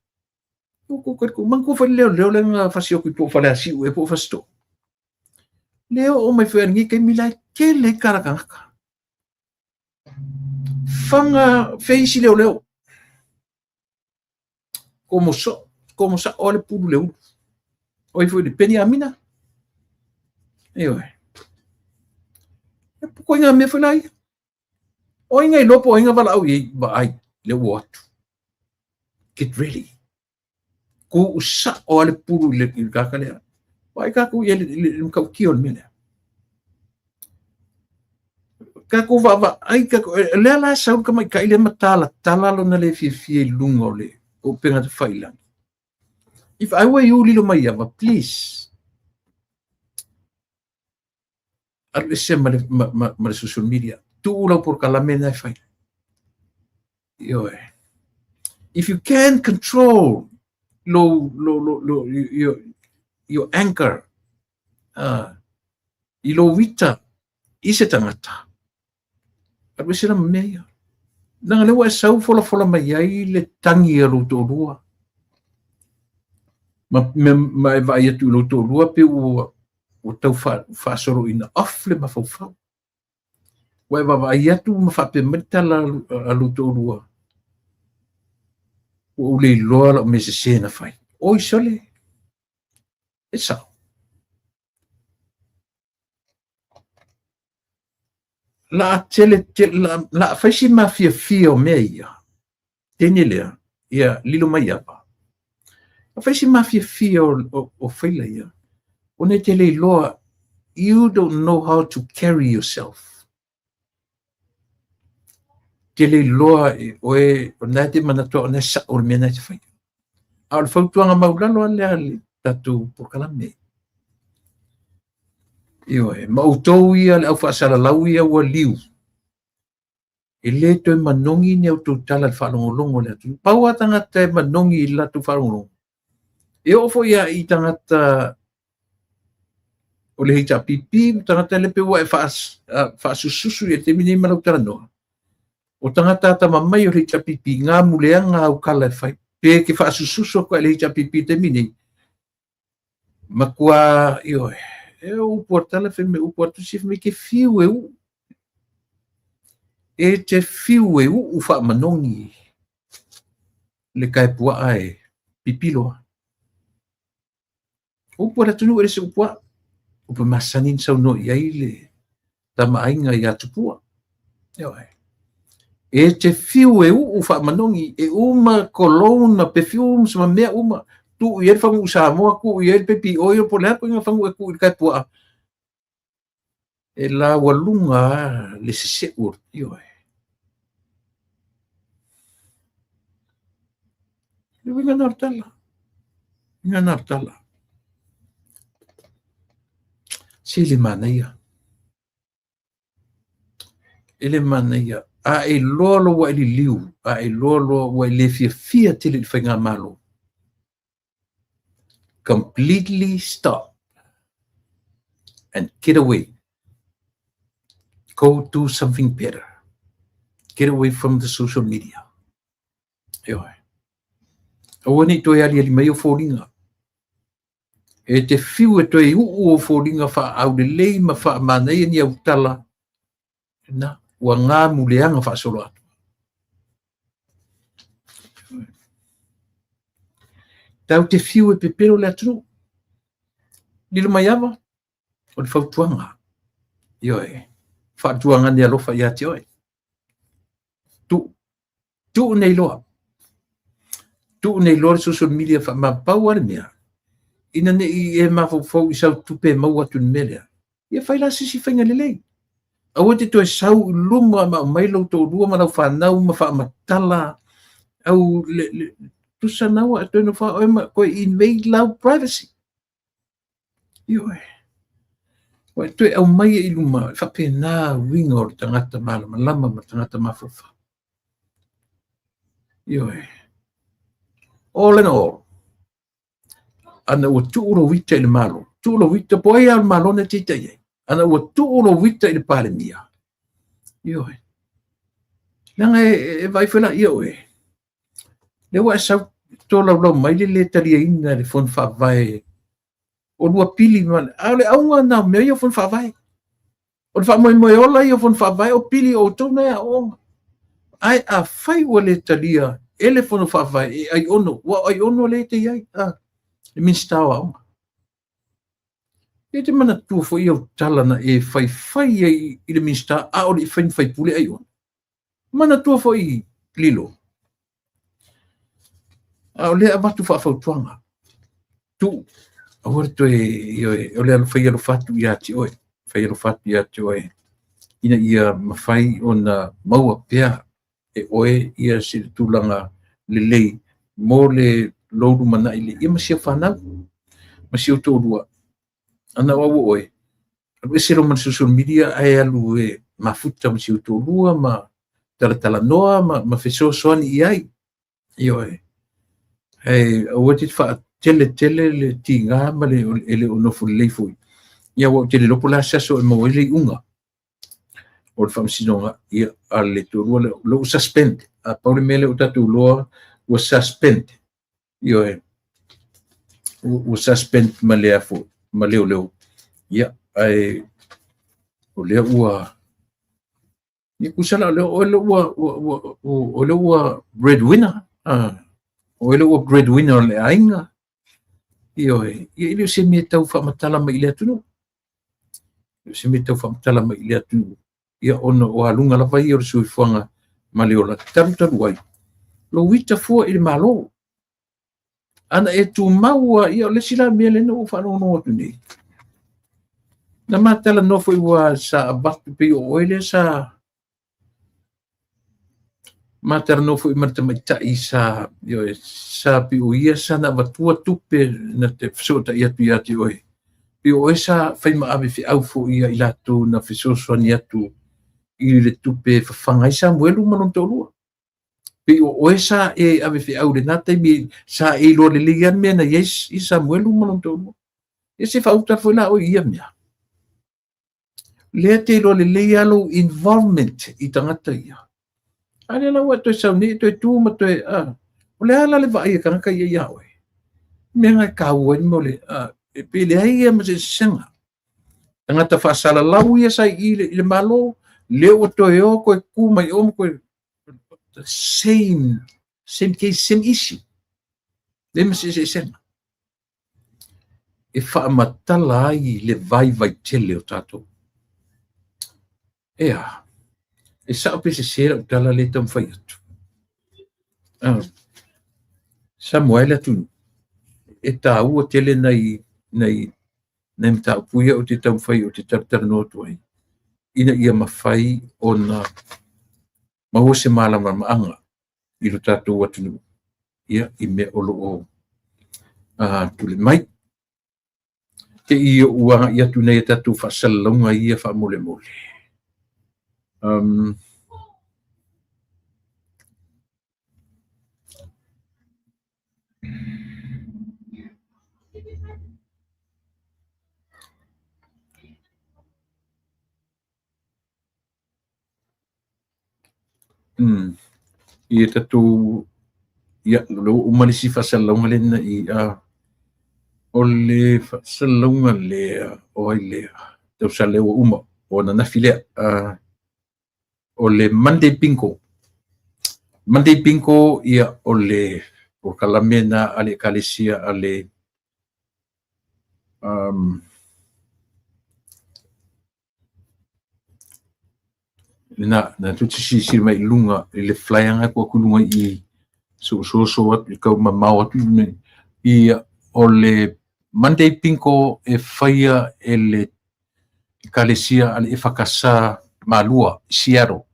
Ua tou talitonu, manatua foi le leoleo lea na fasioti po o Faleasiu ea po o Fasitoo. Le oo mai foi i lenei taimi la e tele ai tala tagata. Faga fea isi leoleo. Komo so, komo sa'o lava le pulu i le ulu. O ai foi le Peniamina? Ioe. E ituaiga mea foi la ia. O ai na iloa po o ai na valaau i ai, vaai, lea ua o atu. Get ready. Tuu sa'o lava le pulu i le tagata lea. Vaai tatou i le matautia o le mea lea. Tatou vaavaai, tatou, lea la e sau le tamaitai lea ma talatala lona le fiafia i luga o le upega tafailagi. If I were you, Lilomaiava, please, alu ese ma le, ma, ma, ma le social media. Tuu lau polokalame na e fai. Ioe. If you can control lo, lo, lo, lo, your anger, i lou ita i se tagata, alu ese la ma mea ia. Leaga lea ua e sau folafola mai ai le tagi a lou toalua. Ma, ma, ma e vaai atu i lou toalua pe ua, ua tau faasoloina off le mafaufau. Ua e vaavaai atu ma faapea mai le tala a lou toalua, ua ou le iloa lau mea sese na fai. Oi sole, e sao. La tele, tele la, la fai si mafiafia o mea ia. Teine lea, ia lilo mai ava. La fai si mafiafia o, o, o faila ia. O ne te le iloa, you don't know how to carry yourself. Te le iloa e oe, o na te manatua o na sa'o le mea na te fai. A o le fautuaga maulalo a lea le tatou polokalame. Ioe, ma outou ia le au faasalalau ia ua liu, e le toe manogi ni a outou tala i le faalogologo a le atunuu. Pau lava tagata e manogi i le latou faalogologo, e oo foi lava i tagata o le HRPP ma tagata lea pei ua e faasususu i le taimi nei ma lau talanoa. O tagata atamamai o le HRPP, gamuleaga au tala e fai. Pe ke faasususu atu ai i le HRPP i le taimi nei, matua, ioe, e upu a tala fai mai upu a tusi fai mai ke fiu e uu. E te fiu e uu faamanogi le kaepuaa e pipilo a. Upu a le atunuu e le se upu a'u. Upu e masani na saunoa i ai le Tama a Aiga ia Tupua. Ioe. E te fiu e uu faamanogi, e uma cologne ma perfumes ma mea uma, tuu i ai le faguu Samoa, tuu i ai le baby oil po o le a le ituaiga faguu e tuu i le kaepuaa, e laualuga lava le seseu o le, ioe. Le uiga lena o le tala. Uiga lena o le tala. Se le manaia. E le manaia. A e iloa lou ua e liliu, a e iloa loa ua e le fiafia tele i le faigamalo, completely stop and get away. Go do something better. Get away from the social media. Ioe. Aua ne i toe aliali mai o foliga. E te fiu e toe uu o foliga faaaulelei ma faamanaia ni au tala, na, ua gamuleaga faasolo atu. Tau te fiu e pepelo le atunuu. Lilo mai ava, o le fautuaga. Ioe, faatuaga ne alofa ia te oe. Tuu, tuu nei loa. Tuu nei loa le social media faamapau lava le mea. Ina ne i e mafaufau i sau tupe e maua atu i le mea lea. Ia fai la se isi faiga lelei. Aua te toe sau i luma ma aumai lou toalua ma lau fanau ma faamatala au le, le tusa na ua e toe nofo oe ma toe invade lau privacy. Ioe. Ua e toe aumai i luma, e faapena uiga o le tagata malamalama ma le tagata mafaufau. Ioe. All in all, ana ua tuu lou ita i le Malo, tuu lou ita, po o ai lava o le Malo na e te ita i ai, ana ua tuu lou ita i le Palemia, ioe, leaga e, e vaai foi laia oe. Lea ua e sau tolaulau mai le lē taliaina e le Fono Faavae o lua pili ma le, a o le auga lena o mea ia o Fono Faavae. O le faamoemoe ola ia o Fono Faavae o pili o outou na e aooga. Ae afai ua le talia e le Fono Faavae e Aiono, ua o Aiono lea e te i ai, le Minisita o Aoga. E te manatua foi au tala na e faifai ai i le Minisita a o le i fai ma faipule Aiono. Manatua foi Lilo. A o lea avatu faafautuaga. Tuu, aua le toe, ioe, o le fai alofa atu ia te oe, fai alofa atu ia te oe, ina ia mafai ona maua pea e oe ia se tulaga lelei mo le lou lumanai le ia ma si au fanau, ma si ou toalua. Ana o au o oe, alu ese loa ma le social media ae alu e mafuta ma si ou toalua ma talatalanoa ma fesoasoani i ai. Ioe. Ae aua te faatele tele le tiga ma le e le o nofo lelei foi. Ia aua ou te le iloa po o le a se aso e maua ai le iuga o le faamasinoga, ia, a le toalua lea, o lea ua suspend. A pau le mea lea ua tatou iloa, ua suspend. Ioe. Ua suspend ma le afo, ma leoleo. Ia, ae o lea ua Ia tusa la o lea oe lea ua ua ua o lea ua breadwinner. O lea ua breadwinner o le aiga. Ioe, ia e le o se mea tau faamatala mai i le atunuu. E le o se mea tau faamatala mai i le atunuu. Ia ona o aluga lava ia o le soifuaga ma le ola talu talu ai. Lou ita fua i le Malo. Ana e tumau lava, ia o le isi la mea lea na ou faalogologo atu nei. Na ma talanoa foi ua sa avatu pei o oe lea sa ma talanoa foi ma le tamaitai sa, ioe, sa pei o ia sa na avatua tupe na te fesootai atu ia te oe. Pei o oe sa fai ma ave feau foi ia i latou na fesoasoani atu i le tupe e fafaga ai Samuelu ma lona toalua. Pei o oe sa e ave feau i lena taimi, sa e iloa lelei lava le mea na i ai i Samuelu ma lona toalua. Ia se faauta foi la oe i ia mea. Lea te iloa lelei lava lou involvement i tagata ia. A lea la ua e toe sau nei e toe tu ma toe, o le a la le vaai a tagata ia ia oe? Mea na e taua ai mo le, e pei leai ia ma se eseesega. Tagata faasalalau ia sa i i le Malo, lea ua toe o toe tu mai o ma toe same, same case, same issue. Leai ma se eseesega. E faamatala ai le vaivai tele o tatou. Ea, e sao pe sese lau tala lea e taumafai atu. Samoa e le atunuu, e taua tele nai, nai, nai mataupu ia ou te taumafai ou te talatalanoa atu ai, ina ia mafai ona maua se malamalamaaga i lo tatou atunuu, ia, i mea o lo o tulai mai. Te i ou agai atu nei a tatou faasalalauga ia faamolemole. Ia tatou, ia, o lea ua uma le isi faasalalauga lea na i, o le faasalalauga lea, o ai lea, tausaga lea ua uma, o ananafi lea, o le Monday Bingo. Monday Bingo, ia, o le polokalame na a le Ekalesia a le, Na, na tu te silasila mai i luga i le flyer nga atu atu i luga i so so so atu i kau mamao atu i me ia o le Monday Bingo e faia e le Ekalesia a le Efakasa Malua i Seattle.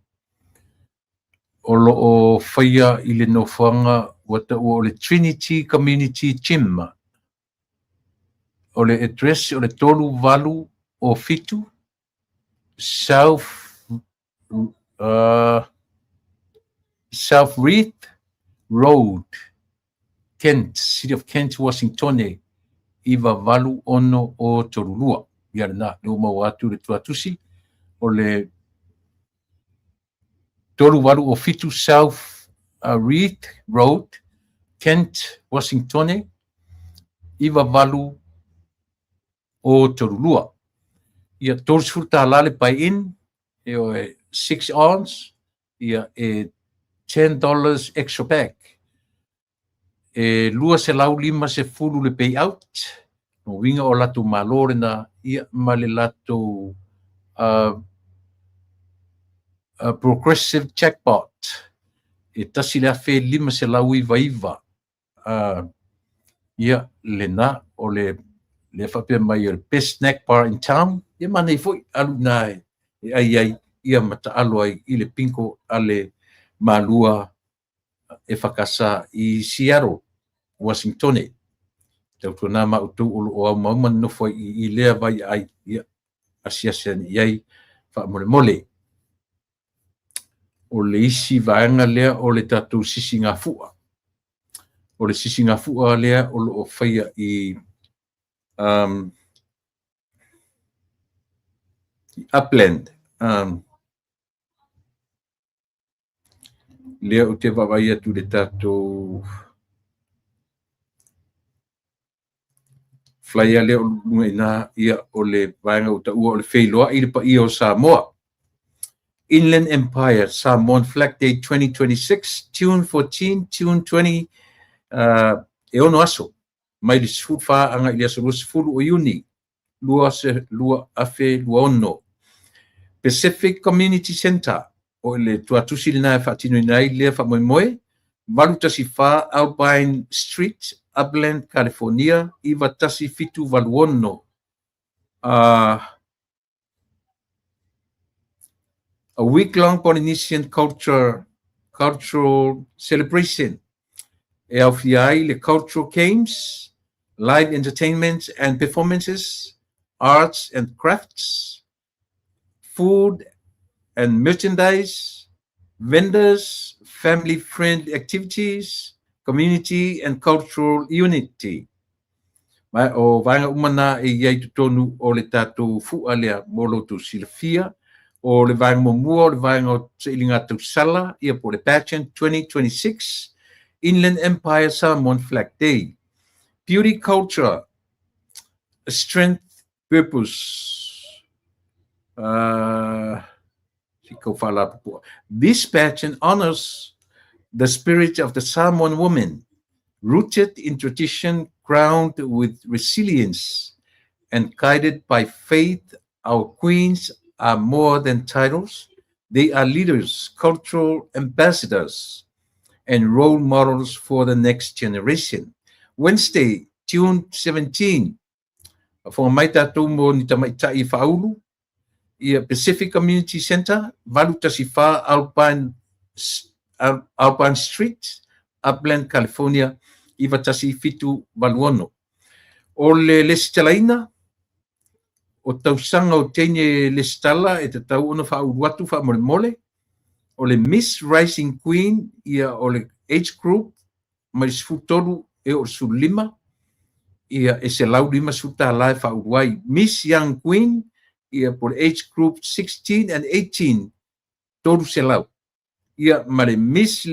O lo o faia i le nofoaga ua taua o le Trinity Community Gym. O le address o le 387 South South Reed Road, Kent, City of Kent, Washington, 98632. Ia lena, lea ua maua atu le tuatusi o le 387 South Reed Road, Kent, Washingtone, 98032. Ia, $30 le buy in, ioe, 6 ounce, ia, e $10 extra bag. E 250 le payout, lona uiga o latou malo lena, ia, ma le latou progressive jackpot e 1599. Ia, lena o le lea faapea mai o le best snack bar in town. Ia, manaia foi alu i ina e ai ai, ia, ma taalo ai i le bingo a le Malua EFKS i Seattle, Washingtone. Tautuana ma outou o lo o aumauma nonofo ai i lea vaiaai, ia, asiasi ane i ai faamolemole. O le isi vaega lea o le tatou sisigafua. O le sisigafua lea o lo o faia i Upland. Lea ou te vaavaai atu i le tatou flyer lea o luga i ina, ia, o le vaega ua taua o le feiloai le paia o Samoa. Inland Empire Samoan Flag Day 2026, June 14, June 20, e 6 aso, mai le 14 agai i le aso 20 o Iuni 2026. Pacific Community Center, o le tuatusi lena e faatinoina ai lea faamoemoe, 814 Alpine Street, Upland, California 91786. A week-long Polynesian cultural celebration e aofia ai le cultural games, live entertainment and performances, arts and crafts, food and merchandise, vendors, family-friendly activities, community and cultural unity. Ma o vaega uma na e i ai totonu o le tatou fua lea mo lo outou silafia. O le vaega muamua o le vaega o sailiga tausala, ia, po o le Pageant 2026 Inland Empire Samoan Flag Day. Beauty, culture, strength, purpose. This pageant honors the spirit of the Samoan woman, rooted in tradition, grounded with resilience, and guided by faith. Our queens are more than titles. They are leaders, cultural ambassadors, and role models for the next generation. Wednesday, June 17, faafofoga mai tatou mo ni tamaitai faaulu, ia, Pacific Community Center, 814 Alpine Street, Upland, California 91786. O le lesitalaina o tausaga o teine lesitala e tatau ona faaulu atu faamolemole, o le Miss Rising Queen, ia, o le age group mai le 13 e oo i le 15, ia, e $150 e faaulu ai. Miss Young Queen, ia, po le age group 16 and 18, 300. Ia, ma le Miss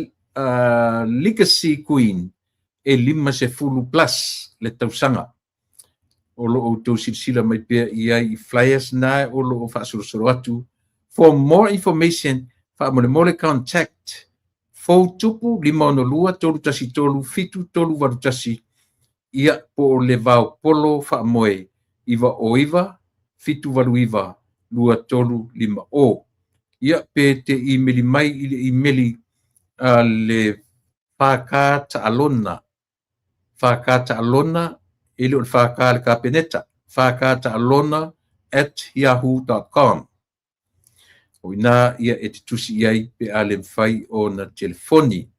Legacy Queen e 50 plus le tausaga. O lo o outou silasila mai pea i ai i flyers na o lo o faasolosolo atu. For more information, faamolemole contact 4 tupu 562 313 7381, ia, po o le Vaopolo faamoe 909 789 2350. Ia, pe te imeli mai i le imeli a le FK Taalona, FK Taalona, e le o le FK le Kapeneta, fktaalona@yahoo.com. O ina ia e te tusi i ai pe a le mafai ona telefoni.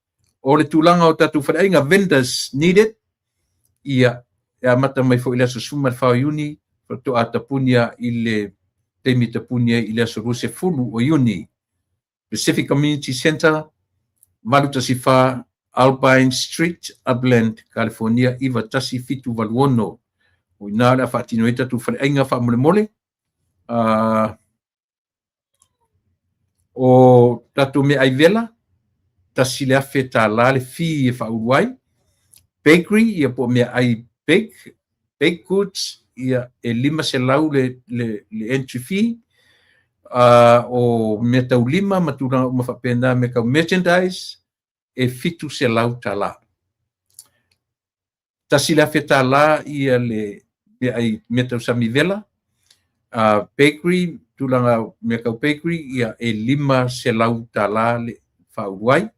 O le tulaga o tatou faleaiga, vendors needed, ia, e amata mai foi i le aso 14 o Iuni, faatoa tapunia i le taimi e tapuni ai i le aso 20 o Iuni. Pacific Community Center, 814 Alpine Street, Upland, California 91786. O ina o le a faatino ai tatou faleaiga faamolemole. O tatou meaai vela, $1,000 le fee e faaulu ai. Bakery, ia po o meaai bake, baked goods, ia e $500 le entry fee. O meataulima ma tulaga uma faapena, mea tau merchandise, e $700. $1,000 ia le meaai meatausami vela. Bakery, tulaga mea tau bakery, ia e $500 le faaulu ai.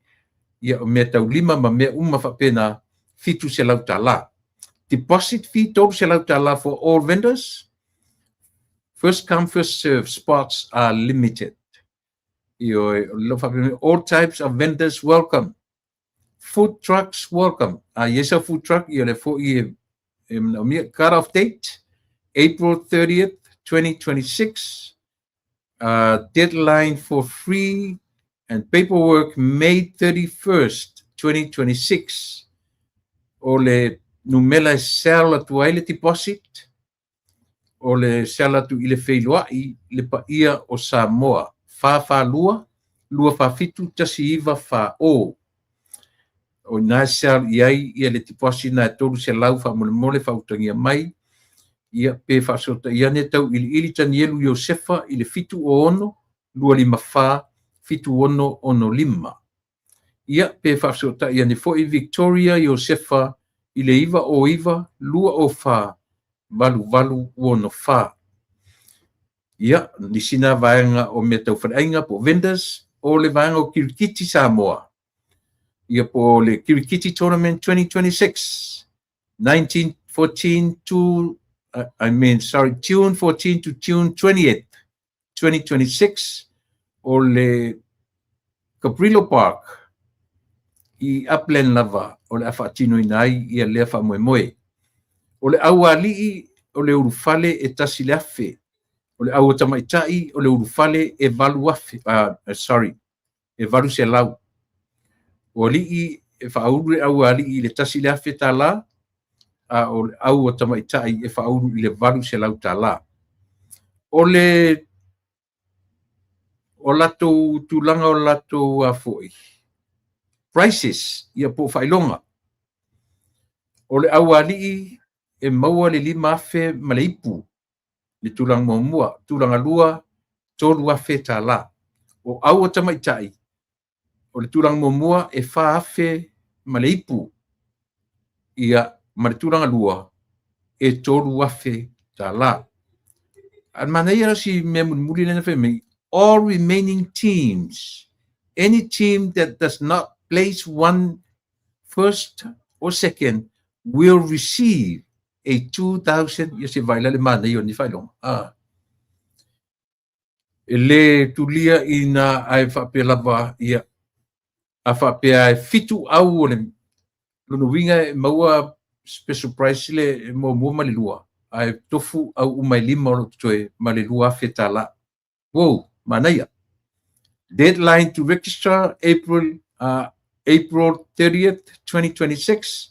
Ia o meataulima ma mea uma faapena, $700. Deposit fee $300 for all vendors. First come, first serve, spots are limited. Ioe, o le faapea, all types of vendors welcome. Food trucks welcome. A i ai sau food truck, ia le foi e manaomia. Cut off date, April 30th, 2026. Deadline for fee and paperwork, May 31st, 2026. O le numera e sell atu ai le deposit, o le sell atu i le feiloai Le Paia o Samoa, 442 247 1940. O ina e sell i ai ia le deposit na e 300 faamolemole faautagia mai, ia pe faafesootai ane Tauiliili Tanielu Iosefa i le 706 254 7665. Ia pe faafesootai ane foi Victoria Iosefa i le 909 204 8864. Ia, nisi na vaega o mea tau faleaiga po o vendors, o le vaega o Kirikiti Samoa. Ia po o le Kirikiti Tournament 2026, 1914 to, I mean, sorry, June 14 to June 20th, 2026, o le Cabrillo Park i Upland lava o le a faatinoina ai ia lea faamoemoe. O le aualii o le ulufale e 1,000. O le au tamaitai o le ulufale e 8,000, sorry, e 800. O alii e faaulu le aualii i le $1,000, a o le au tamaitai e faaulu i le $800. O le o latou tulaga o latou a foi prices, ia po o faailoga. O le aualii e maua le 5,000 ma le ipu le tulaga muamua, tulaga lua $3,000. O au tamaitai, o le tulaga muamua e 4,000 ma le ipu, ia ma le tulaga lua e $3,000. A manaia si mea mulimuli lena fai mai, all remaining teams, any team that does not place one first or second will receive a 2000. Ia se vaila le manaia o ni faailoga. Ah. E le tulia ina ae faapea lava ia a faapea e fitu au o le lona uiga e maua special price le muamua ma le lua, ae tofu au uma e lima o lo o totoe ma le $2,000. Wow, manaia. Deadline to register, April 30th, 2026.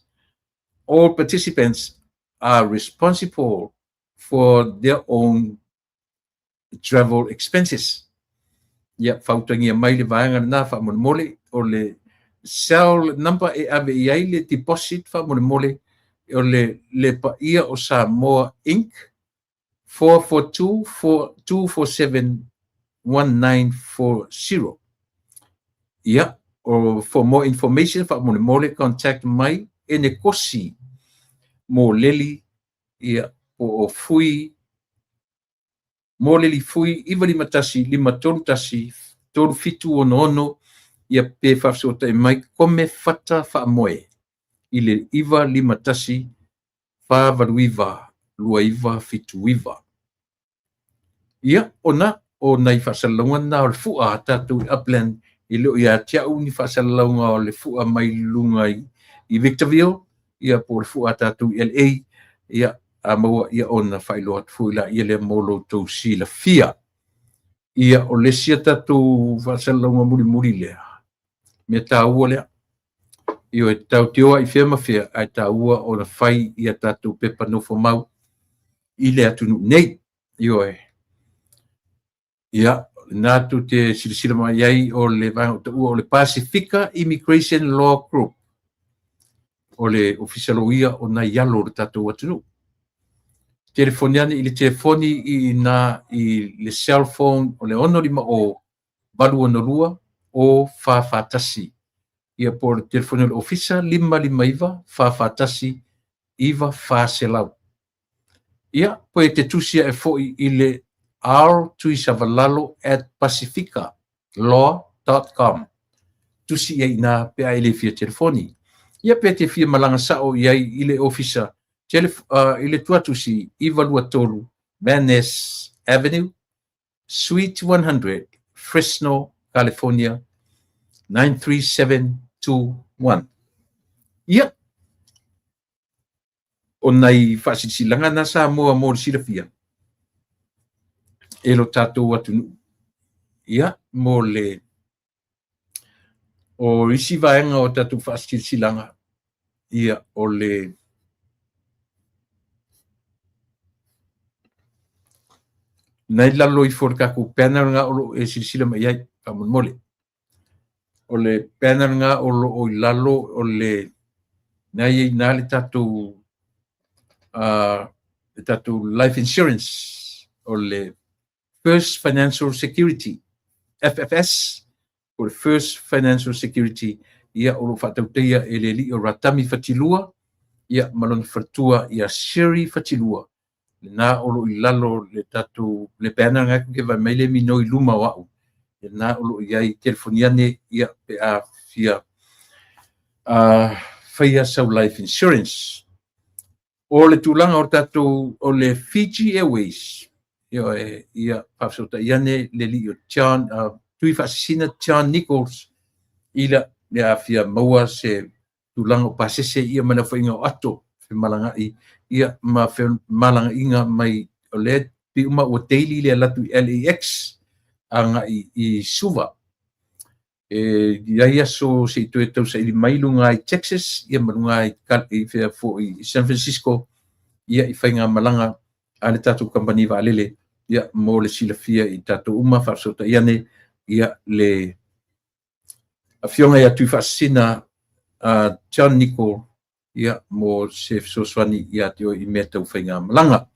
All participants are responsible for their own travel expenses. Ia, fautagia mai le vaega lena faamolemole. O le cell number e ave i ai le deposit faamolemole, o le Le Paia o Samoa Inc. 442 247 1940. Ia, o for more information faamolemole contact mai e Nekosi Moleli, ia po o Fui Moleli Fui 951 531 3766, ia pe faafesootai mai Kome Fata Faamoe i le 951 489 2979. Ia, ona o nai faasalalauga na o le fua a tatou i Upland, e le o ia te au ni faasalalauga o le fua mai luga i Victorville, ia po o le fua a tatou i LA, ia a maua ia ona faailoa atu foi la ia lea mo lo outou silafia. Ia, o le isi a tatou faasalalauga mulimuli lea, mea taua lea. Ioe, tau te o ai fea ma fea, ae taua ona fai ia tatou pepa nofo mau i le atunuu nei. Ioe. Ia, lena tou te silasila mai ai o le vaega o taua o le Pasifika Immigration Law Group. O le Ofisa Loia o nai alo o le tatou atunuu. Telefoni ane i le telefoni i ina i le cell phone o le 650 862 o 441. Ia po o le telefoni o le ofisa 559 441 9400. Ia, po e te tusi ae foi i le rtuisavalalo@pacificalaw.com. Tusi i ai ina pe a e le fia telefoni. Ia pe te fia malaga sao i ai i le ofisa i le tuatusi 923 Van Ness Avenue, Suite 100, Fresno, California 93721. Ia, o nai faasilasilaga na Samoa mo le silafia e lo tatou atunuu. Ia, mo le o isi vaega o tatou faasilasilaga, ia o le nai lalo ifo o le tatou banner lena o lo o e silasila mai ai, faamolemole. O le banner lena o lo o i lalo o le na i ai na le tatou life insurance o le First Financial Security, FFS, o le First Financial Security, ia o lo o faatautaia e le alii o Ratami Fatilua, ia ma lona faletua ia Sherry Fatilua, lena o lo o i lalo le tatou le banner lena ke vaai mai le minoi luma o au, lena o lo o i ai telefoni ane ia pe a fia faia sau life insurance. O le tulaga o tatou o le Fiji Airways, ia, ia faafesootai ane le alii o John, Tui Faasisina John Nichols, ila le afia maua se tulaga o pasese ia ma le aofaiga o ato femalagai ia ma femalagaiga mai o le pi uma ua daily le alu atu i LAX agai i Suva. E i ai aso se i toe tausaili mai luga i Texas ia ma luga i fea foi i San Francisco ia i faigamalaga a le tatou kamupani vaalele ia mo le silafia i tatou uma faafesootai ane ia le afioga ia Tui Faasisina John Nicol ia mo se fesoasoani ia te oe i mea tau faigamalaga.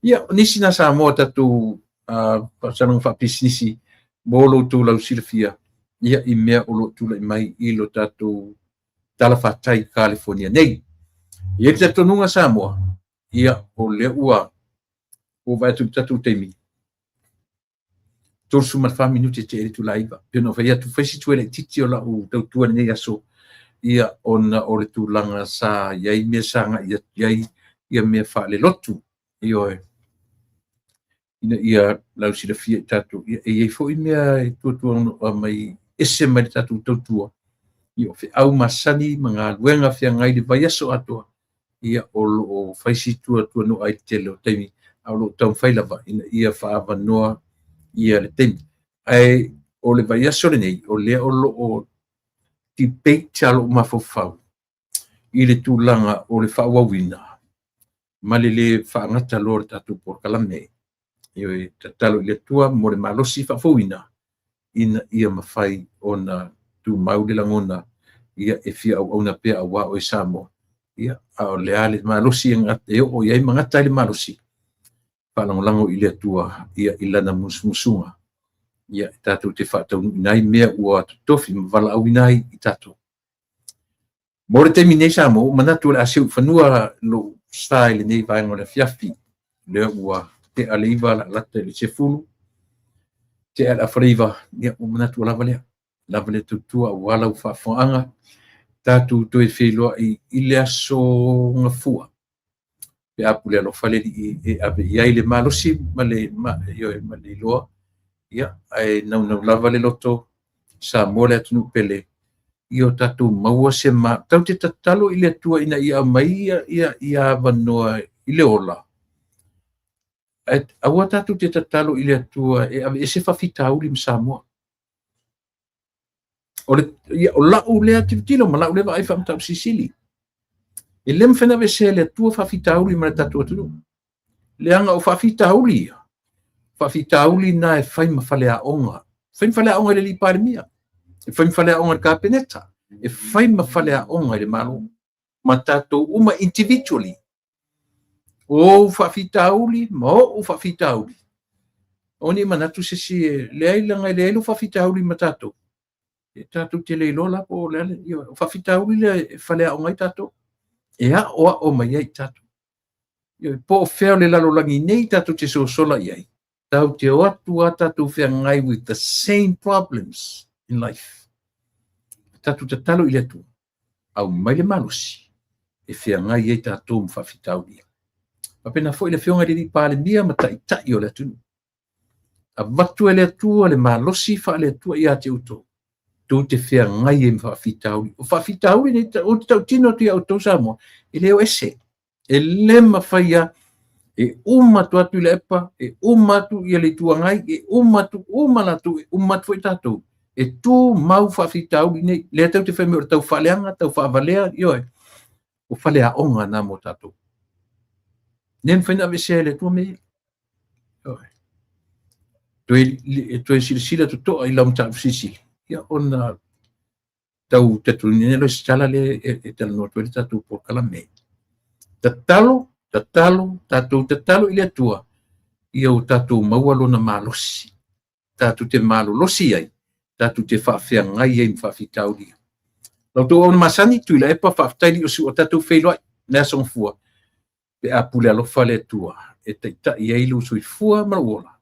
Ia, o nisi na Samoa tatou faasalaga faapisinisi mo lo outou lausilafia ia i mea o lo o tulai mai i lo tatou talafatai California nei. E i ai le talitonuga Samoa, ia o lea ua vaai atu i le tatou taimi, 34 minute te ele tula iva. Pe ona fai atu, fai si tuai laitiiti o lau tautua i lenei aso, ia ona o le tulaga sa i ai mea sa agai atu i ai ia mea faalelotu. Ioe, ina ia lausilafia i tatou, ia e i ai foi mea e tuatuanoa mai ese mai le tatou tautua, ia o feau masani ma galuega feagai le vaiaso atoa, ia o lo o fai si tuatuanoa ai le tele o taimi, a o lo o taumafai lava ina ia faaavanoa ia le taimi. Ae o le vaiaso lenei, o lea o lo o debate a lou mafaufau i le tulaga o le faaauauina ma le lē faagata loa o le tatou polokalame. E tatalo i le Atua mo le malosi faafouina ina ia mafai ona tumau le lagona ia e fia auauna pea aua oe Samoa. Ia, a o le a le malosi e oo i ai ma gata ai le malosi, faalagolago i le Atua ia i lana musumusuga. Ia, e tatou te faataunuuina ai mea ua totofi ma valaauina ai i tatou. Mo le taimi nei Samoa, ua manatu o le a seu i fanua lou sa i lenei vaega o le afiafi. Lea ua tea le 9 lata i le 10, tea le afa le 9, ia ua manatu ua lava lea. Lava lea tautua aua lau faafofogaaga. Tatou toe feiloai i le aso Gafua. Pe a pule alofa le Alii e ave i ai le malosi ma le, ma, ioe, ma le iloa. Ia, ae naunau lava le loto, Samoa le atunuu pele, ia o tatou maua se ma... Tatou te tatalo i le Atua ina ia aumai ia, ia, ia avanoa i le ola. Ae aua tatou te tatalo i le Atua e aveese faafitauli ma Samoa. O le, ia, o lau lea tilotilo ma lau lea vaai faamatau silisili. E le mafai ona aveesea e le Atua faafitauli ma le tatou atunuu. Leaga o faafitauli ia, faafitauli na e fai ma faleaoga. Fai ma faleaoga i le alii Palemia, e fai ma faleaoga i le Kapeneta, e fai ma faleaoga i le Malo. ma tatou uma individually. O ou faafitauli ma o'u faafitauli. Aua ne i manatu se isi e leai, leaga e leai lou faafitauli ma tatou. E tatou te le iloa la po o le a le o faafitauli lea e faleaoga ai tatou, e aoao mai ai tatou. Ioe, po o fea o le lalolagi nei tatou te sosola i ai, tatou te o atu lava tatou feagai with the same problems in life. Tatou tatalo i le Atua, aumai le malosi e feagai ai tatou ma faafitauli ia. Faapena foi le Afioga i le Palemia ma Taitai o le atunuu. Avatu e le Atua le malosi faale-Atua ia te outou, tou te feagai ai ma faafitauli. O faafitauli nei, ou te tautino atu ia outou Samoa, e le o ese. E le mafai lava, e uma atu Tuilaepa, e uma atu le Itu Agai, e uma atu uma latou, e uma atu foi tatou. E tumau faafitauli nei. Lea tatou te fai mai o le tau faaleaga, tau faavalea, ioe. O faleaoga na mo tatou. Le mafai ona aveesea e le Atua mea ia. Ioe. Toe silasila totoa i lau mataupu silisili, ia ona tau talitonuina lea o se tala lea e talanoa atu ai le tatou polokalame. Tatalo, tatalo, tatou tatalo i le Atua ia o tatou maua lona malosi. Tatou te malolosi ai, tatou te faafeagai ai ma faafitauli. La outou auauna masani, Tuilaepa, faafetai Liuosu'a, o tatou feiloai le Aso Gafua pe a pule alofa le Atua e taitai ai lou soifua ma lou ola.